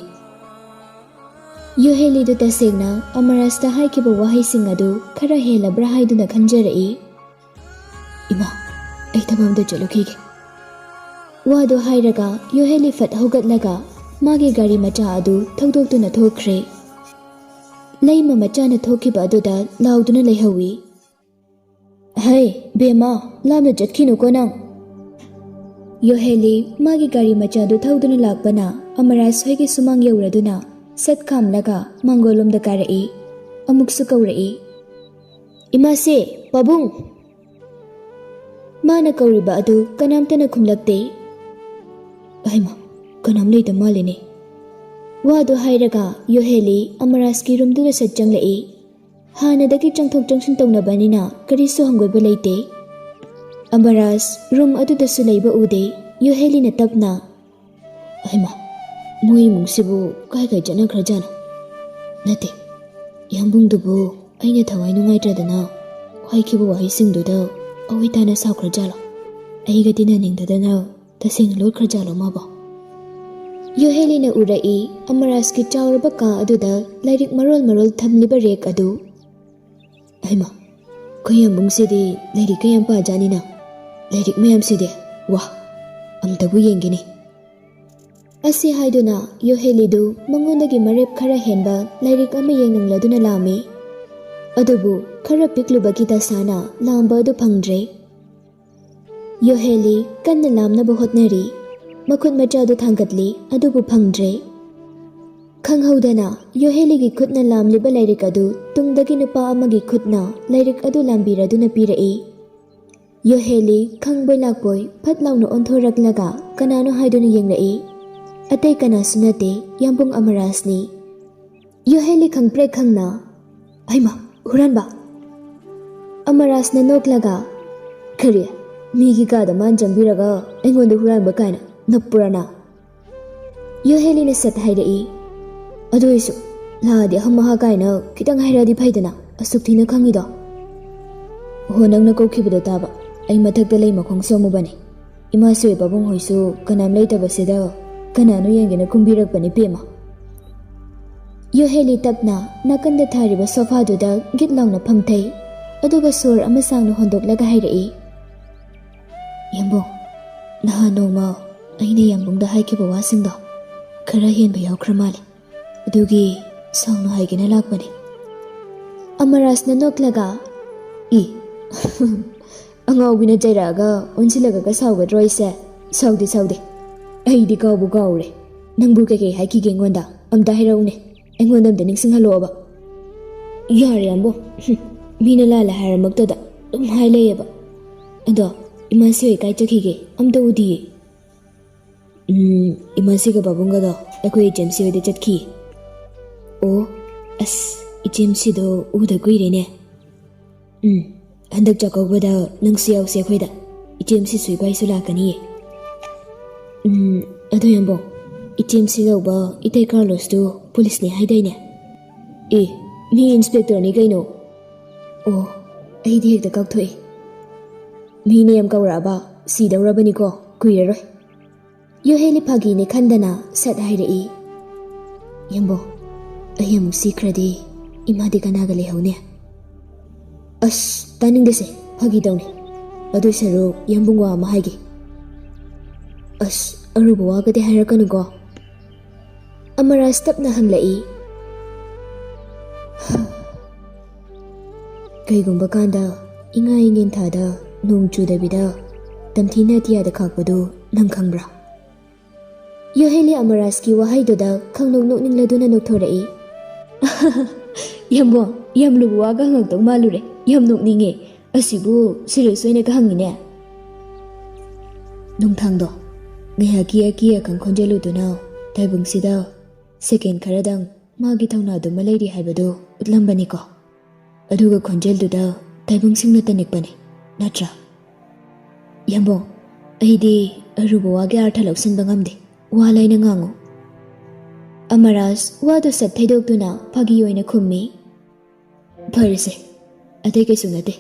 ꯌꯨꯍꯦꯂꯤꯗꯨ ꯇꯁꯦꯡꯅ ꯑꯃꯔꯥꯖꯇ ꯍꯥꯏꯈꯤꯕ ꯋꯥꯍꯩꯁꯤꯡ ꯑꯗꯨ ꯈꯔ ꯍꯦꯜꯂꯕ꯭ꯔꯥ ꯍꯥꯏꯗꯨꯅ ꯈꯟꯖꯔꯛꯏ꯫ "ꯏꯃꯥ, ꯑꯩ ꯊꯕꯛ ꯑꯝꯗ ꯆꯠꯂꯨꯈꯤꯒꯦ꯫" ꯋꯥꯗꯨ ꯍꯥꯏꯔꯒ ꯌꯨꯍꯦꯂꯤ ꯐꯠ ꯍꯧꯒꯠꯂꯒ ꯃꯥꯒꯤ ꯒꯥꯔꯤ ꯃꯆꯥ ꯑꯗꯨ ꯊꯧꯗꯣꯛꯇꯨꯅ ꯊꯣꯛꯈ꯭ꯔꯦ꯫ ꯂꯩꯃ ꯃꯆꯥꯅ ꯊꯣꯛꯈꯤꯕ ꯑꯗꯨꯗ ꯂꯥꯎꯗꯨꯅ ꯂꯩꯍꯧꯏ꯫ "ꯍꯩ, ꯕꯦꯝꯃ, ꯂꯥꯞꯅ ꯆꯠꯈꯤꯅꯨꯀꯣ ꯅꯪ꯫" ꯌꯣꯍꯦꯂꯤ ꯃꯥꯒꯤ ꯒꯥꯔꯤ ꯃꯆꯥꯗꯨ ꯊꯧꯗꯨꯅ ꯂꯥꯛꯄꯅ ꯑꯃꯔꯥꯖ ꯍꯣꯏꯒꯤ ꯁꯨꯃꯥꯡ ꯌꯧꯔꯗꯨꯅ ꯁꯠ ꯈꯥꯝꯂꯒ ꯃꯥꯡꯒꯣꯜꯂꯣꯝꯗ ꯀꯥꯔꯛꯏ꯫ ꯑꯃꯨꯛꯁꯨ ꯀꯧꯔꯛꯏ, "ꯏꯃꯥꯁꯦ, ꯄꯥꯕꯨꯡ!" ꯃꯥꯅ ꯀꯧꯔꯤꯕ ꯑꯗꯨ ꯀꯅꯥꯝꯇꯅ ꯈꯨꯝꯂꯛꯇꯦ꯫ ꯑꯍꯩꯃ, ꯀꯅꯥꯝ ꯂꯩꯇ ꯃꯥꯜꯂꯤꯅꯦ꯫ ꯋꯥꯗꯨ ꯍꯥꯏꯔꯒ ꯌꯣꯍꯦꯂꯤ ꯑꯃꯔꯥꯖꯀꯤ ꯔꯨꯝꯗꯨꯗ ꯁꯠ ꯆꯪꯂꯛꯏ꯫ ꯍꯥꯟꯅꯗꯒꯤ ꯆꯪꯊꯣꯛ ꯆꯪꯁꯤꯟ ꯇꯧꯅꯕꯅꯤꯅ ꯀꯔꯤꯁꯨ ꯍꯪꯒꯣꯏꯕ ꯂꯩꯇꯦ꯫ ꯑꯃꯔꯥꯖ ꯔꯨꯝ ꯑꯗꯨꯗꯁꯨ ꯂꯩꯕ ꯎꯗꯦ꯫ ꯌꯣꯍꯦꯂꯤꯅ ꯇꯞꯅ, "ꯑꯍꯩꯃ, ꯃꯣꯏ ꯏꯃꯨꯡꯁꯤꯕꯨ ꯀꯥꯏ ꯀꯥꯏ ꯆꯠꯅꯈ꯭ꯔꯖꯥꯠꯅꯣ? ꯅꯠꯇꯦ, ꯌꯥꯝꯕꯨꯡꯗꯨꯕꯨ ꯑꯩꯅ ꯊꯋꯥꯏ ꯅꯨꯡꯉꯥꯏꯇ꯭ꯔꯗꯅ ꯍꯥꯏꯈꯤꯕ ꯋꯥꯍꯩꯁꯤꯡꯗꯨꯗ ꯑꯋꯣꯏ ꯇꯥꯅ ꯁꯥꯎꯈ꯭ꯔꯖꯥꯠꯂꯣ? ꯑꯩꯒ ꯇꯤꯟꯅꯅꯤꯡꯗꯗꯅ ꯇꯁꯦꯡꯅ ꯂꯣꯠꯈ꯭ꯔꯖꯥꯠꯂꯣ ꯃꯥꯕꯣ?" ꯌꯣꯍꯦꯂꯤꯅ ꯎꯔꯛꯏ ꯑꯃꯔꯥꯖꯀꯤ ꯆꯥꯎꯔꯕ ꯀꯥ ꯑꯗꯨꯗ ꯂꯥꯏꯔꯤꯛ ꯃꯔꯣꯜ ꯃꯔꯣꯜ ꯊꯝꯂꯤꯕ ꯔꯦꯛ ꯑꯗꯨ꯫ "ꯍꯩꯃ, ꯑꯩꯈꯣꯏ ꯌꯥꯝꯕꯨꯡꯁꯤꯗꯤ ꯂꯥꯏꯔꯤꯛꯀ ꯌꯥꯝ ꯄꯥꯖꯥꯠꯅꯤꯅ꯫ ꯂꯥꯏꯔꯤꯛ ꯃꯌꯥꯝꯁꯤꯗꯤ, ꯋꯥ, ꯑꯝꯇꯕꯨ ꯌꯦꯡꯒꯦꯅꯦ꯫" ꯑꯁꯤ ꯍꯥꯏꯗꯨꯅ ꯌꯣꯍꯦꯂꯤꯗꯨ ꯃꯉꯣꯟꯗꯒꯤ ꯃꯔꯦꯞ ꯈꯔ ꯍꯦꯟꯕ ꯂꯥꯏꯔꯤꯛ ꯑꯃ ꯌꯦꯡꯅꯤꯡꯂꯗꯨꯅ ꯂꯥꯝꯃꯤ꯫ ꯑꯗꯨꯕꯨ ꯈꯔ ꯄꯤꯛꯂꯨꯕꯒꯤ ꯗꯁꯥꯅ ꯂꯥꯝꯕ ꯑꯗꯨ ꯐꯪꯗ꯭ꯔꯦ꯫ ꯌꯣꯍꯦꯂꯤ ꯀꯟꯅ ꯂꯥꯝꯅꯕ ꯍꯣꯠꯅꯔꯤ꯫ ꯃꯈꯨꯠ ꯃꯆꯥꯗꯨ ꯊꯥꯡꯒꯠꯂꯤ, ꯑꯗꯨꯕꯨ ꯐꯪꯗ꯭ꯔꯦ꯫ ꯈꯪꯍꯧꯗꯅ ꯌꯣꯍꯦꯂꯤꯒꯤ ꯈꯨꯠꯅ ꯂꯥꯝꯂꯤꯕ ꯂꯥꯏꯔꯤꯛ ꯑꯗꯨ ꯇꯨꯡꯗꯒꯤ ꯅꯨꯄꯥ ꯑꯃꯒꯤ ꯈꯨꯠꯅ ꯂꯥꯏꯔꯤꯛ ꯑꯗꯨ ꯂꯥꯝꯕꯤꯔꯗꯨꯅ ꯄꯤꯔꯛꯏ꯫ ꯌꯣꯍꯦꯂꯤ ꯈꯪꯕꯣꯏ ꯂꯥꯛꯄꯣꯏ ꯐꯠ ꯂꯥꯎꯅ ꯑꯣꯟꯊꯣꯔꯛꯂꯒ ꯀꯅꯥꯅꯣ ꯍꯥꯏꯗꯨꯅ ꯌꯦꯡꯂꯛꯏ꯫ ꯑꯇꯩ ꯀꯅꯥꯁꯨ ꯅꯠꯇꯦ, ꯌꯥꯝꯕꯨꯡ ꯑꯃꯔꯥꯖꯅꯤ꯫ ꯌꯣꯍꯦꯂꯤ ꯈꯪꯄ꯭ꯔꯦꯛ ꯈꯪꯅ, "ꯍꯩꯃꯥ, ꯍꯨꯔꯥꯟꯕ!" ꯑꯃꯔꯥꯖꯅ ꯅꯣꯛꯂꯒ, "ꯀꯔꯤ? ꯃꯤꯒꯤ ꯀꯥꯗ ꯃꯥꯅ ꯆꯪꯕꯤꯔꯒ ꯑꯩꯉꯣꯟꯗ ꯍꯨꯔꯥꯟꯕ ꯀꯥꯏꯅ ꯅꯞꯄꯨꯔꯥ ꯅꯪ?" ꯌꯣꯍꯦꯂꯤꯅ ꯁꯠ ꯍꯥꯏꯔꯛꯏ, "ꯑꯗꯨ ꯑꯣꯏꯁꯨ ꯂꯥꯛꯑꯗꯤ ꯑꯍꯝ ꯑꯍꯥ ꯀꯥꯏꯅ ꯈꯤꯇꯪ ꯍꯥꯏꯔꯛꯑꯗꯤ ꯐꯩꯗꯅ, ꯑꯁꯨꯛ ꯊꯤꯅ ꯈꯪꯉꯤꯗꯣ?" "ꯑꯣꯍꯣ, ꯅꯪꯅ ꯀꯧꯈꯤꯕꯗꯣ ꯇꯥꯕ, ꯑꯩ ꯃꯊꯛꯇ ꯂꯩ ꯃꯈꯣꯡ ꯁꯣꯝꯃꯨꯕꯅꯤ꯫ ꯏꯃꯥꯁꯨ ꯄꯥꯕꯨꯡ ꯍꯣꯏꯁꯨ ꯀꯅꯥꯝ ꯂꯩꯇꯕꯁꯤꯗ ꯀꯅꯥꯅꯣ ꯌꯦꯡꯒꯦꯅ ꯀꯨꯝꯕꯤꯔꯛꯄꯅꯤ ꯄꯦꯝꯃ꯫" ꯌꯣꯍꯦꯂꯤ ꯇꯞꯅ ꯅꯥꯀꯟꯗ ꯊꯥꯔꯤꯕ ꯁꯣꯐꯥꯗꯨꯗ ꯒꯤꯠ ꯂꯥꯎꯅ ꯐꯝꯊꯩ, ꯑꯗꯨꯒ ꯁꯣꯔ ꯑꯃ ꯁꯥꯡꯅ ꯍꯣꯟꯗꯣꯛꯂꯒ ꯍꯥꯏꯔꯛꯏ, "ꯌꯥꯝꯕꯨꯡ, ꯅꯍꯥꯟ ꯅꯣꯡꯃ ꯑꯩꯅ ꯌꯥꯝꯕꯨꯡꯗ ꯍꯥꯏꯈꯤꯕ ꯋꯥꯁꯤꯡꯗꯣ ꯈꯔ ꯍꯦꯟꯕ ꯌꯥꯎꯈ꯭ꯔ ꯃꯥꯜꯂꯦ꯫ ꯑꯗꯨꯒꯤ ꯁꯥꯎꯅ ꯍꯥꯏꯒꯦꯅ ꯂꯥꯛꯄꯅꯦ꯫" ꯑꯃꯔꯥꯖꯅ ꯅꯣꯛꯂꯒ, "ꯏ, ꯑꯉꯥꯎꯕꯤꯅ ꯆꯩꯔꯛꯑꯒ ꯑꯣꯟꯁꯤꯜꯂꯒꯒ ꯁꯥꯎꯒꯗ꯭ꯔꯣ ꯑꯩꯁꯦ? ꯁꯥꯎꯗꯦ, ꯁꯥꯎꯗꯦ꯫ ꯑꯩꯗꯤ ꯀꯥꯎꯕꯨ ꯀꯥꯎꯔꯦ꯫ ꯅꯪꯕꯨ ꯀꯩꯀꯩ ꯍꯥꯏꯈꯤꯒꯦ ꯑꯩꯉꯣꯟꯗ? ꯑꯝꯇ ꯍꯥꯏꯔꯛꯎꯅꯦ꯫ ꯑꯩꯉꯣꯟꯗ ꯑꯝꯇ ꯅꯤꯡꯁꯤꯡꯍꯜꯂꯛꯑꯣꯕ꯫" "ꯌꯥꯔꯦ ꯑꯝꯕꯣ꯫ ꯍꯨꯝ, ꯃꯤꯅ ꯂꯥꯜꯂꯦ ꯍꯥꯏꯔꯃꯛꯇꯗ ꯑꯗꯨꯝ ꯍꯥꯏ ꯂꯩꯌꯦꯕ꯫ ꯑꯗꯣ ꯏꯃꯥꯁꯤ ꯍꯣꯏ ꯀꯥꯏ ꯆꯠꯈꯤꯒꯦ? ꯑꯝꯇ ꯎꯗꯤꯌꯦ꯫" ꯎꯝ, ꯏꯃꯥꯁꯤꯒ ꯄꯥꯕꯨꯡꯒꯗꯣ ꯑꯩꯈꯣꯏ ꯏꯆꯦꯝꯁꯤ ꯍꯣꯏꯗ ꯆꯠꯈꯤ꯫ ꯑꯣ, ꯑꯁ, ꯏꯆꯦꯝꯁꯤꯗꯣ ꯎꯗ ꯀꯨꯏꯔꯦꯅꯦ꯫ ꯎꯝ, ꯍꯟꯗꯛ ꯆꯥꯛꯀꯧꯕꯗ ꯅꯪꯁꯨ ꯌꯥꯎꯁꯦ ꯑꯩꯈꯣꯏꯗ꯫ ꯏꯆꯦꯝꯁꯤꯁꯨ ꯏꯕꯥꯏꯁꯨ ꯂꯥꯛꯀꯅꯤꯌꯦ꯫ ꯎꯝ, ꯑꯗꯣ ꯌꯥꯝꯕꯣ, ꯏꯆꯦꯝꯁꯤ ꯂꯧꯕ ꯏꯇꯩ ꯀꯥꯔꯂꯣꯁꯇꯨ ꯄꯨꯂꯤꯁꯅꯦ ꯍꯥꯏꯗꯥꯏꯅꯦ? ꯑꯦ, ꯃꯤ ꯏꯟꯁꯄꯦꯛꯇꯔꯅꯤ ꯀꯩꯅꯣ꯫ ꯑꯣ, ꯑꯩꯗꯤ ꯍꯦꯛꯇ ꯀꯥꯎꯊꯣꯛꯏ꯫ ꯃꯤꯅ ꯌꯥꯝ ꯀꯧꯔꯛꯑꯕ, ꯁꯤꯗꯧꯔꯕꯅꯤꯀꯣ, ꯀꯨꯏꯔꯔꯣꯏ꯫ ꯌꯣꯍꯦꯂꯤ ꯐꯥꯒꯤꯅꯦ ꯈꯟꯗꯅ ꯁꯠ ꯍꯥꯏꯔꯛꯏ꯫ ꯌꯥꯝꯕꯣ, ꯑꯩ ꯑꯃꯨꯛ ꯁꯤꯈ꯭ꯔꯗꯤ ꯏꯃꯥꯗꯤ ꯀꯅꯥꯒ ꯂꯩꯍꯧꯅꯤ? ꯑꯁ, ꯇꯥꯅꯤꯡꯗꯦꯁꯦ, ꯐꯥꯒꯤ ꯇꯧꯅꯤ꯫ ꯑꯗꯨ ꯁꯔꯨꯛ ꯌꯥꯝꯕꯨꯡ ꯋꯥ ꯑꯃ ꯍꯥꯏꯒꯦ꯫ ꯑꯁ, ꯑꯔꯨꯕ ꯋꯥꯒꯗꯤ ꯍꯥꯏꯔꯛꯀꯅꯨꯀꯣ꯫ ꯑꯃꯔꯥꯖ ꯇꯞꯅ ꯍꯪꯂꯛꯏ꯫ ꯀꯩꯒꯨꯝꯕ ꯀꯥꯟꯗ ꯏꯉꯥ ꯏꯉꯦꯟ ꯊꯥꯗ ꯅꯣꯡ ꯆꯨꯗꯕꯤꯗ ꯇꯝꯊꯤꯅ ꯑꯇꯤꯌꯥꯗ ꯈꯥꯛꯄꯗꯨ ꯅꯪ ꯈꯪꯕ꯭ꯔꯥ? ꯌꯣꯍꯦꯂꯤ ꯑꯃꯔꯥꯖꯀꯤ ꯋꯥꯍꯩꯗꯨꯗ ꯈꯪꯅꯣꯛ ꯅꯣꯛꯅꯤꯡꯂꯗꯨꯅ ꯅꯣꯛꯊꯣꯔꯛꯏ꯫ ꯌꯥꯝꯕꯣ, ꯌꯥꯝ ꯂꯨꯕ ꯋꯥꯒ ꯍꯪꯉꯛꯇꯧ ꯃꯥꯜꯂꯨꯔꯦ꯫ ꯌꯥꯝ ꯅꯣꯛꯅꯤꯡꯉꯦ꯫ ꯑꯁꯤꯕꯨ ꯁꯤꯔꯤꯌꯁ ꯑꯣꯏꯅꯒ ꯍꯪꯉꯤꯅꯦ꯫ ꯅꯨꯡꯊꯥꯡꯗꯣ ꯉꯥꯏꯍꯥꯛꯀꯤ ꯑꯀꯤ ꯑꯈꯪ ꯈꯣꯟꯖꯦꯜ ꯎꯗꯨꯅ ꯇꯥꯏꯕꯪꯁꯤꯗ ꯁꯦꯀꯦꯟ ꯈꯔꯗꯪ ꯃꯥꯒꯤ ꯊꯧꯅꯥꯗꯨꯃ ꯂꯩꯔꯤ ꯍꯥꯏꯕꯗꯨ ꯎꯠꯂꯝꯕꯅꯤꯀꯣ꯫ ꯑꯗꯨꯒ ꯈꯣꯟꯖꯦꯜꯗꯨꯗ ꯇꯥꯏꯕꯪꯁꯤꯡꯅ ꯇꯅꯤꯛꯄꯅꯤ, ꯅꯠꯇ꯭ꯔꯥ? ꯌꯥꯝꯕꯣ, ꯑꯩꯗꯤ ꯑꯔꯨꯕ ꯋꯥꯒꯤ ꯑꯥꯔꯊ ꯂꯧꯁꯤꯟꯕ ꯉꯝꯗꯦ꯫ ꯋꯥ ꯂꯥꯏꯅ ꯉꯥꯡꯉꯨ꯫ ꯑꯃꯔꯥꯖ ꯋꯥꯗꯨ ꯁꯠ ꯊꯩꯗꯣꯛꯇꯨꯅ ꯐꯥꯒꯤ ꯑꯣꯏꯅ ꯈꯨꯝꯃꯤ꯫ ꯐꯔꯦꯁꯦ, ꯑꯇꯩ ꯀꯩꯁꯨ ꯅꯠꯇꯦ꯫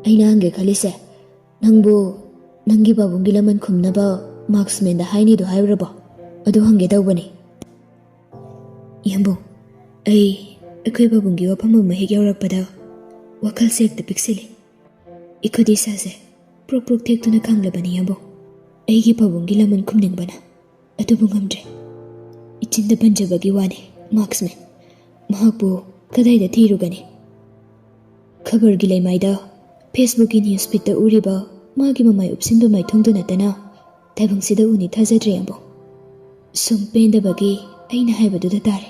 ꯑꯩꯅ ꯍꯪꯒꯦ ꯈꯜꯂꯤꯁꯦ, ꯅꯪꯕꯨ ꯅꯪꯒꯤ ꯄꯥꯕꯨꯡꯒꯤ ꯂꯃꯟ ꯈꯨꯝꯅꯕ ꯃꯥꯔꯛꯁꯃꯦꯟꯗ ꯍꯥꯏꯅꯤꯗꯣ ꯍꯥꯏꯔꯨꯔꯕꯣ? ꯑꯗꯨ ꯍꯪꯒꯦ ꯇꯧꯕꯅꯤ꯫ ꯌꯥꯝꯕꯨꯡ, ꯑꯩ ꯑꯩꯈꯣꯏ ꯄꯥꯕꯨꯡꯒꯤ ꯋꯥꯐꯝ ꯑꯃ ꯍꯦꯛ ꯌꯥꯎꯔꯛꯄꯗ ꯋꯥꯈꯜꯁꯦ ꯍꯦꯛꯇ ꯄꯤꯛꯁꯤꯜꯂꯤ꯫ ꯏꯈꯨꯠ ꯏꯁꯥꯁꯦ ꯄ꯭ꯔꯣꯛ ꯄ꯭ꯔꯣꯛ ꯊꯦꯛꯇꯨꯅ ꯈꯥꯡꯂꯕꯅꯤ ꯌꯥꯝꯕꯨꯡ꯫ ꯑꯩꯒꯤ ꯄꯥꯕꯨꯡꯒꯤ ꯂꯃꯟ ꯈꯨꯝꯅꯤꯡꯕꯅ꯫ ꯑꯗꯨꯕꯨ ꯉꯝꯗ꯭ꯔꯦ꯫ ꯏꯆꯤꯟꯗ ꯄꯟꯖꯕꯒꯤ ꯋꯥꯅꯤ, ꯃꯥꯔꯛꯁꯃꯦꯟ꯫ ꯃꯍꯥꯛꯄꯨ ꯀꯗꯥꯏꯗ ꯊꯤꯔꯨꯒꯅꯤ? ꯈꯕꯔꯒꯤ ꯂꯩꯃꯥꯏꯗ, ꯐꯦꯁꯕꯨꯛꯀꯤ ꯅ꯭ꯌꯨꯁ ꯐꯤꯗꯇ ꯎꯔꯤꯕ ꯃꯥꯒꯤ ꯃꯃꯥꯏ ꯎꯞꯁꯤꯟꯕ ꯃꯥꯏꯊꯣꯡꯗꯨ ꯅꯠꯇꯅ ꯇꯥꯏꯕꯪꯁꯤꯗ ꯎꯅꯤ ꯊꯥꯖꯗ꯭ꯔꯦ ꯌꯥꯝꯕꯨꯡ꯫ ꯁꯨꯝ ꯄꯦꯟꯗꯕꯒꯤ ꯑꯩꯅ ꯍꯥꯏꯕꯗꯨꯗ ꯇꯥꯔꯦ꯫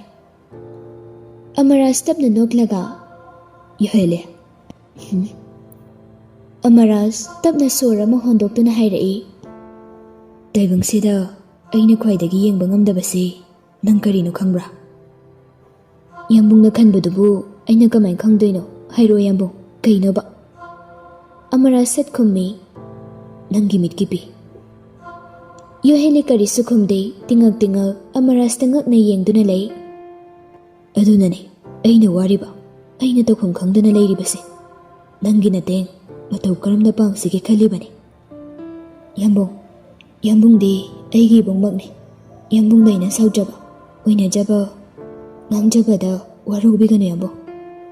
ꯑꯃꯔꯥꯖ ꯇꯞꯅ ꯅꯣꯛꯂꯒ, "ꯌꯣꯍꯦꯂꯤ?" ꯍꯨꯝ꯫ ꯑꯃꯔꯥꯖ ꯇꯞꯅ ꯁꯣꯔ ꯑꯃ ꯍꯣꯟꯗꯣꯛꯇꯨꯅ ꯍꯥꯏꯔꯛꯏ, "ꯇꯥꯏꯕꯪꯁꯤꯗ ꯑꯩꯅ ꯈ꯭ꯋꯥꯏꯗꯒꯤ ꯌꯦꯡꯕ ꯉꯝꯗꯕꯁꯤ ꯅꯪ ꯀꯔꯤꯅꯣ ꯈꯪꯕ꯭ꯔꯥ? ꯌꯥꯝꯕꯨꯡꯅ ꯈꯟꯕꯗꯨꯕꯨ ꯑꯩꯅ ꯀꯃꯥꯏꯅ ꯈꯪꯗꯣꯏꯅꯣ? ꯍꯥꯏꯔꯣ ꯌꯥꯝꯕꯨꯡ, ꯀꯩꯅꯣꯕ? ꯑꯃꯔꯥꯖ ꯁꯠ ꯈꯨꯝꯃꯤ, "ꯅꯪꯒꯤ ꯃꯤꯠꯀꯤ ꯄꯤ꯫" ꯌꯣꯍꯦꯂꯤ ꯀꯔꯤꯁꯨ ꯈꯨꯝꯗꯦ, ꯇꯤꯉꯛ ꯇꯤꯉꯛ ꯑꯃꯔꯥꯖꯇ ꯉꯛꯅ ꯌꯦꯡꯗꯨꯅ ꯂꯩ꯫ "ꯑꯗꯨꯅꯅꯦ ꯑꯩꯅ ꯋꯥꯔꯤꯕ, ꯑꯩꯅ ꯇꯧꯐꯝ ꯈꯪꯗꯅ ꯂꯩꯔꯤꯕꯁꯦ꯫ ꯅꯪꯒꯤ ꯅꯇꯦꯡ ꯃꯇꯧ ꯀꯔꯝꯅ ꯄꯥꯡꯁꯤꯒꯦ ꯈꯜꯂꯤꯕꯅꯤ꯫" "ꯌꯥꯝꯕꯨꯡ, ꯌꯥꯝꯕꯨꯡꯗꯤ ꯑꯩꯒꯤ ꯏꯕꯨꯡꯃꯛꯅꯤ꯫ ꯌꯥꯝꯕꯨꯡꯗ ꯑꯩꯅ ꯁꯥꯎꯖꯕ, ꯑꯣꯏꯅꯖꯕ, ꯉꯥꯡꯖꯕꯗ ꯋꯥꯔꯧꯕꯤꯒꯅꯨ ꯌꯥꯝꯕꯨꯡ꯫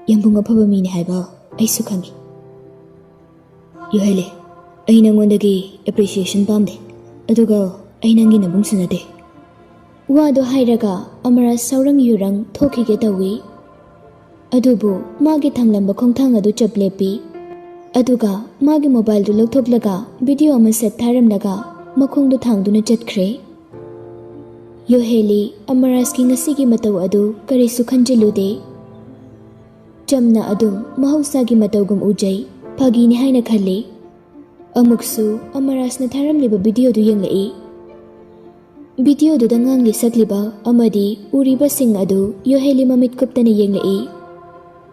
ꯌꯥꯝꯕꯨꯡ ꯑꯐꯕ ꯃꯤꯅꯤ ꯍꯥꯏꯕ ꯑꯩꯁꯨ ꯈꯪꯏ꯫" "ꯌꯣꯍꯦꯂꯤ, ꯑꯩ ꯅꯪꯉꯣꯟꯗꯒꯤ ꯑꯦꯄ꯭ꯔꯤꯁꯤꯌꯦꯁꯟ ꯄꯥꯝꯗꯦ, ꯑꯗꯨꯒ ꯑꯩ ꯅꯪꯒꯤ ꯅꯕꯨꯡꯁꯨ ꯅꯠꯇꯦ꯫" ꯋꯥꯗꯣ ꯍꯥꯏꯔꯒ ꯑꯃꯔꯥꯖ ꯁꯥꯎꯔꯪ ꯌꯨꯔꯪ ꯊꯣꯛꯈꯤꯒꯦ ꯇꯧꯏ꯫ ꯑꯗꯨꯕꯨ ꯃꯥꯒꯤ ꯊꯥꯡꯂꯝꯕ ꯈꯣꯡꯊꯥꯡ ꯑꯗꯨ ꯆꯞ ꯂꯦꯞꯄꯤ꯫ ꯑꯗꯨꯒ ꯃꯥꯒꯤ ꯃꯣꯕꯥꯏꯜꯗꯨ ꯂꯧꯊꯣꯛꯂꯒ ꯚꯤꯗꯤꯑꯣ ꯑꯃ ꯁꯠ ꯊꯥꯔꯝꯂꯒ ꯃꯈꯣꯡꯗꯨ ꯊꯥꯡꯗꯨꯅ ꯆꯠꯈ꯭ꯔꯦ꯫ ꯌꯣꯍꯦꯂꯤ ꯑꯃꯔꯥꯖꯀꯤ ꯉꯁꯤꯒꯤ ꯃꯇꯧ ꯑꯗꯨ ꯀꯔꯤꯁꯨ ꯈꯟꯖꯤꯜꯂꯨꯗꯦ꯫ ꯆꯝꯅ ꯑꯗꯨꯝ ꯃꯍꯧꯁꯥꯒꯤ ꯃꯇꯧꯒꯨꯝ ꯎꯖꯩ, ꯐꯥꯒꯤꯅꯤ ꯍꯥꯏꯅ ꯈꯜꯂꯤ꯫ ꯑꯃꯨꯛꯁꯨ ꯑꯃꯔꯥꯖꯅ ꯊꯥꯔꯝꯂꯤꯕ ꯚꯤꯗꯤꯑꯣꯗꯨ ꯌꯦꯡꯂꯛꯏ꯫ ꯚꯤꯗꯤꯑꯣꯗꯨꯗ ꯉꯥꯡꯂꯤ ꯁꯛꯂꯤꯕ ꯑꯃꯗꯤ ꯎꯔꯤꯕꯁꯤꯡ ꯑꯗꯨ ꯌꯣꯍꯦꯂꯤ ꯃꯃꯤꯠ ꯀꯨꯞꯇꯅ ꯌꯦꯡꯂꯛꯏ꯫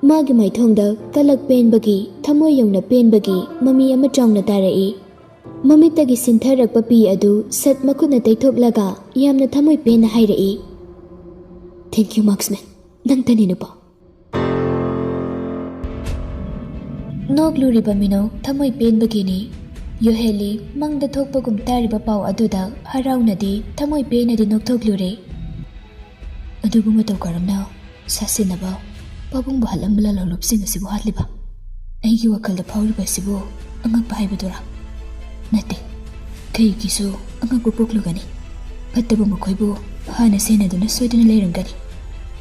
ꯃꯥꯒꯤ ꯃꯥꯏꯊꯣꯡꯗ ꯀꯂꯛ ꯄꯦꯟꯕꯒꯤ, ꯊꯃꯣꯏ ꯌꯧꯅ ꯄꯦꯟꯕꯒꯤ ꯃꯃꯤ ꯑꯃ ꯆꯥꯎꯅ ꯇꯥꯔꯛꯏ꯫ ꯃꯃꯤꯠꯇꯒꯤ ꯁꯤꯟꯊꯔꯛꯄ ꯄꯤ ꯑꯗꯨ ꯁꯠ ꯃꯈꯨꯠꯅ ꯇꯩꯊꯣꯛꯂꯒ ꯌꯥꯝꯅ ꯊꯃꯣꯏ ꯄꯦꯟꯅ ꯍꯥꯏꯔꯛꯏ, "Thank you, marksman꯫ ꯅꯪꯇꯅꯤ ꯅꯨꯄꯥ꯫" ꯅꯣꯛꯂꯨꯔꯤꯕ ꯃꯤꯅꯣꯛ ꯊꯃꯣꯏ ꯄꯦꯟꯕꯒꯤꯅꯤ꯫ ꯌꯣꯍꯦꯂꯤ ꯃꯪꯗ ꯊꯣꯛꯄꯒꯨꯝ ꯇꯥꯔꯤꯕ ꯄꯥꯎ ꯑꯗꯨꯗ ꯍꯔꯥꯎꯅꯗꯤ ꯊꯃꯣꯏ ꯄꯦꯟꯅꯗꯤ ꯅꯣꯛꯊꯣꯛꯂꯨꯔꯦ꯫ ꯑꯗꯨꯕꯨ ꯃꯇꯧ ꯀꯔꯝꯅ ꯁꯥꯁꯤꯟꯅꯕ ꯄꯥꯕꯨꯡꯕꯨ ꯍꯥꯠꯂꯝꯕ ꯂꯥꯂꯣꯡꯂꯨꯞꯁꯤꯡ ꯑꯁꯤꯕꯨ ꯍꯥꯠꯂꯤꯕ? ꯑꯩꯒꯤ ꯋꯥꯈꯜꯗ ꯐꯥꯎꯔꯤꯕ ꯑꯁꯤꯕꯨ ꯑꯉꯛꯄ ꯍꯥꯏꯕꯗꯨꯔꯥ? ꯅꯠꯇꯦ, ꯀꯩꯒꯤꯁꯨ ꯑꯉꯛꯄ ꯄꯣꯛꯂꯨꯒꯅꯤ? ꯐꯠꯇꯕ ꯃꯈꯣꯏꯕꯨ ꯍꯥꯟꯅ ꯁꯦꯟꯅꯗꯨꯅ ꯁꯣꯏꯗꯅ ꯂꯩꯔꯝꯒꯅꯤ꯫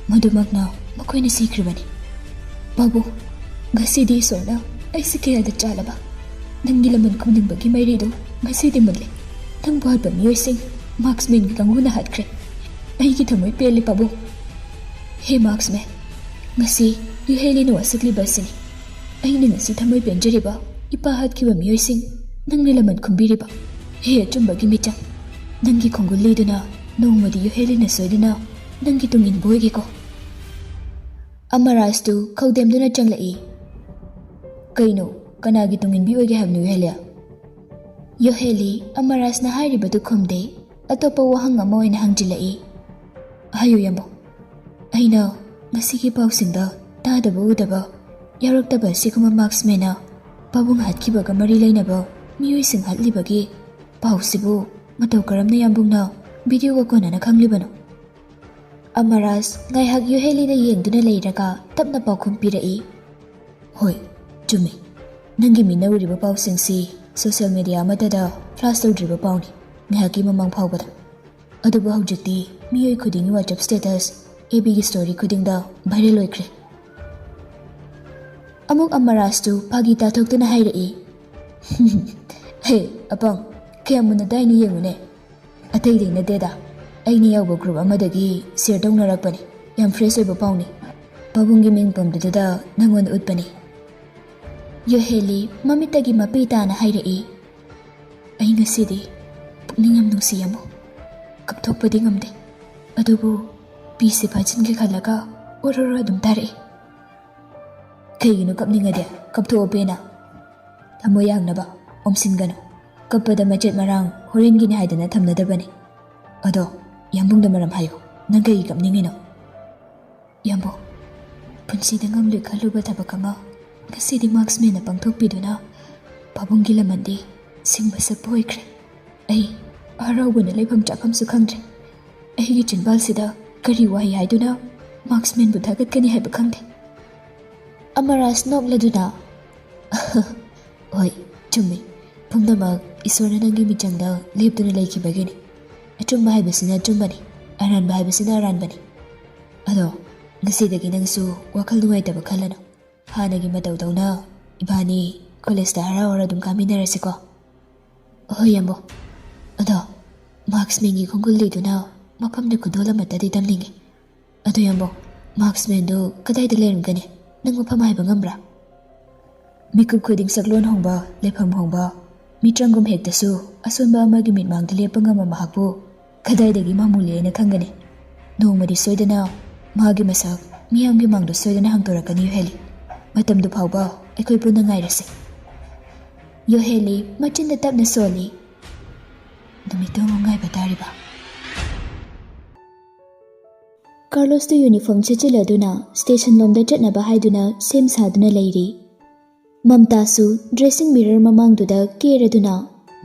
ꯃꯗꯨꯃꯛꯅ ꯃꯈꯣꯏꯅ ꯁꯤꯈ꯭ꯔꯤꯕꯅꯤ꯫ ꯄꯥꯕꯨꯡ, ꯉꯁꯤꯗꯤ ꯏꯁꯣꯔꯅ ꯑꯩꯁꯦ ꯀꯌꯥꯗ ꯆꯥꯜꯂꯕ? ꯅꯪꯒꯤ ꯂꯃꯟ ꯈꯨꯝꯅꯤꯡꯕꯒꯤ ꯃꯩꯔꯤꯗꯨ ꯉꯁꯤꯗꯤ ꯃꯨꯠꯂꯦ꯫ ꯅꯪꯕꯨ ꯍꯥꯠꯄ ꯃꯤꯑꯣꯏꯁꯤꯡ ꯃꯥꯔꯛꯁꯃꯦꯟꯒꯤ ꯀꯥꯡꯕꯨꯅ ꯍꯥꯠꯈ꯭ꯔꯦ꯫ ꯑꯩꯒꯤ ꯊꯃꯣꯏ ꯄꯦꯜꯂꯦ ꯄꯥꯕꯨꯡ꯫ ꯍꯦ ꯃꯥꯔꯛꯁꯃꯦꯟ, ꯉꯁꯤ ꯌꯨꯍꯦꯂꯤꯅ ꯋꯥꯁꯛꯂꯤꯕ ꯑꯁꯤꯅꯤ꯫ ꯑꯩꯅ ꯉꯁꯤ ꯊꯃꯣꯏ ꯄꯦꯟꯖꯔꯤꯕ ꯏꯄꯥ ꯍꯥꯠꯈꯤꯕ ꯃꯤꯑꯣꯏꯁꯤꯡ, ꯅꯪꯅ ꯂꯃꯟ ꯈꯨꯝꯕꯤꯔꯤꯕ꯫ ꯍꯦ ꯑꯆꯨꯝꯕꯒꯤ ꯃꯤꯆꯪ, ꯅꯪꯒꯤ ꯈꯣꯡꯒꯨꯜ ꯂꯤꯗꯨꯅ ꯅꯣꯡꯃꯗꯤ ꯌꯨꯍꯦꯂꯤꯅ ꯁꯣꯏꯗꯨꯅ ꯅꯪꯒꯤ ꯇꯨꯡ ꯏꯟꯕ ꯑꯣꯏꯒꯦꯀꯣ꯫ ꯑꯃꯔꯥꯖꯇꯨ ꯈꯧꯗꯦꯝꯗꯨꯅ ꯆꯪꯂꯛꯏ꯫ ꯀꯩꯅꯣ? ꯀꯅꯥꯒꯤ ꯇꯨꯡ ꯏꯟꯕꯤ ꯑꯣꯏꯒꯦ ꯍꯥꯏꯕꯅꯣ, ꯌꯨꯍꯦꯂꯤ? ꯌꯨꯍꯦꯂꯤ ꯑꯃꯔꯥꯖꯅ ꯍꯥꯏꯔꯤꯕꯗꯨ ꯈꯨꯝꯗꯦ꯫ ꯑꯇꯣꯞꯄ ꯋꯥꯍꯪ ꯑꯃ ꯑꯣꯏꯅ ꯍꯪꯖꯤꯜꯂꯛꯏ꯫ ꯍꯥꯏꯌꯨ, ꯌꯥꯝꯕꯣ꯫ ꯑꯩꯅ ꯉꯁꯤꯒꯤ ꯄꯥꯎꯁꯤꯡꯗ ꯇꯥꯗꯕ ꯎꯗꯕ ꯌꯥꯎꯔꯛꯇꯕ ꯑꯁꯤꯒꯨꯝꯕ ꯃꯥꯔꯛꯁꯃꯦꯟꯅ ꯄꯥꯕꯨꯡ ꯍꯥꯠꯈꯤꯕꯒ ꯃꯔꯤ ꯂꯩꯅꯕ ꯃꯤꯑꯣꯏꯁꯤꯡ ꯍꯥꯠꯂꯤꯕꯒꯤ ꯄꯥꯎꯁꯤꯕꯨ ꯃꯇꯧ ꯀꯔꯝꯅ ꯌꯥꯝꯕꯨꯡꯅ ꯚꯤꯗꯤꯑꯣꯒ ꯀꯣꯟꯅꯅ ꯈꯪꯂꯤꯕꯅꯣ? ꯑꯃꯔꯥꯖ ꯉꯥꯏꯍꯥꯛ ꯌꯨꯍꯦꯂꯤꯗ ꯌꯦꯡꯗꯨꯅ ꯂꯩꯔꯒ ꯇꯞꯅ ꯄꯥꯎꯈꯨꯝ ꯄꯤꯔꯛꯏ꯫ ꯍꯣꯏ, ꯆꯨꯝꯃꯤ꯫ ꯅꯪꯒꯤ ꯃꯤꯠꯅ ꯎꯔꯤꯕ ꯄꯥꯎꯁꯤꯡꯁꯤ ꯁꯣꯁꯤꯌꯦꯜ ꯃꯦꯗꯤꯌꯥ ꯑꯃꯠꯇꯗ ꯐ꯭ꯂꯥꯁ ꯇꯧꯗ꯭ꯔꯤꯕ ꯄꯥꯎꯅꯤ, ꯉꯥꯏꯍꯥꯛꯀꯤ ꯃꯃꯥꯡ ꯐꯥꯎꯕꯗ꯫ ꯑꯗꯨꯕꯨ ꯍꯧꯖꯤꯛꯇꯤ ꯃꯤꯑꯣꯏ ꯈꯨꯗꯤꯡꯒꯤ WhatsApp status, FB ꯒꯤ story ꯈꯨꯗꯤꯡꯗ viral ꯑꯣꯏꯈ꯭ꯔꯦ꯫ ꯑꯃꯨꯛ ꯑꯃꯔꯥꯖꯇꯨ ꯐꯥꯒꯤ ꯇꯥꯊꯣꯛꯇꯨꯅ ꯍꯥꯏꯔꯛꯏ꯫ ꯍꯦ, ꯑꯄꯪ, ꯀꯌꯥꯝ ꯃꯨꯟꯅ ꯇꯥꯏꯅ ꯌꯦꯡꯉꯨꯅꯦ꯫ ꯑꯇꯩꯗꯩ ꯅꯠꯇꯦꯗ, ꯑꯩꯅ ꯌꯥꯎꯕ group ꯑꯃꯗꯒꯤ share ꯇꯧꯅꯔꯛꯄꯅꯤ꯫ ꯌꯥꯝ fresh ꯑꯣꯏꯕ ꯄꯥꯎꯅꯤ꯫ ꯄꯥꯕꯨꯡꯒꯤ ꯃꯤꯡ ꯄꯟꯕꯗꯨꯗ ꯅꯪꯉꯣꯟꯗ ꯎꯠꯄꯅꯤ꯫ ꯌꯨꯍꯦꯂꯤ ꯃꯃꯤꯠꯇꯒꯤ ꯃꯄꯤ ꯇꯥꯅ ꯍꯥꯏꯔꯛꯏ꯫ ꯑꯩ ꯉꯁꯤꯗꯤ ꯄꯨꯛꯅꯤꯡ ꯌꯥꯝ ꯅꯨꯡꯁꯤ, ꯌꯥꯝꯕꯨ꯫ ꯀꯞꯊꯣꯛꯄꯗꯤ ꯉꯝꯗꯦ, ꯑꯗꯨꯕꯨ ꯄꯤꯁꯦ ꯐꯥꯖꯤꯟꯒꯦ ꯈꯜꯂꯒ ꯑꯣꯔꯣꯔꯣ ꯑꯗꯨꯝ ꯇꯥꯔꯛꯏ꯫ ꯀꯩꯒꯤꯅꯣ ꯀꯞꯅꯤꯡꯉꯗꯤ? ꯀꯞꯊꯣꯛꯑꯣ ꯄꯦꯟꯅ꯫ ꯊꯃꯣꯏ ꯌꯥꯡꯅꯕ ꯑꯣꯝꯁꯤꯟꯒꯅꯨ꯫ ꯀꯞꯄꯗ ꯃꯆꯦꯠ ꯃꯔꯥꯡ ꯍꯣꯔꯦꯟꯒꯤꯅꯤ ꯍꯥꯏꯗꯅ ꯊꯝꯅꯗꯕꯅꯤ꯫ ꯑꯗꯣ, ꯌꯥꯝꯕꯨꯡꯗ ꯃꯔꯝ ꯍꯥꯏꯌꯨ꯫ ꯅꯪ ꯀꯩꯒꯤ ꯀꯞꯅꯤꯡꯉꯤꯅꯣ? ꯌꯥꯝꯕꯨꯡ, ꯄꯨꯟꯁꯤꯗ ꯉꯝꯂꯣꯏ ꯈꯜꯂꯨꯕ ꯊꯕꯛ ꯑꯃ ꯉꯁꯤꯗꯤ ꯃꯥꯔꯛꯁꯃꯦꯟꯅ ꯄꯥꯡꯊꯣꯛꯄꯤꯗꯨꯅ ꯄꯥꯕꯨꯡꯒꯤ ꯂꯃꯟꯗꯤ ꯁꯤꯡꯕ ꯁꯛꯄ ꯑꯣꯏꯈ꯭ꯔꯦ꯫ ꯑꯩ ꯍꯔꯥꯎꯕꯅ ꯂꯩꯐꯝ ꯆꯥꯐꯝꯁꯨ ꯈꯪꯗ꯭ꯔꯦ꯫ ꯑꯩꯒꯤ ꯆꯤꯟꯕꯥꯜꯁꯤꯗ ꯀꯔꯤ ꯋꯥꯍꯩ ꯍꯥꯏꯗꯨꯅ ꯃꯥꯔꯛꯁꯃꯦꯟꯕꯨ ꯊꯥꯒꯠꯀꯅꯤ ꯍꯥꯏꯕ ꯈꯪꯗꯦ꯫ ꯑꯃꯔꯥꯖ ꯅꯣꯛꯂꯗꯨꯅ, ꯍꯣꯏ, ꯆꯨꯝꯃꯤ꯫ ꯄꯨꯝꯅꯃꯛ ꯏꯁꯣꯔꯅ ꯅꯪꯒꯤ ꯃꯤꯆꯪꯗ ꯂꯦꯞꯇꯨꯅ ꯂꯩꯈꯤꯕꯒꯤꯅꯤ꯫ ꯑꯆꯨꯝꯕ ꯍꯥꯏꯕꯁꯤꯅ ꯑꯆꯨꯝꯕꯅꯤ, ꯑꯔꯥꯟꯕ ꯍꯥꯏꯕꯁꯤꯅ ꯑꯔꯥꯟꯕꯅꯤ꯫ ꯑꯗꯣ, ꯉꯁꯤꯗꯒꯤ ꯅꯪꯁꯨ ꯋꯥꯈꯜ ꯅꯨꯡꯉꯥꯏꯇꯕ ꯈꯜꯂꯅꯨ꯫ ꯍꯥꯟꯅꯒꯤ ꯃꯇꯧꯗꯧꯅ ꯏꯕꯥꯅꯤ ꯀꯣꯂꯦꯖꯇ ꯍꯔꯥꯎ ꯍꯔꯥꯎ ꯑꯗꯨꯝ ꯀꯥꯃꯤꯟꯅꯔꯁꯤꯀꯣ꯫ ꯍꯣꯏ, ꯌꯥꯝꯕꯨꯡ꯫ ꯑꯗꯣ, ꯃꯥꯔꯛꯁꯃꯦꯟꯒꯤ ꯈꯣꯡꯒꯨꯜ ꯂꯤꯗꯨꯅ ꯃꯐꯝꯗ ꯈꯨꯗꯣꯜ ꯑꯃꯠꯇꯗꯤ ꯇꯝꯅꯤꯡꯉꯤ꯫ ꯑꯗꯨ ꯌꯥꯝꯕꯨꯡ, ꯃꯥꯔꯛꯁꯃꯦꯟꯗꯨ ꯀꯗꯥꯏꯗ ꯂꯩꯔꯝꯒꯅꯤ? ꯅꯪ ꯃꯐꯝ ꯍꯥꯏꯕ ꯉꯝꯕ꯭ꯔꯥ? ꯃꯤꯀꯨꯞ ꯈꯨꯗꯤꯡ ꯁꯛꯂꯣꯟ ꯍꯣꯡꯕ, ꯂꯩꯐꯝ ꯍꯣꯡꯕ, ꯃꯤꯇ꯭ꯔꯪꯒꯨꯝ ꯍꯦꯛꯇꯁꯨ ꯑꯁꯣꯟꯕ ꯑꯃꯒꯤ ꯃꯤꯠꯃꯥꯡꯗ ꯂꯦꯞꯄ ꯉꯝꯕ ꯃꯍꯥꯛꯄꯨ ꯀꯗꯥꯏꯗꯒꯤ ꯃꯥꯃꯨꯂꯦ ꯍꯥꯏꯅ ꯈꯪꯒꯅꯤ? ꯅꯣꯡꯃꯗꯤ ꯁꯣꯏꯗꯅ ꯃꯍꯥꯛꯀꯤ ꯃꯁꯛ ꯃꯤꯌꯥꯝꯒꯤ ꯃꯥꯡꯗ ꯁꯣꯏꯗꯅ ꯍꯥꯡꯗꯣꯔꯛꯀꯅꯤ, ꯌꯣꯍꯦꯂꯤ꯫ ꯃꯇꯝꯗꯨ ꯐꯥꯎꯕ ꯑꯩꯈꯣꯏ ꯄꯨꯟꯅ ꯉꯥꯏꯔꯁꯤ꯫ ꯌꯣꯍꯦꯂꯤ ꯃꯆꯤꯟꯗ ꯇꯞꯅ ꯁꯣꯜꯂꯤ꯫ ꯅꯨꯃꯤꯠꯇꯨ ꯑꯃꯨꯛ ꯉꯥꯏꯕ ꯇꯥꯔꯤꯕ꯫ ꯀꯥꯔꯂꯣꯁꯇꯨ ꯌꯨꯅꯤꯐꯣꯔꯝ ꯁꯦꯠꯆꯤꯜꯂꯗꯨꯅ ꯁ꯭ꯇꯦꯁꯟ ꯂꯣꯝꯗ ꯆꯠꯅꯕ ꯍꯥꯏꯗꯨꯅ ꯁꯦꯝ ꯁꯥꯗꯨꯅ ꯂꯩꯔꯤ꯫ ꯃꯝꯇꯥꯁꯨ ꯗ꯭ꯔꯦꯁꯤꯡ ꯃꯤꯔꯔ ꯃꯃꯥꯡꯗꯨꯗ ꯀꯦꯔꯗꯨꯅ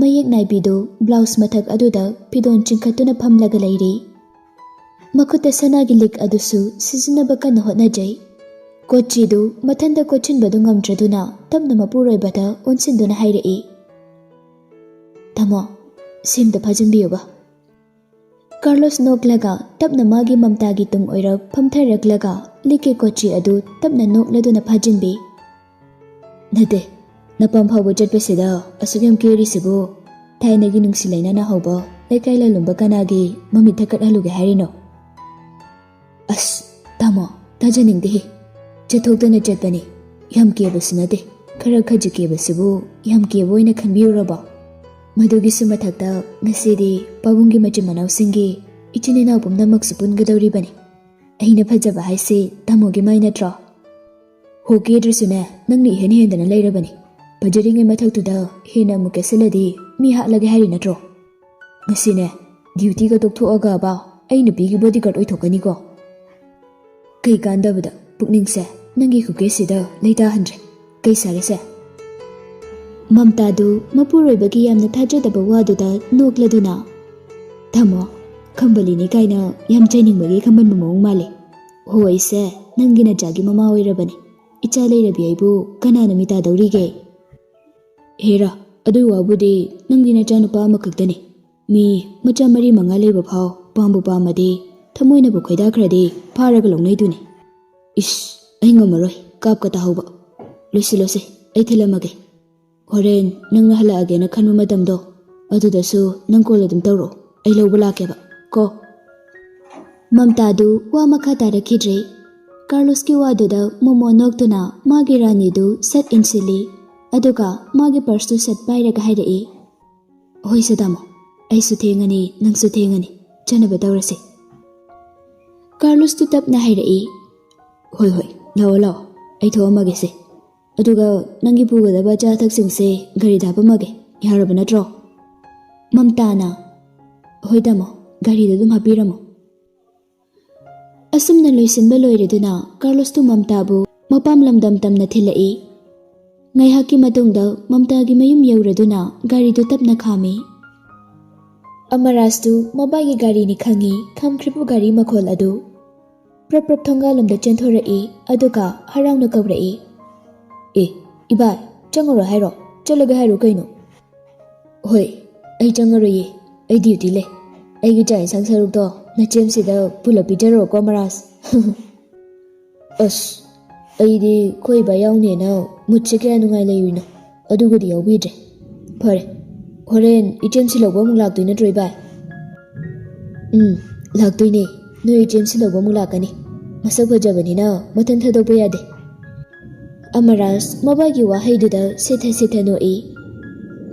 ꯃꯌꯦꯛ ꯅꯥꯏꯕꯤꯗꯨ ꯕ꯭ꯂꯥꯎꯁ ꯃꯊꯛ ꯑꯗꯨꯗ ꯐꯤꯗꯣꯟ ꯆꯤꯡꯈꯠꯇꯨꯅ ꯐꯝꯂꯒ ꯂꯩꯔꯤ꯫ ꯃꯈꯨꯠꯇ ꯁꯅꯥꯒꯤ ꯂꯤꯛ ꯑꯗꯨꯁꯨ ꯁꯤꯖꯤꯟꯅꯕ ꯀꯟꯅ ꯍꯣꯠꯅꯖꯩ꯫ ꯀꯣꯆꯤꯗꯨ ꯃꯊꯟꯇ ꯀꯣꯠꯁꯤꯟꯕꯗꯨ ꯉꯝꯗ꯭ꯔꯗꯨꯅ ꯇꯞꯅ ꯃꯄꯨꯔꯣꯏꯕꯗ ꯑꯣꯟꯁꯤꯟꯗꯨꯅ ꯍꯥꯏꯔꯛꯏ, "ꯇꯥꯃꯣ, ꯁꯦꯝꯗ ꯐꯥꯖꯤꯟꯕꯤꯌꯨꯕ꯫" ꯀꯥꯔꯂꯣꯁ ꯅꯣꯛꯂꯒ ꯇꯞꯅ ꯃꯥꯒꯤ ꯃꯝꯇꯥꯒꯤ ꯇꯨꯡ ꯑꯣꯏꯔꯞ ꯐꯝꯊꯔꯛꯂꯒ ꯂꯤꯛꯀꯤ ꯀꯣꯆꯤ ꯑꯗꯨ ꯇꯞꯅ ꯅꯣꯛꯂꯗꯨꯅ ꯐꯥꯖꯤꯟꯕꯤ꯫ "ꯅꯠꯇꯦ, ꯅꯄꯥꯝ ꯐꯥꯎꯕ ꯆꯠꯄꯁꯤꯗ ꯑꯁꯨꯛ ꯌꯥꯝ ꯀꯦꯔꯤꯁꯤꯕꯨ ꯊꯥꯏꯅꯒꯤ ꯅꯨꯡꯁꯤ ꯂꯩꯅꯅ ꯍꯧꯕ ꯂꯩꯀꯥꯏ ꯂꯥꯂꯨꯝꯕ ꯀꯅꯥꯒꯤ ꯃꯃꯤꯠ ꯊꯛꯀꯠꯍꯜꯂꯨꯒꯦ ꯍꯥꯏꯔꯤꯅꯣ?" "ꯑꯁ, ꯇꯥꯃꯣ, ꯇꯥꯖꯅꯤꯡꯗꯦꯍꯦ꯫ ꯆꯠꯊꯣꯛꯇꯅ ꯆꯠꯄꯅꯤ꯫ ꯌꯥꯝ ꯀꯦꯕꯁꯨ ꯅꯠꯇꯦ꯫ ꯈꯔ ꯈꯖꯤꯛ ꯀꯦꯕꯁꯤꯕꯨ ꯌꯥꯝ ꯀꯦꯕ ꯑꯣꯏꯅ ꯈꯟꯕꯤꯔꯨꯔꯕꯣ? ꯃꯗꯨꯒꯤꯁꯨ ꯃꯊꯛꯇ ꯉꯁꯤꯗꯤ ꯄꯥꯕꯨꯡꯒꯤ ꯃꯆꯤꯟ ꯃꯅꯥꯎꯁꯤꯡꯒꯤ ꯏꯆꯤꯟ ꯏꯅꯥꯎ ꯄꯨꯝꯅꯃꯛꯁꯨ ꯄꯨꯟꯒꯗꯧꯔꯤꯕꯅꯤ꯫ ꯑꯩꯅ ꯐꯖꯕ ꯍꯥꯏꯁꯦ ꯇꯥꯃꯣꯒꯤ ꯃꯥꯏ ꯅꯠꯇ꯭ꯔꯣ? ꯍꯣ, ꯀꯦꯗ꯭ꯔꯁꯨꯅꯦ, ꯅꯪꯅ ꯏꯍꯦꯟ ꯍꯦꯟꯗꯅ ꯂꯩꯔꯕꯅꯤ꯫ ꯐꯖꯔꯤꯉꯩ ꯃꯊꯛꯇꯨꯗ ꯍꯦꯟꯅ ꯑꯃꯨꯛ ꯀꯦꯁꯤꯜꯂꯗꯤ ꯃꯤ ꯍꯥꯠꯂꯒꯦ ꯍꯥꯏꯔꯤ ꯅꯠꯇ꯭ꯔꯣ? ꯉꯁꯤꯅꯦ, ꯗ꯭ꯌꯨꯇꯤꯒ ꯇꯣꯛꯊꯣꯛꯑꯒꯕ ꯑꯩ ꯅꯨꯄꯤꯒꯤ ꯕꯣꯗꯤꯒꯥꯔꯗ ꯑꯣꯏꯊꯣꯛꯀꯅꯤꯀꯣ꯫ ꯀꯩ ꯀꯥꯟꯗꯕꯗ ꯄꯨꯛꯅꯤꯡꯁꯦ ꯅꯪꯒꯤ ꯈꯨꯀꯦꯁꯤꯗ ꯂꯩꯇꯥꯍꯟꯗ꯭ꯔꯦ꯫ ꯀꯩ ꯁꯥꯔꯦꯁꯦ?" ꯃꯝꯇꯥꯗꯨ ꯃꯄꯨꯔꯣꯏꯕꯒꯤ ꯌꯥꯝꯅ ꯊꯥꯖꯗꯕ ꯋꯥꯗꯨꯗ ꯅꯣꯛꯂꯗꯨꯅ, "ꯇꯥꯃꯣ, ꯈꯝꯕꯂꯤꯅꯤ ꯀꯥꯏꯅ ꯌꯥꯝ ꯆꯩꯅꯤꯡꯕꯒꯤ ꯈꯝꯕꯟꯕ ꯃꯑꯣꯡ ꯃꯥꯜꯂꯦ꯫ ꯍꯣ, ꯑꯩꯁꯦ ꯅꯪꯒꯤ ꯅꯆꯥꯒꯤ ꯃꯃꯥ ꯑꯣꯏꯔꯕꯅꯦ꯫ ꯏꯆꯥ ꯂꯩꯔꯕꯤ ꯑꯩꯕꯨ ꯀꯅꯥꯅ ꯃꯤ ꯇꯥꯗꯧꯔꯤꯒꯦ?" "ꯍꯦꯔꯥ, ꯑꯗꯨꯒꯤ ꯋꯥꯕꯨꯗꯤ ꯅꯪꯗꯤ ꯅꯆꯥꯅꯨꯄꯥ ꯑꯃꯈꯛꯇꯅꯤ꯫ ꯃꯤ ꯃꯆꯥ ꯃꯔꯤ ꯃꯉꯥ ꯂꯩꯕ ꯐꯥꯎ ꯄꯥꯝꯕꯨ ꯄꯥꯝꯃꯗꯤ ꯊꯃꯣꯏꯅꯕꯨ ꯈꯣꯏꯗꯥꯈ꯭ꯔꯗꯤ ꯐꯥꯔꯒ ꯂꯧꯅꯩꯗꯨꯅꯤ꯫ ꯏꯁ, ꯑꯩ ꯉꯝꯃꯔꯣꯏ ꯀꯥꯞꯀ ꯇꯥꯍꯧꯕ꯫ ꯂꯣꯏꯁꯤꯜꯂꯣꯁꯦ, ꯑꯩ ꯊꯤꯜꯂꯝꯃꯒꯦ꯫ ꯍꯣꯔꯦꯟ ꯅꯪꯅ ꯍꯜꯂꯛꯑꯒꯦꯅ ꯈꯟꯕ ꯃꯇꯝꯗꯣ ꯑꯗꯨꯗꯁꯨ ꯅꯪ ꯀꯣꯜ ꯑꯗꯨꯝ ꯇꯧꯔꯛꯑꯣ, ꯑꯩ ꯂꯧꯕ ꯂꯥꯛꯀꯦꯕ ꯀꯣ꯫" ꯃꯝꯇꯥꯗꯨ ꯋꯥ ꯃꯈꯥ ꯇꯥꯔꯛꯈꯤꯗ꯭ꯔꯦ꯫ ꯀꯥꯔꯂꯣꯁꯀꯤ ꯋꯥꯗꯨꯗ ꯃꯣꯃꯣ ꯅꯣꯛꯇꯨꯅ ꯃꯥꯒꯤ ꯔꯥꯅꯤꯗꯨ ꯁꯠ ꯏꯟꯁꯤꯜꯂꯤ꯫ ꯑꯗꯨꯒ ꯃꯥꯒꯤ ꯄꯔꯁꯇꯨ ꯁꯠ ꯄꯥꯏꯔꯒ ꯍꯥꯏꯔꯛꯏ, "ꯍꯣꯏ ꯁꯦ ꯇꯥꯃꯣ, ꯑꯩꯁꯨ ꯊꯦꯡꯉꯅꯤ, ꯅꯪꯁꯨ ꯊꯦꯡꯉꯅꯤ, ꯆꯠꯅꯕ ꯇꯧꯔꯁꯦ꯫" ꯀꯥꯔꯂꯣꯁꯇꯨ ꯇꯞꯅ ꯍꯥꯏꯔꯛꯏ, "ꯍꯣꯏ ꯍꯣꯏ, ꯂꯥꯛꯑꯣ ꯂꯥꯛꯑꯣ, ꯑꯩ ꯊꯣꯛꯑꯝꯃꯒꯦꯁꯦ꯫ ꯑꯗꯨꯒ ꯅꯪꯒꯤ ꯄꯨꯒꯗꯕ ꯑꯆꯥ ꯑꯊꯛꯁꯤꯡꯁꯦ ꯒꯥꯔꯤꯗ ꯍꯥꯞꯄꯝꯃꯒꯦ, ꯌꯥꯔꯕ ꯅꯠꯇ꯭ꯔꯣ?" ꯃꯝꯇꯥꯅ, "ꯍꯣꯏ ꯇꯥꯃꯣ, ꯒꯥꯔꯤꯗ ꯑꯗꯨꯝ ꯍꯥꯞꯄꯤꯔꯝꯃꯣ꯫" ꯑꯁꯨꯝꯅ ꯂꯣꯏꯁꯤꯟꯕ ꯂꯣꯏꯔꯗꯨꯅ ꯀꯥꯔꯂꯣꯁꯇꯨ ꯃꯝꯇꯥꯕꯨ ꯃꯄꯥꯝ ꯂꯝꯗꯝ ꯇꯝꯅ ꯊꯤꯜꯂꯛꯏ꯫ ꯉꯥꯏꯍꯥꯛꯀꯤ ꯃꯇꯨꯡꯗ ꯃꯝꯇꯥꯒꯤ ꯃꯌꯨꯝ ꯌꯧꯔꯗꯨꯅ ꯒꯥꯔꯤꯗꯨ ꯇꯞꯅ ꯈꯥꯝꯃꯤ꯫ ꯑꯃꯔꯥꯖꯇꯨ ꯃꯕꯥꯏꯒꯤ ꯒꯥꯔꯤꯅꯤ ꯈꯪꯉꯤ ꯈꯥꯝꯈ꯭ꯔꯤꯕ ꯒꯥꯔꯤ ꯃꯈꯣꯜ ꯑꯗꯨ꯫ ꯄ꯭ꯔꯞ ꯄ꯭ꯔꯞ ꯊꯣꯡꯒꯥꯜꯂꯣꯝꯗ ꯆꯦꯟꯊꯣꯔꯛꯏ, ꯑꯗꯨꯒ ꯍꯔꯥꯎꯅ ꯀꯧꯔꯛꯏ, "ꯑꯦ, ꯏꯕꯥꯏ, ꯆꯪꯉꯔꯣꯏ ꯍꯥꯏꯔꯣ? ꯆꯠꯂꯒꯦ ꯍꯥꯏꯔꯣ ꯀꯩꯅꯣ?" "ꯍꯣꯏ, ꯑꯩ ꯆꯪꯉꯔꯣꯏꯌꯦ, ꯑꯩ ꯗ꯭ꯌꯨꯇꯤ ꯂꯩ꯫ ꯑꯩꯒꯤ ꯆꯥꯛ ꯏꯟꯁꯥꯡ ꯁꯔꯨꯛꯇꯣ ꯅꯆꯦꯝꯁꯤꯗ ꯄꯨꯂꯞ ꯄꯤꯖꯔꯛꯑꯣꯀꯣ ꯃꯔꯥꯖ꯫" "ꯑꯁ, ꯑꯩꯗꯤ ꯑꯩꯈꯣꯏ ꯏꯕꯥꯏ ꯌꯥꯎꯅꯦꯅ ꯃꯨꯠꯁꯦ ꯀꯌꯥ ꯅꯨꯡꯉꯥꯏ ꯂꯩꯔꯨꯏꯅꯣ, ꯑꯗꯨꯒꯗꯤ ꯌꯥꯎꯕꯤꯗ꯭ꯔꯦ꯫ ꯐꯔꯦ, ꯍꯣꯔꯦꯟ ꯏꯆꯦꯝꯁꯤ ꯂꯧꯕ ꯑꯃꯨꯛ ꯂꯥꯛꯇꯣꯏ ꯅꯠꯇ꯭ꯔꯣ ꯏꯕꯥꯏ?" "ꯎꯝ, ꯂꯥꯛꯇꯣꯏꯅꯦ, ꯅꯣꯏ ꯏꯆꯦꯝꯁꯤ ꯂꯧꯕ ꯑꯃꯨꯛ ꯂꯥꯛꯀꯅꯤ꯫ ꯃꯁꯛ ꯐꯖꯕꯅꯤꯅ ꯃꯊꯟ ꯊꯥꯗꯣꯛꯄ ꯌꯥꯗꯦ꯫" ꯑꯃꯔꯥꯖ ꯃꯕꯥꯏꯒꯤ ꯋꯥꯍꯩꯗꯨꯗ ꯁꯤꯊ ꯁꯤꯊ ꯅꯣꯛꯏ꯫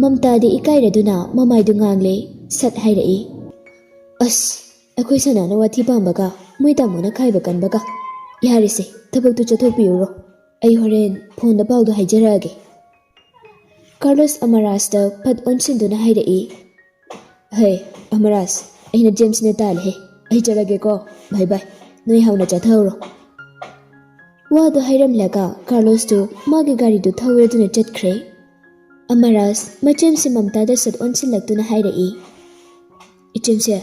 ꯃꯝꯇꯥꯗꯤ ꯏꯀꯥꯏꯔꯗꯨꯅ ꯃꯃꯥꯏꯗꯨ ꯉꯥꯡꯂꯦ, ꯁꯠ ꯍꯥꯏꯔꯛꯏ, "ꯑꯁ, ꯑꯩꯈꯣꯏ ꯁꯅꯥꯅ ꯋꯥꯊꯤ ꯄꯥꯝꯕꯒ ꯃꯣꯏ ꯇꯥꯃꯣꯅ ꯈꯥꯏꯕ ꯀꯟꯕꯒ꯫ ꯌꯥꯔꯦꯁꯦ, ꯊꯕꯛꯇꯨ ꯆꯠꯊꯣꯛꯄꯤꯔꯨꯔꯣ, ꯑꯩ ꯍꯣꯔꯦꯟ ꯐꯣꯟꯗ ꯄꯥꯎꯗꯣ ꯍꯥꯏꯖꯔꯛꯑꯒꯦ꯫" ꯀꯥꯔꯂꯣꯁ ꯑꯃꯔꯥꯖꯇ ꯐꯠ ꯑꯣꯟꯁꯤꯟꯗꯨꯅ ꯍꯥꯏꯔꯛꯏ, "ꯍꯦ, ꯑꯃꯔꯥꯖ, ꯑꯩꯅ ꯖꯦꯝꯁꯅ ꯇꯥꯜꯂꯦꯍꯦ, ꯑꯩ ꯆꯠꯂꯒꯦꯀꯣ, ꯕꯥꯏ ꯕꯥꯏ, ꯅꯣꯏ ꯍꯥꯎꯅ ꯆꯠꯊꯍꯧꯔꯣ꯫" ꯋꯥꯗꯨ ꯍꯥꯏꯔꯝꯂꯒ ꯀꯥꯔꯂꯣꯁꯇꯨ ꯃꯥꯒꯤ ꯒꯥꯔꯤꯗꯨ ꯊꯧꯔꯗꯨꯅ ꯆꯠꯈ꯭ꯔꯦ꯫ ꯑꯃꯔꯥꯖ ꯃꯆꯦꯝꯁꯤ ꯃꯝꯇꯥꯗ ꯁꯠ ꯑꯣꯟꯁꯤꯜꯂꯛꯇꯨꯅ ꯍꯥꯏꯔꯛꯏ, "ꯏꯆꯦꯝꯁꯦ,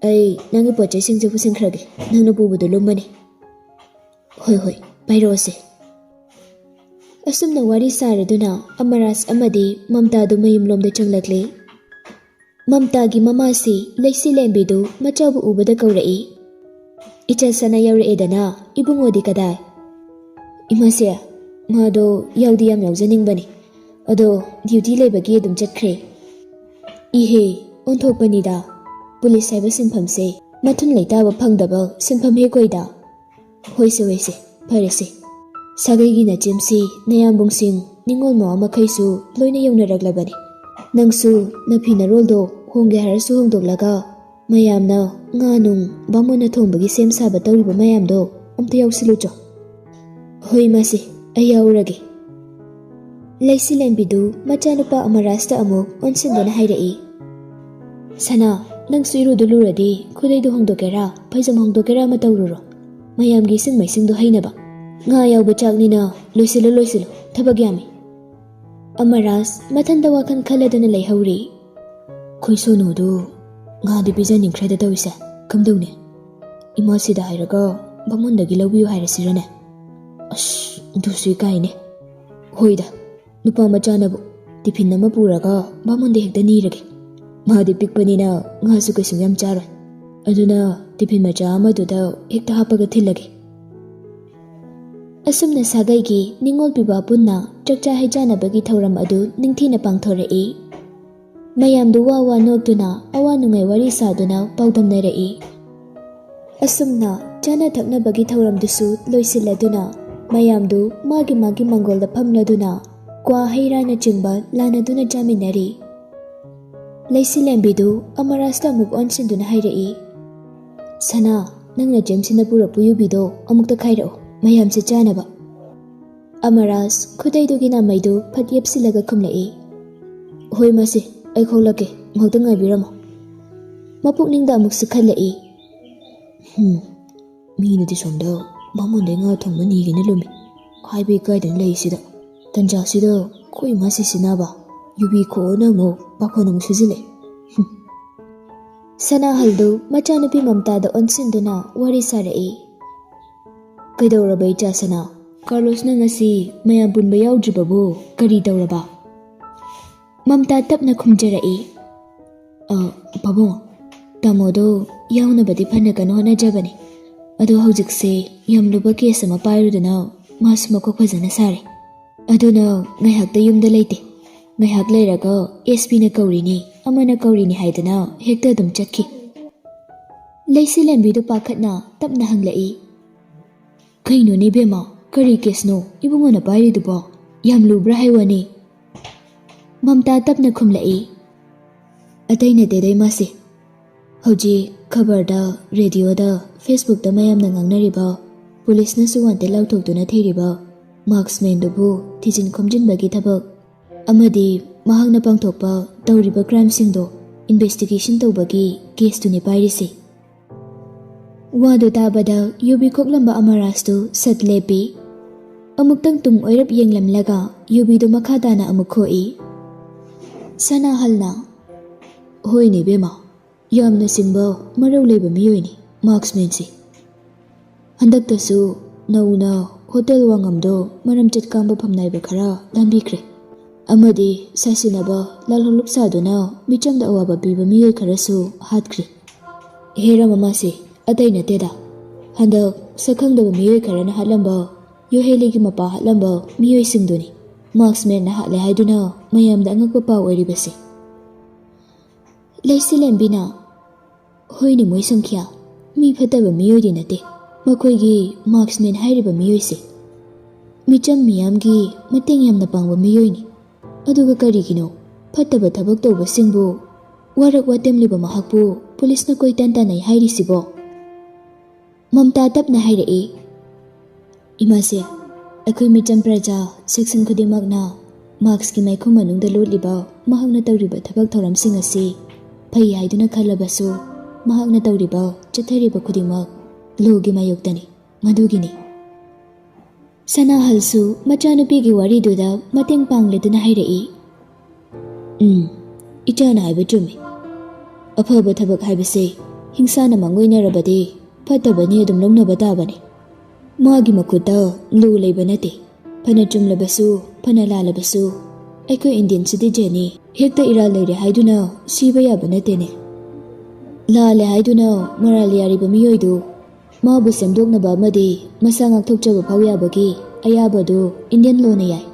ꯑꯩ ꯅꯪꯒꯤ ꯄꯣꯠ ꯆꯩꯁꯤꯡꯁꯦ ꯄꯨꯁꯤꯟꯈ꯭ꯔꯒꯦ, ꯅꯪꯅ ꯄꯨꯕꯗꯣ ꯂꯨꯝꯃꯅꯤ꯫" "ꯍꯣꯏ ꯍꯣꯏ, ꯄꯥꯏꯔꯛꯑꯣꯁꯦ꯫" ꯑꯁꯨꯝꯅ ꯋꯥꯔꯤ ꯁꯥꯔꯗꯨꯅ ꯑꯃꯔꯥꯖ ꯑꯃꯗꯤ ꯃꯝꯇꯥꯗꯨ ꯃꯌꯨꯝꯂꯣꯝꯗ ꯆꯪꯂꯛꯂꯦ꯫ ꯃꯝꯇꯥꯒꯤ ꯃꯃꯥꯁꯤ ꯂꯩꯁꯤ ꯂꯦꯝꯕꯤꯗꯨ ꯃꯆꯥꯕꯨ ꯎꯕꯗ ꯀꯧꯔꯛꯏ, "ꯏꯆꯥ ꯁꯅꯥ ꯌꯧꯔꯛꯑꯦꯗꯅ, ꯏꯕꯨꯡꯉꯣꯗꯤ ꯀꯗꯥꯏ?" "ꯏꯃꯥꯁꯦ, ꯃꯥꯗꯣ ꯌꯥꯎꯗꯤ ꯌꯥꯝ ꯌꯥꯎꯖꯅꯤꯡꯕꯅꯤ, ꯑꯗꯣ ꯗ꯭ꯌꯨꯇꯤ ꯂꯩꯕꯒꯤ ꯑꯗꯨꯝ ꯆꯠꯈ꯭ꯔꯦ꯫" "ꯏꯍꯦ, ꯑꯣꯟꯊꯣꯛꯄꯅꯤꯗ, ꯄꯨꯂꯤꯁ ꯍꯥꯏꯕ ꯁꯤꯟꯐꯝꯁꯦ ꯃꯊꯨꯟ ꯂꯩꯇꯥꯕ ꯐꯪꯗꯕ ꯁꯤꯟꯐꯝ ꯍꯦꯛ ꯑꯣꯏꯗ꯫" "ꯍꯣꯏꯁꯦ ꯍꯣꯏꯁꯦ, ꯐꯔꯦꯁꯦ, ꯁꯥꯒꯩꯒꯤ ꯅꯆꯦꯝꯁꯤ ꯅꯌꯥꯝꯕꯨꯡꯁꯤꯡ ꯅꯤꯉꯣꯜ ꯃꯋꯥ ꯃꯈꯩꯁꯨ ꯂꯣꯏꯅ ꯌꯧꯅꯔꯛꯂꯕꯅꯤ꯫ ꯅꯪꯁꯨ ꯅꯐꯤ ꯅꯔꯣꯜꯗꯣ ꯍꯣꯡꯒꯦ ꯍꯥꯏꯔꯁꯨ ꯍꯣꯡꯗꯣꯛꯂꯒ ꯃꯌꯥꯝꯅ ꯉꯥ ꯅꯨꯡ ꯕꯥꯃꯣꯟꯅ ꯊꯣꯡꯕꯒꯤ ꯁꯦꯝ ꯁꯥꯕ ꯇꯧꯔꯤꯕ ꯃꯌꯥꯝꯗꯣ ꯑꯝꯇ ꯌꯥꯎꯁꯤꯜꯂꯨꯆꯣ꯫ ꯍꯣꯏ ꯃꯥꯁꯤ, ꯑꯩ ꯌꯥꯎꯔꯒꯦ꯫ ꯂꯩꯁꯤꯂꯦꯝꯕꯤꯗꯨ ꯃꯆꯥꯅꯨꯄꯥ ꯑꯃꯔꯥꯖꯇ ꯑꯃꯨꯛ ꯑꯣꯟꯁꯤꯟꯗꯨꯅ ꯍꯥꯏꯔꯛꯏ꯫ ꯁꯅꯥ, ꯅꯪꯁꯨ ꯏꯔꯨꯗꯨ ꯂꯨꯔꯗꯤ ꯈꯨꯗꯩꯗꯨ ꯍꯣꯡꯗꯣꯛꯀꯦꯔꯥ, ꯐꯩꯖꯝ ꯍꯣꯡꯗꯣꯛꯀꯦꯔꯥ ꯑꯃ ꯇꯧꯔꯨꯔꯣ꯫ ꯃꯌꯥꯝꯒꯤ ꯏꯁꯤꯡ ꯃꯩꯁꯤꯡꯗꯨ ꯍꯩꯅꯕ꯫ ꯉꯥ ꯌꯥꯎꯕ ꯆꯥꯛꯅꯤꯅ ꯂꯣꯏꯁꯤꯜꯂꯨ, ꯂꯣꯏꯁꯤꯜꯂꯨ, ꯊꯕꯛ ꯌꯥꯝꯃꯤ꯫ ꯑꯃꯔꯥꯖ ꯃꯊꯟꯇ ꯋꯥꯈꯜ ꯈꯜꯂꯗꯨꯅ ꯂꯩꯍꯧꯔꯤ꯫ ꯑꯩꯈꯣꯏ ꯁꯣꯅꯨꯗꯨ ꯉꯥꯗꯤ ꯄꯤꯖꯅꯤꯡꯈ꯭ꯔꯦꯗ ꯇꯧꯔꯤꯁꯦ, ꯀꯝꯗꯧꯅꯤ? ꯏꯃꯥꯁꯤꯗ ꯍꯥꯏꯔꯒ ꯕꯥꯃꯣꯟꯗꯒꯤ ꯂꯧꯕꯤꯌꯨ ꯍꯥꯏꯔꯁꯤꯔꯅꯦ? ꯑꯁ, ꯑꯗꯨꯁꯨ ꯏꯀꯥꯏꯅꯦ꯫ ꯍꯣꯏꯗ, ꯅꯨꯄꯥ ꯃꯆꯥꯅꯕꯨ ꯇꯤꯐꯤꯟ ꯑꯃ ꯄꯨꯔꯒ ꯕꯥꯃꯣꯟꯗ ꯍꯦꯛꯇ ꯅꯤꯔꯒꯦ꯫ ꯃꯥꯗꯤ ꯄꯤꯛꯄꯅꯤꯅ ꯉꯥꯁꯨ ꯀꯩꯁꯨ ꯌꯥꯝ ꯆꯥꯔꯣꯏ꯫ ꯑꯗꯨꯅ ꯇꯤꯐꯤꯟ ꯃꯆꯥ ꯑꯃꯗꯨꯗ ꯍꯦꯛꯇ ꯍꯥꯞꯄꯒ ꯊꯤꯜꯂꯒꯦ꯫ ꯑꯁꯨꯝꯅ ꯁꯥꯒꯩꯒꯤ ꯅꯤꯉꯣꯜ ꯄꯤꯕ ꯄꯨꯟꯅ ꯆꯥꯛꯆꯥ ꯍꯩꯖꯥꯅꯕꯒꯤ ꯊꯧꯔꯝ ꯑꯗꯨ ꯅꯤꯡꯊꯤꯅ ꯄꯥꯡꯊꯣꯔꯛꯏ꯫ ꯃꯌꯥꯝꯗꯨ ꯋꯥ ꯋꯥ ꯅꯣꯛꯇꯨꯅ ꯑꯋꯥ ꯅꯨꯡꯉꯥꯏ ꯋꯥꯔꯤ ꯁꯥꯗꯨꯅ ꯄꯥꯎꯗꯝꯅꯔꯛꯏ꯫ ꯑꯁꯨꯝꯅ ꯆꯥꯅ ꯊꯛꯅꯕꯒꯤ ꯊꯧꯔꯝꯗꯨꯁꯨ ꯂꯣꯏꯁꯤꯜꯂꯗꯨꯅ ꯃꯌꯥꯝꯗꯨ ꯃꯥꯒꯤ ꯃꯥꯒꯤ ꯃꯥꯡꯒꯣꯜꯗ ꯐꯝꯂꯗꯨꯅ ꯀ꯭ꯋꯥ ꯍꯩ ꯔꯥꯅꯆꯤꯡꯕ ꯂꯥꯟꯅꯗꯨꯅ ꯆꯥꯃꯤꯟꯅꯔꯤ꯫ ꯂꯩꯁꯤꯂꯦꯝꯕꯤꯗꯨ ꯑꯃꯔꯥꯖꯇ ꯑꯃꯨꯛ ꯑꯣꯟꯁꯤꯟꯗꯨꯅ ꯍꯥꯏꯔꯛꯏ, "ꯁꯅꯥ, ꯅꯪꯅ ꯖꯦꯝꯁꯅ ꯄꯨꯔꯛꯄ ꯌꯨꯕꯤꯗꯣ ꯑꯃꯨꯛꯇ ꯈꯥꯏꯔꯛꯑꯣ, ꯃꯌꯥꯝꯁꯦ ꯆꯥꯅꯕ꯫" ꯑꯃꯔꯥꯖ ꯈꯨꯗꯩꯗꯨꯒꯤ ꯅꯥꯃꯩꯗꯨ ꯐꯠ ꯌꯦꯞꯁꯤꯜꯂꯒ ꯈꯨꯝꯂꯛꯏ, "ꯍꯣꯏ ꯃꯁꯤ, ꯑꯩ ꯈꯣꯛꯂꯛꯀꯦ, ꯉꯥꯏꯍꯥꯛꯇ ꯉꯥꯏꯕꯤꯔꯝꯃꯣ꯫" ꯃꯄꯨꯛꯅꯤꯡꯗ ꯑꯃꯨꯛꯁꯨ ꯈꯜꯂꯛꯏ, "ꯍꯨꯝ, ꯃꯤꯅꯗꯤ ꯁꯣꯝꯗ ꯕꯥꯃꯣꯟꯗꯩ ꯉꯥ ꯊꯣꯡꯕ ꯅꯤꯒꯦꯅ ꯂꯨꯝꯃꯤ, ꯍꯥꯏꯕ ꯏꯀꯥꯏꯗꯅ ꯂꯩꯔꯤꯁꯤꯗ, ꯇꯟꯖꯥꯁꯤꯗ ꯑꯩꯈꯣꯏ ꯏꯃꯥ ꯁꯤꯁꯤꯅꯕ ꯌꯨꯕꯤ ꯈꯣꯛꯑꯣꯅ ꯑꯃꯨꯛ ꯄꯥꯈꯣꯟ ꯑꯃꯨꯛ ꯁꯤꯖꯤꯜꯂꯦ꯫ ꯍꯨꯝ꯫" ꯁꯅꯥꯍꯜꯗꯨ ꯃꯆꯥꯅꯨꯄꯤ ꯃꯝꯇꯥꯗ ꯑꯣꯟꯁꯤꯟꯗꯨꯅ ꯋꯥꯔꯤ ꯁꯥꯔꯛꯏ꯫ "ꯀꯩꯗꯧꯔꯕ ꯏꯆꯥ ꯁꯅꯥ? ꯀꯥꯔꯂꯣꯁꯅ ꯉꯁꯤ ꯃꯌꯥꯝ ꯄꯨꯟꯕ ꯌꯥꯎꯗ꯭ꯔꯤꯕꯕꯨ ꯀꯔꯤ ꯇꯧꯔꯕ?" ꯃꯝꯇꯥ ꯇꯞꯅ ꯈꯨꯝꯖꯔꯛꯏ, "ꯑ, ꯄꯥꯕꯨꯡ, ꯇꯥꯃꯣꯗꯣ ꯌꯥꯎꯅꯕꯗꯤ ꯐꯅ ꯀꯟꯅ ꯍꯣꯠꯅꯖꯕꯅꯤ꯫ ꯑꯗꯣ ꯍꯧꯖꯤꯛꯁꯦ ꯌꯥꯝ ꯂꯨꯕ ꯀꯦꯁ ꯑꯃ ꯄꯥꯏꯔꯨꯗꯅ ꯃꯥꯁꯨ ꯃꯀꯣꯛ ꯐꯖꯅ ꯁꯥꯔꯦ꯫ ꯑꯗꯨꯅ ꯉꯥꯏꯍꯥꯛꯇ ꯌꯨꯝꯗ ꯂꯩꯇꯦ꯫ ꯉꯥꯏꯍꯥꯛ ꯂꯩꯔꯒ ꯑꯦꯁ ꯄꯤꯅ ꯀꯧꯔꯤꯅꯤ, ꯑꯃꯅ ꯀꯧꯔꯤꯅꯤ ꯍꯥꯏꯗꯅ ꯍꯦꯛꯇ ꯑꯗꯨꯝ ꯆꯠꯈꯤ꯫" ꯂꯩꯁꯤꯂꯦꯝꯕꯤꯗꯨ ꯄꯥꯈꯠꯅ ꯇꯞꯅ ꯍꯪꯂꯛꯏ, "ꯀꯩꯅꯣꯅꯦ ꯏꯕꯦꯝꯃ, ꯀꯔꯤ ꯀꯦꯁꯅꯣ ꯏꯕꯨꯡꯉꯣꯅ ꯄꯥꯏꯔꯤꯗꯨꯕꯣ?" ꯌꯥꯝ ꯂꯨꯕ꯭ꯔꯥ ꯍꯥꯏ ꯋꯥꯅꯤ? ꯃꯝꯇꯥ ꯇꯞꯅ ꯈꯨꯝꯂꯛꯏ꯫ ꯑꯇꯩ ꯅꯠꯇꯦꯗ ꯏꯃꯥꯁꯦ꯫ ꯍꯧꯖꯤꯛ ꯈꯕꯔꯗ, ꯔꯦꯗꯤꯑꯣꯗ, ꯐꯦꯁꯕꯨꯛꯇ ꯃꯌꯥꯝꯅ ꯉꯥꯡꯅꯔꯤꯕ, ꯄꯨꯂꯤꯁꯅꯁꯨ ꯋꯥꯟꯇꯦꯗ ꯂꯥꯎꯊꯣꯛꯇꯨꯅ ꯊꯤꯔꯤꯕ ꯃꯥꯔꯛꯁꯃꯦꯟꯗꯨꯕꯨ ꯊꯤꯖꯤꯟ ꯈꯣꯝꯖꯤꯟꯕꯒꯤ ꯊꯕꯛ ꯑꯃꯗꯤ ꯃꯍꯥꯛꯅ ꯄꯥꯡꯊꯣꯛꯄ ꯇꯧꯔꯤꯕ ꯀ꯭ꯔꯥꯏꯝꯁꯤꯡꯗꯣ ꯏꯟꯚꯦꯁꯇꯤꯒꯦꯁꯟ ꯇꯧꯕꯒꯤ ꯀꯦꯁꯇꯨꯅꯤ ꯄꯥꯏꯔꯤꯁꯤ꯫ ꯋꯥꯗꯨ ꯇꯥꯕꯗ ꯌꯨꯕꯤ ꯈꯣꯛꯂꯝꯕ ꯑꯃꯔꯥꯖꯇꯨ ꯁꯠ ꯂꯦꯞꯄꯤ꯫ ꯑꯃꯨꯛꯇꯪ ꯇꯨꯡ ꯑꯣꯏꯔꯞ ꯌꯦꯡꯂꯝꯂꯒ ꯌꯨꯕꯤꯗꯨ ꯃꯈꯥ ꯇꯥꯅ ꯑꯃꯨꯛ ꯈꯣꯛꯏ꯫ ꯁꯅꯥꯍꯜꯅ, "ꯍꯣꯏꯅꯦ ꯏꯕꯦꯝꯃ, ꯌꯥꯝꯅ ꯁꯤꯡꯕ, ꯃꯔꯧ ꯂꯩꯕ ꯃꯤꯑꯣꯏꯅꯤ ꯃꯥꯔꯛꯁꯃꯦꯟꯁꯤ꯫ ꯍꯟꯗꯛꯇꯁꯨ ꯅꯧꯅ ꯍꯣꯇꯦꯜ ꯋꯥꯉꯝꯗꯣ ꯃꯔꯝꯆꯠ ꯀꯥꯡꯕ ꯐꯝꯅꯥꯏꯕ ꯈꯔ ꯂꯥꯟꯕꯤꯈ꯭ꯔꯦ꯫ ꯑꯃꯗꯤ ꯁꯥꯁꯤꯟꯅꯕ ꯂꯥꯜꯍꯧꯂꯨꯞ ꯁꯥꯗꯨꯅ ꯃꯤꯆꯝꯗ ꯑꯋꯥꯕ ꯄꯤꯕ ꯃꯤꯑꯣꯏ ꯈꯔꯁꯨ ꯍꯥꯠꯈ꯭ꯔꯦ꯫ ꯍꯦꯔꯝ ꯑꯃꯁꯦ ꯑꯇꯩ ꯅꯠꯇꯦꯗ, ꯍꯟꯗꯛ ꯁꯛꯈꯪꯗꯕ ꯃꯤꯑꯣꯏ ꯈꯔꯅ ꯍꯥꯠꯂꯝꯕ, ꯌꯣꯍꯦꯂꯤꯒꯤ ꯃꯄꯥ ꯍꯥꯠꯂꯝꯕ ꯃꯤꯑꯣꯏꯁꯤꯡꯗꯨꯅꯤ ꯃꯥꯔꯛꯁꯃꯦꯟꯅ ꯍꯥꯠꯂꯦ ꯍꯥꯏꯗꯨꯅ ꯃꯌꯥꯝꯗ ꯑꯉꯛꯄ ꯄꯥꯎ ꯑꯣꯏꯔꯤꯕꯁꯦ꯫" ꯂꯩꯁꯤꯂꯦꯝꯕꯤꯅ, "ꯍꯣꯏꯅꯦ ꯃꯣꯏ ꯁꯪꯈ꯭ꯌꯥ, ꯃꯤ ꯐꯠꯇꯕ ꯃꯤꯑꯣꯏꯗꯤ ꯅꯠꯇꯦ ꯃꯈꯣꯏꯒꯤ ꯃꯥꯔꯛꯁꯃꯦꯟ ꯍꯥꯏꯔꯤꯕ ꯃꯤꯑꯣꯏꯁꯦ꯫ ꯃꯤꯆꯝ ꯃꯤꯌꯥꯝꯒꯤ ꯃꯇꯦꯡ ꯌꯥꯝꯅ ꯄꯥꯡꯕ ꯃꯤꯑꯣꯏꯅꯤ꯫ ꯑꯗꯨꯒ ꯀꯔꯤꯒꯤꯅꯣ ꯐꯠꯇꯕ ꯊꯕꯛ ꯇꯧꯕꯁꯤꯡꯕꯨ ꯋꯥꯔꯛ ꯋꯥꯇꯦꯝꯂꯤꯕ ꯃꯍꯥꯛꯄꯨ ꯄꯨꯂꯤꯁꯅ ꯀꯣꯏꯇꯥꯟ ꯇꯥꯟꯅꯩ ꯍꯥꯏꯔꯤꯁꯤꯕꯣ?" ꯃꯝꯇꯥ ꯇꯞꯅ ꯍꯥꯏꯔꯛꯏ, "ꯏꯃꯥꯁꯦ, ꯑꯩꯈꯣꯏ ꯃꯤꯆꯝ ꯄ꯭ꯔꯖꯥ ꯁꯦꯛꯁꯟ ꯈꯨꯗꯤꯡꯃꯛꯅ ꯃꯥꯔꯛꯁꯀꯤ ꯃꯥꯏꯈꯨꯝ ꯃꯅꯨꯡꯗ ꯂꯣꯠꯂꯤꯕ ꯃꯍꯥꯛꯅ ꯇꯧꯔꯤꯕ ꯊꯕꯛ ꯊꯧꯔꯝꯁꯤꯡ ꯑꯁꯤ ꯐꯩ ꯍꯥꯏꯗꯨꯅ ꯈꯜꯂꯕꯁꯨ, ꯃꯍꯥꯛꯅ ꯇꯧꯔꯤꯕ ꯆꯠꯊꯔꯤꯕ ꯈꯨꯗꯤꯡꯃꯛ ꯂꯣꯒꯤ ꯃꯥꯌꯣꯛꯇꯅꯤ꯫ ꯃꯗꯨꯒꯤꯅꯤ꯫" ꯁꯅꯥꯍꯜꯁꯨ ꯃꯆꯥꯅꯨꯄꯤꯒꯤ ꯋꯥꯔꯤꯗꯨꯗ ꯃꯇꯦꯡ ꯄꯥꯡꯂꯗꯨꯅ ꯍꯥꯏꯔꯛꯏ, "ꯎꯝ, ꯏꯆꯥꯅ ꯍꯥꯏꯕ ꯆꯨꯝꯃꯤ꯫ ꯑꯐꯕ ꯊꯕꯛ ꯍꯥꯏꯕꯁꯦ ꯍꯤꯡꯁꯥꯅ ꯃꯥꯡꯑꯣꯏꯅꯔꯕꯗꯤ ꯐꯠꯇꯕꯅꯤ ꯑꯗꯨꯝ ꯂꯧꯅꯕ ꯇꯥꯕꯅꯤ꯫ ꯃꯥꯒꯤ ꯃꯈꯨꯠꯇ ꯂꯣ ꯂꯩꯕ ꯅꯠꯇꯦ꯫ ꯐꯅ ꯆꯨꯝꯂꯕꯁꯨ, ꯐꯅ ꯂꯥꯜꯂꯕꯁꯨ, ꯑꯩꯈꯣꯏ ꯏꯟꯗꯤꯌꯟ ꯁꯤꯇꯤꯖꯦꯟꯅꯤ꯫ ꯍꯦꯛꯇ ꯏꯔꯥꯜ ꯂꯩꯔꯦ ꯍꯥꯏꯗꯨꯅ ꯁꯤꯕ ꯌꯥꯕ ꯅꯠꯇꯦꯅꯦ꯫ ꯂꯥꯜꯂꯦ ꯍꯥꯏꯗꯨꯅ ꯃꯔꯥꯜ ꯌꯥꯔꯤꯕ ꯃꯤꯑꯣꯏꯗꯨ ꯃꯥꯕꯨ ꯁꯦꯝꯗꯣꯛꯅꯕ ꯑꯃꯗꯤ ꯃꯁꯥ ꯉꯥꯛꯊꯣꯛꯆꯕ ꯐꯥꯎ ꯌꯥꯕꯒꯤ ꯑꯌꯥꯕꯗꯨ ꯏꯟꯗꯤꯌꯟ ꯂꯣꯅ ꯌꯥꯏ꯫"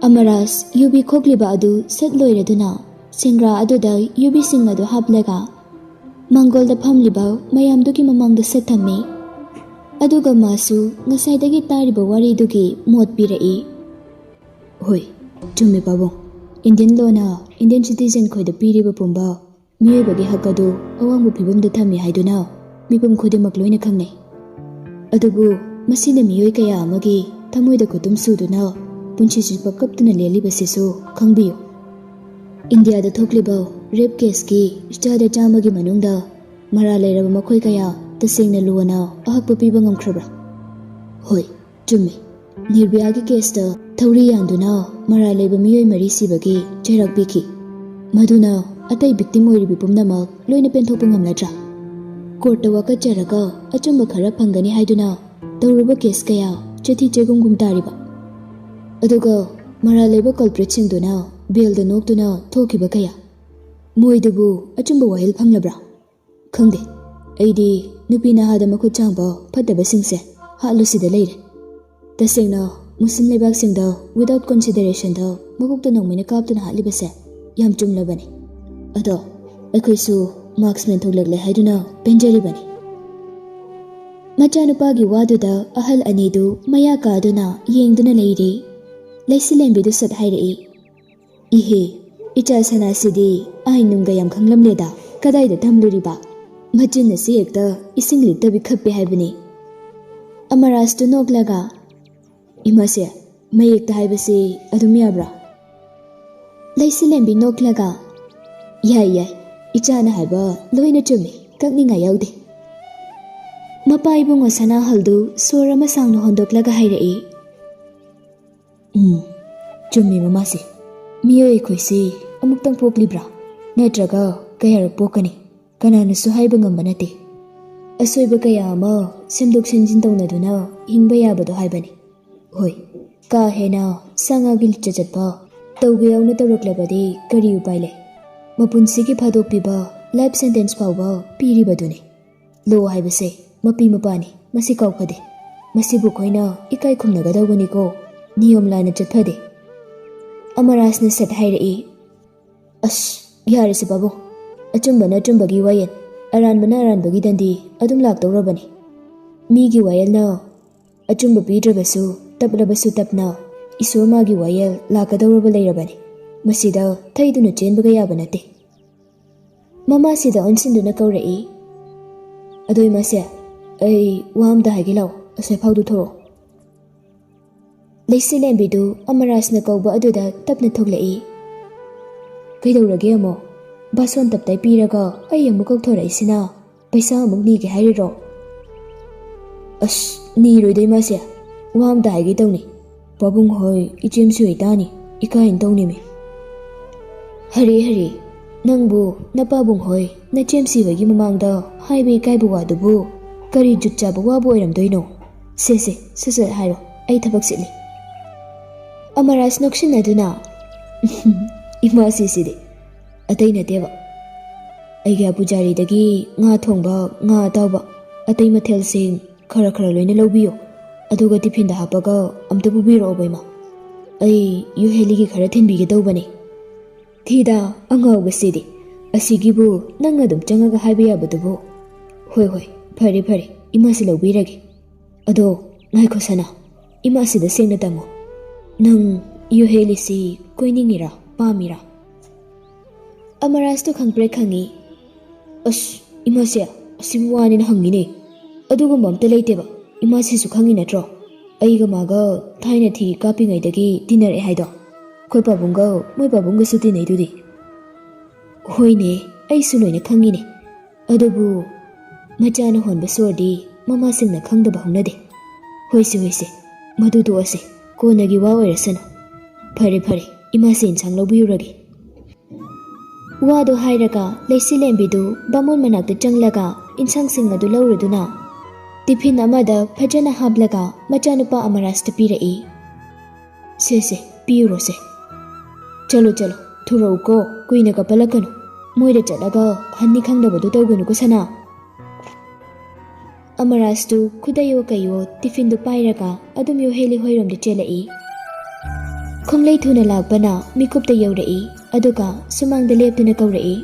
ꯑꯃꯔꯥꯖ ꯌꯨꯕꯤ ꯈꯣꯛꯂꯤꯕ ꯑꯗꯨ ꯁꯠ ꯂꯣꯏꯔꯗꯨꯅ ꯁꯦꯡꯒ꯭ꯔꯥ ꯑꯗꯨꯗ ꯌꯨꯕꯤꯁꯤꯡ ꯑꯗꯨ ꯍꯥꯞꯂꯒ ꯃꯥꯡꯒꯣꯜꯗ ꯐꯝꯂꯤꯕ ꯃꯌꯥꯝꯗꯨꯒꯤ ꯃꯃꯥꯡꯗ ꯁꯠ ꯊꯝꯃꯤ꯫ ꯑꯗꯨꯒ ꯃꯥꯁꯨ ꯉꯁꯥꯏꯗꯒꯤ ꯇꯥꯔꯤꯕ ꯋꯥꯔꯤꯗꯨꯒꯤ ꯃꯣꯠ ꯄꯤꯔꯛꯏ꯫ ꯍꯣꯏ, ꯆꯨꯝꯃꯦ ꯄꯥꯕꯨꯡ꯫ ꯏꯟꯗꯤꯌꯟ ꯂꯣꯅ ꯏꯟꯗꯤꯌꯟ ꯁꯤꯇꯤꯖꯦꯟ ꯈꯣꯏꯗ ꯄꯤꯔꯤꯕ ꯄꯨꯝꯕ ꯃꯤꯑꯣꯏꯕꯒꯤ ꯍꯛ ꯑꯗꯨ ꯑꯋꯥꯡꯕ ꯐꯤꯕꯝꯗ ꯊꯝꯃꯤ ꯍꯥꯏꯗꯨꯅ ꯃꯤꯄꯨꯝ ꯈꯨꯗꯤꯡꯃꯛ ꯂꯣꯏꯅ ꯈꯪꯅꯩ꯫ ꯑꯗꯨꯕꯨ ꯃꯁꯤꯅ ꯃꯤꯑꯣꯏ ꯀꯌꯥ ꯑꯃꯒꯤ ꯊꯃꯣꯏꯗ ꯈꯨꯠꯇꯨꯝ ꯁꯨꯗꯨꯅ ꯄꯨꯟꯁꯤ ꯆꯨꯞꯄ ꯀꯞꯇꯨꯅ ꯂꯦꯜꯂꯤꯕꯁꯤꯁꯨ ꯈꯪꯕꯤꯌꯨ꯫ ꯏꯟꯗꯤꯌꯥꯗ ꯊꯣꯛꯂꯤꯕ ꯔꯦꯞ ꯀꯦꯁꯀꯤ ꯆꯥꯗ ꯆꯥꯝꯃꯒꯤ ꯃꯅꯨꯡꯗ ꯃꯔꯥꯜ ꯂꯩꯔꯕ ꯃꯈꯣꯏ ꯀꯌꯥ ꯇꯁꯦꯡꯅ ꯂꯣꯅ ꯑꯍꯛꯄ ꯄꯤꯕ ꯉꯝꯈ꯭ꯔꯕ꯭ꯔꯥ? ꯍꯣꯏ, ꯆꯨꯝꯃꯤ꯫ ꯅꯤꯔꯚꯌꯥꯒꯤ ꯀꯦꯁꯇ ꯊꯧꯔꯤ ꯌꯥꯟꯗꯨꯅ ꯃꯔꯥꯜ ꯂꯩꯕ ꯃꯤꯑꯣꯏ ꯃꯔꯤ ꯁꯤꯕꯒꯤ ꯆꯩꯔꯥꯛ ꯄꯤꯈꯤ꯫ ꯃꯗꯨꯅ ꯑꯇꯩ ꯚꯤꯛꯇꯤꯝ ꯑꯣꯏꯔꯤꯕ ꯄꯨꯝꯅꯃꯛ ꯂꯣꯏꯅ ꯄꯦꯟꯊꯣꯛꯄ ꯉꯝꯂꯗ꯭ꯔꯥ? ꯀꯣꯔꯠꯇ ꯋꯥꯀꯠꯆꯔꯒ ꯑꯆꯨꯝꯕ ꯈꯔ ꯐꯪꯒꯅꯤ ꯍꯥꯏꯗꯨꯅ ꯇꯧꯔꯨꯕ ꯀꯦꯁ ꯀꯌꯥ ꯆꯤꯊꯤ ꯆꯦꯒꯨꯝꯒꯨꯝ ꯇꯥꯔꯤꯕ꯫ ꯑꯗꯨꯒ ꯃꯔꯥꯜ ꯂꯩꯕ ꯀꯜꯄ꯭ꯔꯤꯠꯁꯤꯡꯗꯨꯅ ꯕꯦꯜꯗ ꯅꯣꯛꯇꯨꯅ ꯊꯣꯛꯈꯤꯕ ꯀꯌꯥ꯫ ꯃꯣꯏꯗꯨꯕꯨ ꯑꯆꯨꯝꯕ ꯋꯥꯌꯦꯜ ꯐꯪꯂꯕ꯭ꯔꯥ? ꯈꯪꯗꯦ꯫ ꯑꯩꯗꯤ ꯅꯨꯄꯤ ꯅꯍꯥꯗ ꯃꯈꯨꯠ ꯆꯥꯡꯕ ꯐꯠꯇꯕꯁꯤꯡꯁꯦ ꯍꯥꯠꯂꯨꯁꯤꯗ ꯂꯩꯔꯦ꯫ ꯇꯁꯦꯡꯅ ꯃꯨꯁꯂꯤꯝ ꯂꯩꯕꯥꯛꯁꯤꯡꯗ without considerationꯗ ꯃꯀꯣꯛꯇ ꯅꯣꯡꯃꯩꯅ ꯀꯥꯞꯇꯨꯅ ꯍꯥꯠꯂꯤꯕꯁꯦ ꯌꯥꯝ ꯆꯨꯝꯂꯕꯅꯤ꯫ ꯑꯗꯣ ꯑꯩꯈꯣꯏꯁꯨ ꯃꯥꯔꯛꯁꯃꯦꯟ ꯊꯣꯛꯂꯛꯂꯦ ꯍꯥꯏꯗꯨꯅ ꯄꯦꯟꯖꯔꯤꯕꯅꯤ꯫ ꯃꯆꯥꯅꯨꯄꯥꯒꯤ ꯋꯥꯗꯨꯗ ꯑꯍꯜ ꯑꯅꯤꯗꯨ ꯃꯌꯥ ꯀꯥꯗꯨꯅ ꯌꯦꯡꯗꯨꯅ ꯂꯩꯔꯤ꯫ ꯂꯩꯁꯤꯂꯦꯝꯕꯤꯗꯨ ꯁꯠ ꯍꯥꯏꯔꯛꯏ, "ꯏꯍꯦ, ꯏꯆꯥ ꯁꯅꯥꯁꯤꯗꯤ ꯑꯥꯏꯟ ꯅꯨꯡꯒ ꯌꯥꯝ ꯈꯪꯂꯝꯂꯦꯗ, ꯀꯗꯥꯏꯗ ꯇꯝꯂꯨꯔꯤꯕ? ꯃꯆꯤꯟ ꯑꯁꯤ ꯍꯦꯛꯇ ꯏꯁꯤꯡ ꯂꯤꯛꯇꯕꯤ ꯈꯞꯄꯦ ꯍꯥꯏꯕꯅꯤ꯫ ꯑꯃꯔꯥꯖꯇꯨ ꯅꯣꯛꯂꯒ, "ꯏꯃꯥꯁꯦ, ꯃꯌꯦꯛꯇ ꯍꯥꯏꯕꯁꯤ ꯑꯗꯨꯝ ꯌꯥꯕ꯭ꯔꯥ?" ꯂꯩꯁꯤꯂꯦꯝꯕꯤ ꯅꯣꯛꯂꯒ, "ꯌꯥꯏ, ꯌꯥꯏ, ꯏꯆꯥꯅ ꯍꯥꯏꯕ ꯂꯣꯏꯅ ꯆꯨꯝꯃꯤ, ꯀꯛꯅꯤꯡꯉꯥꯏ ꯌꯥꯎꯗꯦ"꯫ ꯃꯄꯥ ꯏꯕꯨꯡꯉꯣ ꯁꯅꯥꯍꯜꯗꯨ ꯁꯣꯔ ꯑꯃ ꯁꯥꯡꯅ ꯍꯣꯟꯗꯣꯛꯂꯒ ꯍꯥꯏꯔꯛꯏ, "ꯎꯝ, ꯆꯨꯝꯃꯤ ꯃꯃꯥꯁꯦ꯫ ꯃꯤꯑꯣꯏ ꯑꯩꯈꯣꯏꯁꯤ ꯑꯃꯨꯛꯇꯪ ꯄꯣꯛꯂꯤꯕ꯭ꯔꯥ? ꯅꯠꯇ꯭ꯔꯒ ꯀꯌꯥꯔꯛ ꯄꯣꯛꯀꯅꯤ? ꯀꯅꯥꯅꯁꯨ ꯍꯥꯏꯕ ꯉꯝꯕ ꯅꯠꯇꯦ꯫ ꯑꯁꯣꯏꯕ ꯀꯌꯥ ꯑꯃ ꯁꯦꯝꯗꯣꯛ ꯁꯦꯝꯖꯤꯟ ꯇꯧꯅꯗꯨꯅ ꯍꯤꯡꯕ ꯌꯥꯕꯗꯣ ꯍꯥꯏꯕꯅꯤ꯫ ꯍꯣꯏ, ꯀꯥ ꯍꯦꯟꯅ ꯁꯥ ꯉꯥꯒꯤ ꯂꯤꯆꯠ ꯆꯠꯄ ꯇꯧꯒꯦ ꯌꯥꯎꯅ ꯇꯧꯔꯛꯂꯕꯗꯤ ꯀꯔꯤ ꯎꯄꯥꯏ ꯂꯩ? ꯃꯄꯨꯟꯁꯤꯒꯤ ꯐꯥꯗꯣꯛꯄꯤꯕ life sentence ꯐꯥꯎꯕ ꯄꯤꯔꯤꯕꯗꯨꯅꯤ꯫ ꯂꯣ ꯍꯥꯏꯕꯁꯦ ꯃꯄꯤ ꯃꯄꯥꯅꯤ, ꯃꯁꯤ ꯀꯥꯎꯐꯗꯦ꯫ ꯃꯁꯤꯕꯨ ꯑꯩꯈꯣꯏꯅ ꯏꯀꯥꯏ ꯈꯨꯝꯅꯒꯗꯧꯕꯅꯤꯀꯣ, ꯅꯤꯌꯣꯝ ꯂꯥꯟꯅ ꯆꯠꯐꯗꯦ"꯫ ꯑꯃꯔꯥꯖꯅ ꯁꯠ ꯍꯥꯏꯔꯛꯏ, "ꯑꯁ, ꯌꯥꯔꯦꯁꯦ ꯄꯥꯕꯨꯡ, ꯑꯆꯨꯝꯕꯅ ꯑꯆꯨꯝꯕꯒꯤ ꯋꯥꯌꯦꯜ, ꯑꯔꯥꯟꯕꯅ ꯑꯔꯥꯟꯕꯒꯤ ꯗꯟꯗꯤ ꯑꯗꯨꯝ ꯂꯥꯛꯇꯧꯔꯕꯅꯤ"꯫ ꯃꯤꯒꯤ ꯋꯥꯌꯦꯜꯅ ꯑꯆꯨꯝꯕ ꯄꯤꯗ꯭ꯔꯕꯁꯨ, ꯇꯞꯂꯕꯁꯨ ꯇꯞꯅ ꯏꯁꯣꯔ ꯃꯥꯒꯤ ꯋꯥꯌꯦꯜ ꯂꯥꯛꯀꯗꯧꯔꯕ ꯂꯩꯔꯕꯅꯤ꯫ ꯃꯁꯤꯗ ꯊꯩꯗꯨꯅ ꯆꯦꯟꯕꯒ ꯌꯥꯕ ꯅꯠꯇꯦ꯫ ꯃꯃꯥꯁꯤꯗ ꯑꯣꯟꯁꯤꯟꯗꯨꯅ ꯀꯧꯔꯛꯏ, "ꯑꯗꯣ ꯏꯃꯥꯁꯦ, ꯑꯩ ꯋꯥ ꯑꯝꯇ ꯍꯥꯏꯒꯦ ꯂꯥꯛꯑꯣ, ꯑꯁꯣꯏ ꯐꯥꯎꯗꯨ ꯊꯣꯔꯛꯑꯣ꯫" ꯂꯩꯁꯤ ꯂꯦꯝꯕꯤꯗꯨ ꯑꯃꯔꯥꯖꯅ ꯀꯧꯕ ꯑꯗꯨꯗ ꯇꯞꯅ ꯊꯣꯛꯂꯛꯏ꯫ "ꯀꯩꯗꯧꯔꯒꯦ ꯑꯃꯨꯛ? ꯕꯥꯁꯣꯟ ꯇꯞꯇꯥꯏ ꯄꯤꯔꯒ ꯑꯩ ꯑꯃꯨꯛ ꯀꯧꯊꯣꯔꯛꯏꯁꯤꯅ? ꯄꯩꯁꯥ ꯑꯃꯨꯛ ꯅꯤꯒꯦ ꯍꯥꯏꯔꯤꯔꯣ?" "ꯑꯁ, ꯅꯤꯔꯣꯏꯗ ꯏꯃꯥꯁꯦ, ꯋꯥ ꯑꯝꯇ ꯍꯥꯏꯒꯦ ꯇꯧꯅꯤ꯫ ꯄꯥꯕꯨꯡ ꯍꯣꯏ, ꯏꯆꯦꯝꯁꯨ ꯍꯣꯏ ꯇꯥꯅꯤ, ꯏꯀꯥꯏꯅ ꯇꯧꯅꯤꯃꯤ꯫" "ꯍꯔꯦ ꯍꯔꯦ, ꯅꯪꯕꯨ ꯅꯄꯥꯕꯨꯡ ꯍꯣꯏ, ꯅꯆꯦꯝꯁꯤ ꯍꯣꯏꯒꯤ ꯃꯃꯥꯡꯗ ꯍꯥꯏꯕ ꯏꯀꯥꯏꯕ ꯋꯥꯗꯨꯕꯨ ꯀꯔꯤ ꯖꯨꯠ ꯆꯥꯕ ꯋꯥꯕꯨ ꯑꯣꯏꯔꯝꯗꯣꯏꯅꯣ? ꯁꯦ ꯁꯦ, ꯁꯠ ꯁꯠ ꯍꯥꯏꯔꯣ, ꯑꯩ ꯊꯕꯛ ꯆꯤꯠꯂꯤ꯫" ꯑꯃꯔꯥꯖ ꯅꯣꯛꯁꯤꯟꯅꯗꯨꯅ, "ꯏꯃꯥꯁꯤꯁꯤꯗꯤ ꯑꯇꯩ ꯅꯠꯇꯦꯕ꯫ ꯑꯩꯒꯤ ꯑꯄꯨꯖꯥꯔꯤꯗꯒꯤ ꯉꯥ ꯊꯣꯡꯕ, ꯉꯥ ꯑꯇꯥꯎꯕ, ꯑꯇꯩ ꯃꯊꯦꯜꯁꯤꯡ ꯈꯔ ꯈꯔ ꯂꯣꯏꯅ ꯂꯧꯕꯤꯌꯨ꯫ ꯑꯗꯨꯒ ꯇꯤꯐꯤꯟꯗ ꯍꯥꯞꯄꯒ ꯑꯝꯇ ꯄꯨꯕꯤꯔꯛꯑꯣꯕ ꯏꯃꯥ꯫ ꯑꯩ ꯌꯨꯍꯦꯂꯤꯒꯤ ꯈꯔ ꯊꯤꯟꯕꯤꯒꯦ ꯇꯧꯕꯅꯦ꯫" ꯊꯤꯗ ꯑꯉꯥꯎꯕꯁꯤꯗꯤ, ꯑꯁꯤꯒꯤꯕꯨ ꯅꯪ ꯑꯗꯨꯝ ꯆꯪꯉꯒ ꯍꯥꯏꯕ ꯌꯥꯕꯗꯨꯕꯨ꯫ "ꯍꯣꯏ ꯍꯣꯏ, ꯐꯔꯦ ꯐꯔꯦ, ꯏꯃꯥꯁꯤ ꯂꯧꯕꯤꯔꯒꯦ꯫ ꯑꯗꯣ ꯉꯥꯏꯈꯣ ꯁꯅꯥ, ꯏꯃꯥꯁꯤꯗ ꯁꯦꯡꯅ ꯇꯝꯃꯣ꯫ ꯅꯪ ꯌꯨꯍꯦꯂꯤꯁꯤ ꯀꯣꯏꯅꯤꯡꯉꯤꯔꯥ, ꯄꯥꯝꯃꯤꯔꯥ?" ꯑꯃꯔꯥꯖꯇꯣ ꯈꯪꯄ꯭ꯔꯦꯛ ꯈꯪꯉꯤ꯫ "ꯑꯁ, ꯏꯃꯥꯁꯦ ꯑꯁꯤꯕꯨ ꯋꯥꯅꯦꯅ ꯍꯪꯉꯤꯅꯦ꯫ ꯑꯗꯨꯒꯨꯝꯕ ꯑꯝꯇ ꯂꯩꯇꯦꯕ꯫ ꯏꯃꯥꯁꯤꯁꯨ ꯈꯪꯉꯤ ꯅꯠꯇ꯭ꯔꯣ? ꯑꯩꯒ ꯃꯥꯒ ꯊꯥꯏꯅ ꯊꯤ ꯀꯥꯞꯄꯤꯉꯩꯗꯒꯤ ꯇꯤꯟꯅꯔꯛꯑꯦ ꯍꯥꯏꯗꯣ꯫ ꯑꯩꯈꯣꯏ ꯄꯥꯕꯨꯡꯒ ꯃꯣꯏ ꯄꯥꯕꯨꯡꯒꯁꯨ ꯇꯤꯟꯅꯩꯗꯨꯗꯤ꯫" "ꯍꯣꯏꯅꯦ, ꯑꯩꯁꯨ ꯂꯣꯏꯅ ꯈꯪꯉꯤꯅꯦ꯫ ꯑꯗꯨꯕꯨ ꯃꯆꯥꯅ ꯍꯣꯟꯕ ꯁꯣꯔꯗꯤ ꯃꯃꯥꯁꯤꯡꯅ ꯈꯪꯗꯕ ꯍꯧꯅꯗꯦ꯫ ꯍꯣꯏꯁꯦ, ꯍꯣꯏꯁꯦ, ꯃꯗꯨ ꯇꯣꯛꯑꯁꯦ, ꯀꯣꯟꯅꯒꯤ ꯋꯥ ꯑꯣꯏꯔꯁꯅꯨ꯫ ꯐꯔꯦ, ꯐꯔꯦ, ꯏꯃꯥꯁꯦ ꯏꯟꯁꯥꯡ ꯂꯧꯕꯤꯔꯨꯔꯒꯦ꯫" ꯋꯥꯗꯨ ꯍꯥꯏꯔꯒ ꯂꯩꯁꯤ ꯂꯦꯝꯕꯤꯗꯨ ꯕꯥꯃꯣꯟ ꯃꯅꯥꯛꯇ ꯆꯪꯂꯒ ꯏꯟꯁꯥꯡꯁꯤꯡ ꯑꯗꯨ ꯂꯧꯔꯨꯗꯨꯅ ꯇꯤꯐꯤꯟ ꯑꯃꯗ ꯐꯖꯅ ꯍꯥꯞꯂꯒ ꯃꯆꯥꯅꯨꯄꯥ ꯑꯃꯔꯥꯖꯇ ꯄꯤꯔꯛꯏ꯫ "ꯁꯦ, ꯁꯦ, ꯄꯤꯔꯨꯔꯣꯁꯦ꯫ ꯆꯠꯂꯣ, ꯆꯠꯂꯣ, ꯊꯨꯔꯛꯎꯀꯣ, ꯀꯨꯏꯅ ꯀꯞꯄꯜꯂꯛꯀꯅꯨ꯫ ꯃꯣꯏꯗ ꯆꯠꯂꯒ ꯍꯟꯅꯤ ꯈꯪꯗꯕꯗꯨ ꯇꯧꯒꯅꯨꯀꯣ ꯁꯅꯥ꯫" ꯑꯃꯔꯥꯖꯇꯨ ꯈꯨꯗꯩꯌꯣ ꯀꯩꯌꯣ ꯇꯤꯐꯤꯟꯗꯨ ꯄꯥꯏꯔꯒ ꯑꯗꯨꯝ ꯌꯨꯍꯦꯂꯤ ꯍꯣꯏꯔꯣꯝꯗ ꯆꯦꯜꯂꯛꯏ꯫ ꯈꯣꯡꯂꯩ ꯊꯨꯅ ꯂꯥꯛꯄꯅ ꯃꯤꯀꯨꯞꯇ ꯌꯧꯔꯛꯏ, ꯑꯗꯨꯒ ꯁꯨꯃꯥꯡꯗ ꯂꯦꯞꯇꯨꯅ ꯀꯧꯔꯛꯏ꯫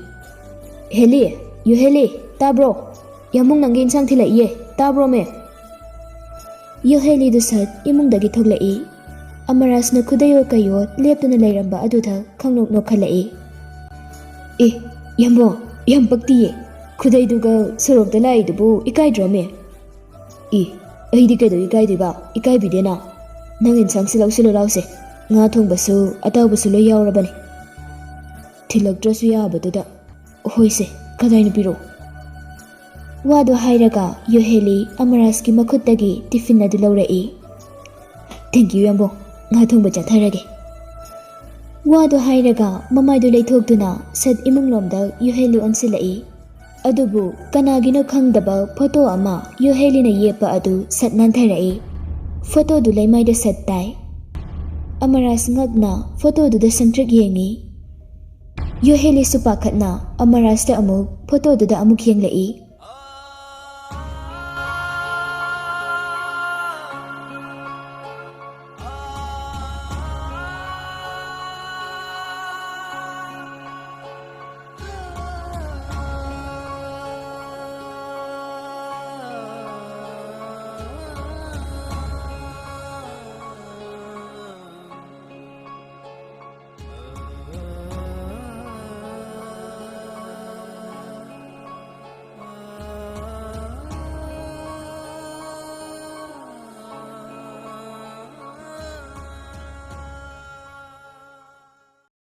"ꯍꯦꯂꯤ, ꯌꯨꯍꯦꯂꯤ, ꯇꯥꯕ꯭ꯔꯣ? ꯌꯥꯝꯕꯨꯡ ꯅꯪꯒꯤ ꯏꯟꯁꯥꯡ ꯊꯤꯜꯂꯛꯏꯌꯦ, ꯇꯥꯕ꯭ꯔꯣꯃꯦ?" ꯌꯣꯍꯦꯂꯤꯗꯨ ꯁꯠ ꯏꯃꯨꯡꯗꯒꯤ ꯊꯣꯛꯂꯛꯏ꯫ ꯑꯃꯔꯥꯖꯅ ꯈꯨꯗꯩꯌꯣ ꯀꯩꯌꯣ ꯂꯦꯞꯇꯨꯅ ꯂꯩꯔꯝꯕ ꯑꯗꯨꯗ ꯈꯪꯅꯣꯛ ꯅꯣꯛꯈꯠꯂꯛꯏ꯫ "ꯑꯦ, ꯌꯥꯝꯕꯣ, ꯌꯥꯝ ꯄꯛꯇꯤꯌꯦ꯫ ꯈꯨꯗꯩꯗꯨꯒ ꯁꯣꯔꯣꯛꯇ ꯂꯥꯛꯏꯗꯨꯕꯨ ꯏꯀꯥꯏꯗ꯭ꯔꯣꯃꯦ?" "ꯏ, ꯑꯩꯗꯤ ꯀꯩꯗꯧ ꯏꯀꯥꯏꯗꯣꯏꯕ? ꯏꯀꯥꯏꯕꯤꯗꯦꯅ꯫ ꯅꯪ ꯏꯟꯁꯥꯡꯁꯤ ꯂꯧꯁꯤꯜꯂꯨ ꯂꯥꯎꯁꯦ꯫ ꯉꯥ ꯊꯣꯡꯕꯁꯨ ꯑꯇꯥꯎꯕꯁꯨ ꯂꯣꯏ ꯌꯥꯎꯔꯕꯅꯤ꯫ ꯊꯤꯜꯂꯛꯇ꯭ꯔꯁꯨ ꯌꯥꯕꯗꯨꯗ꯫ ꯍꯣꯏꯁꯦ, ꯀꯗꯥꯏꯅꯣ ꯄꯤꯔꯛꯑꯣ?" ꯋꯥꯗꯣ ꯍꯥꯏꯔꯒ ꯌꯣꯍꯦꯂꯤ ꯑꯃꯔꯥꯖꯀꯤ ꯃꯈꯨꯠꯇꯒꯤ ꯇꯤꯐꯤꯟ ꯑꯗꯨ ꯂꯧꯔꯛꯏ꯫ "Thank you, ꯌꯥꯝꯕꯣ꯫ ꯉꯥ ꯊꯣꯡꯕ ꯆꯥꯊꯔꯒꯦ꯫" ꯋꯥꯗꯣ ꯍꯥꯏꯔꯒ ꯃꯃꯥꯏꯗꯨ ꯂꯩꯊꯣꯛꯇꯨꯅ ꯁꯠ ꯏꯃꯨꯡꯂꯣꯝꯗ ꯌꯣꯍꯦꯂꯤ ꯑꯣꯟꯁꯤꯜꯂꯛꯏ꯫ ꯑꯗꯨꯕꯨ ꯀꯅꯥꯒꯤꯅꯣ ꯈꯪꯗꯕ ꯐꯣꯇꯣ ꯑꯃ ꯌꯣꯍꯦꯂꯤꯅ ꯌꯦꯞꯄ ꯑꯗꯨ ꯁꯠ ꯅꯥꯟꯊꯔꯛꯏ꯫ ꯐꯣꯇꯣꯗꯨ ꯂꯩꯃꯥꯏꯗ ꯁꯠ ꯇꯥꯏ꯫ ꯑꯃꯔꯥꯖ ꯉꯛꯅ ꯐꯣꯇꯣꯗꯨꯗ ꯁꯪꯇ꯭ꯔꯤꯛ ꯌꯦꯡꯏ꯫ ꯌꯣꯍꯦꯂꯤꯁꯨ ꯄꯥꯈꯠꯅ ꯑꯃꯔꯥꯖꯇ ꯑꯃꯨꯛ ꯐꯣꯇꯣꯗꯨꯗ ꯑꯃꯨꯛ ꯌꯦꯡꯂꯛꯏ꯫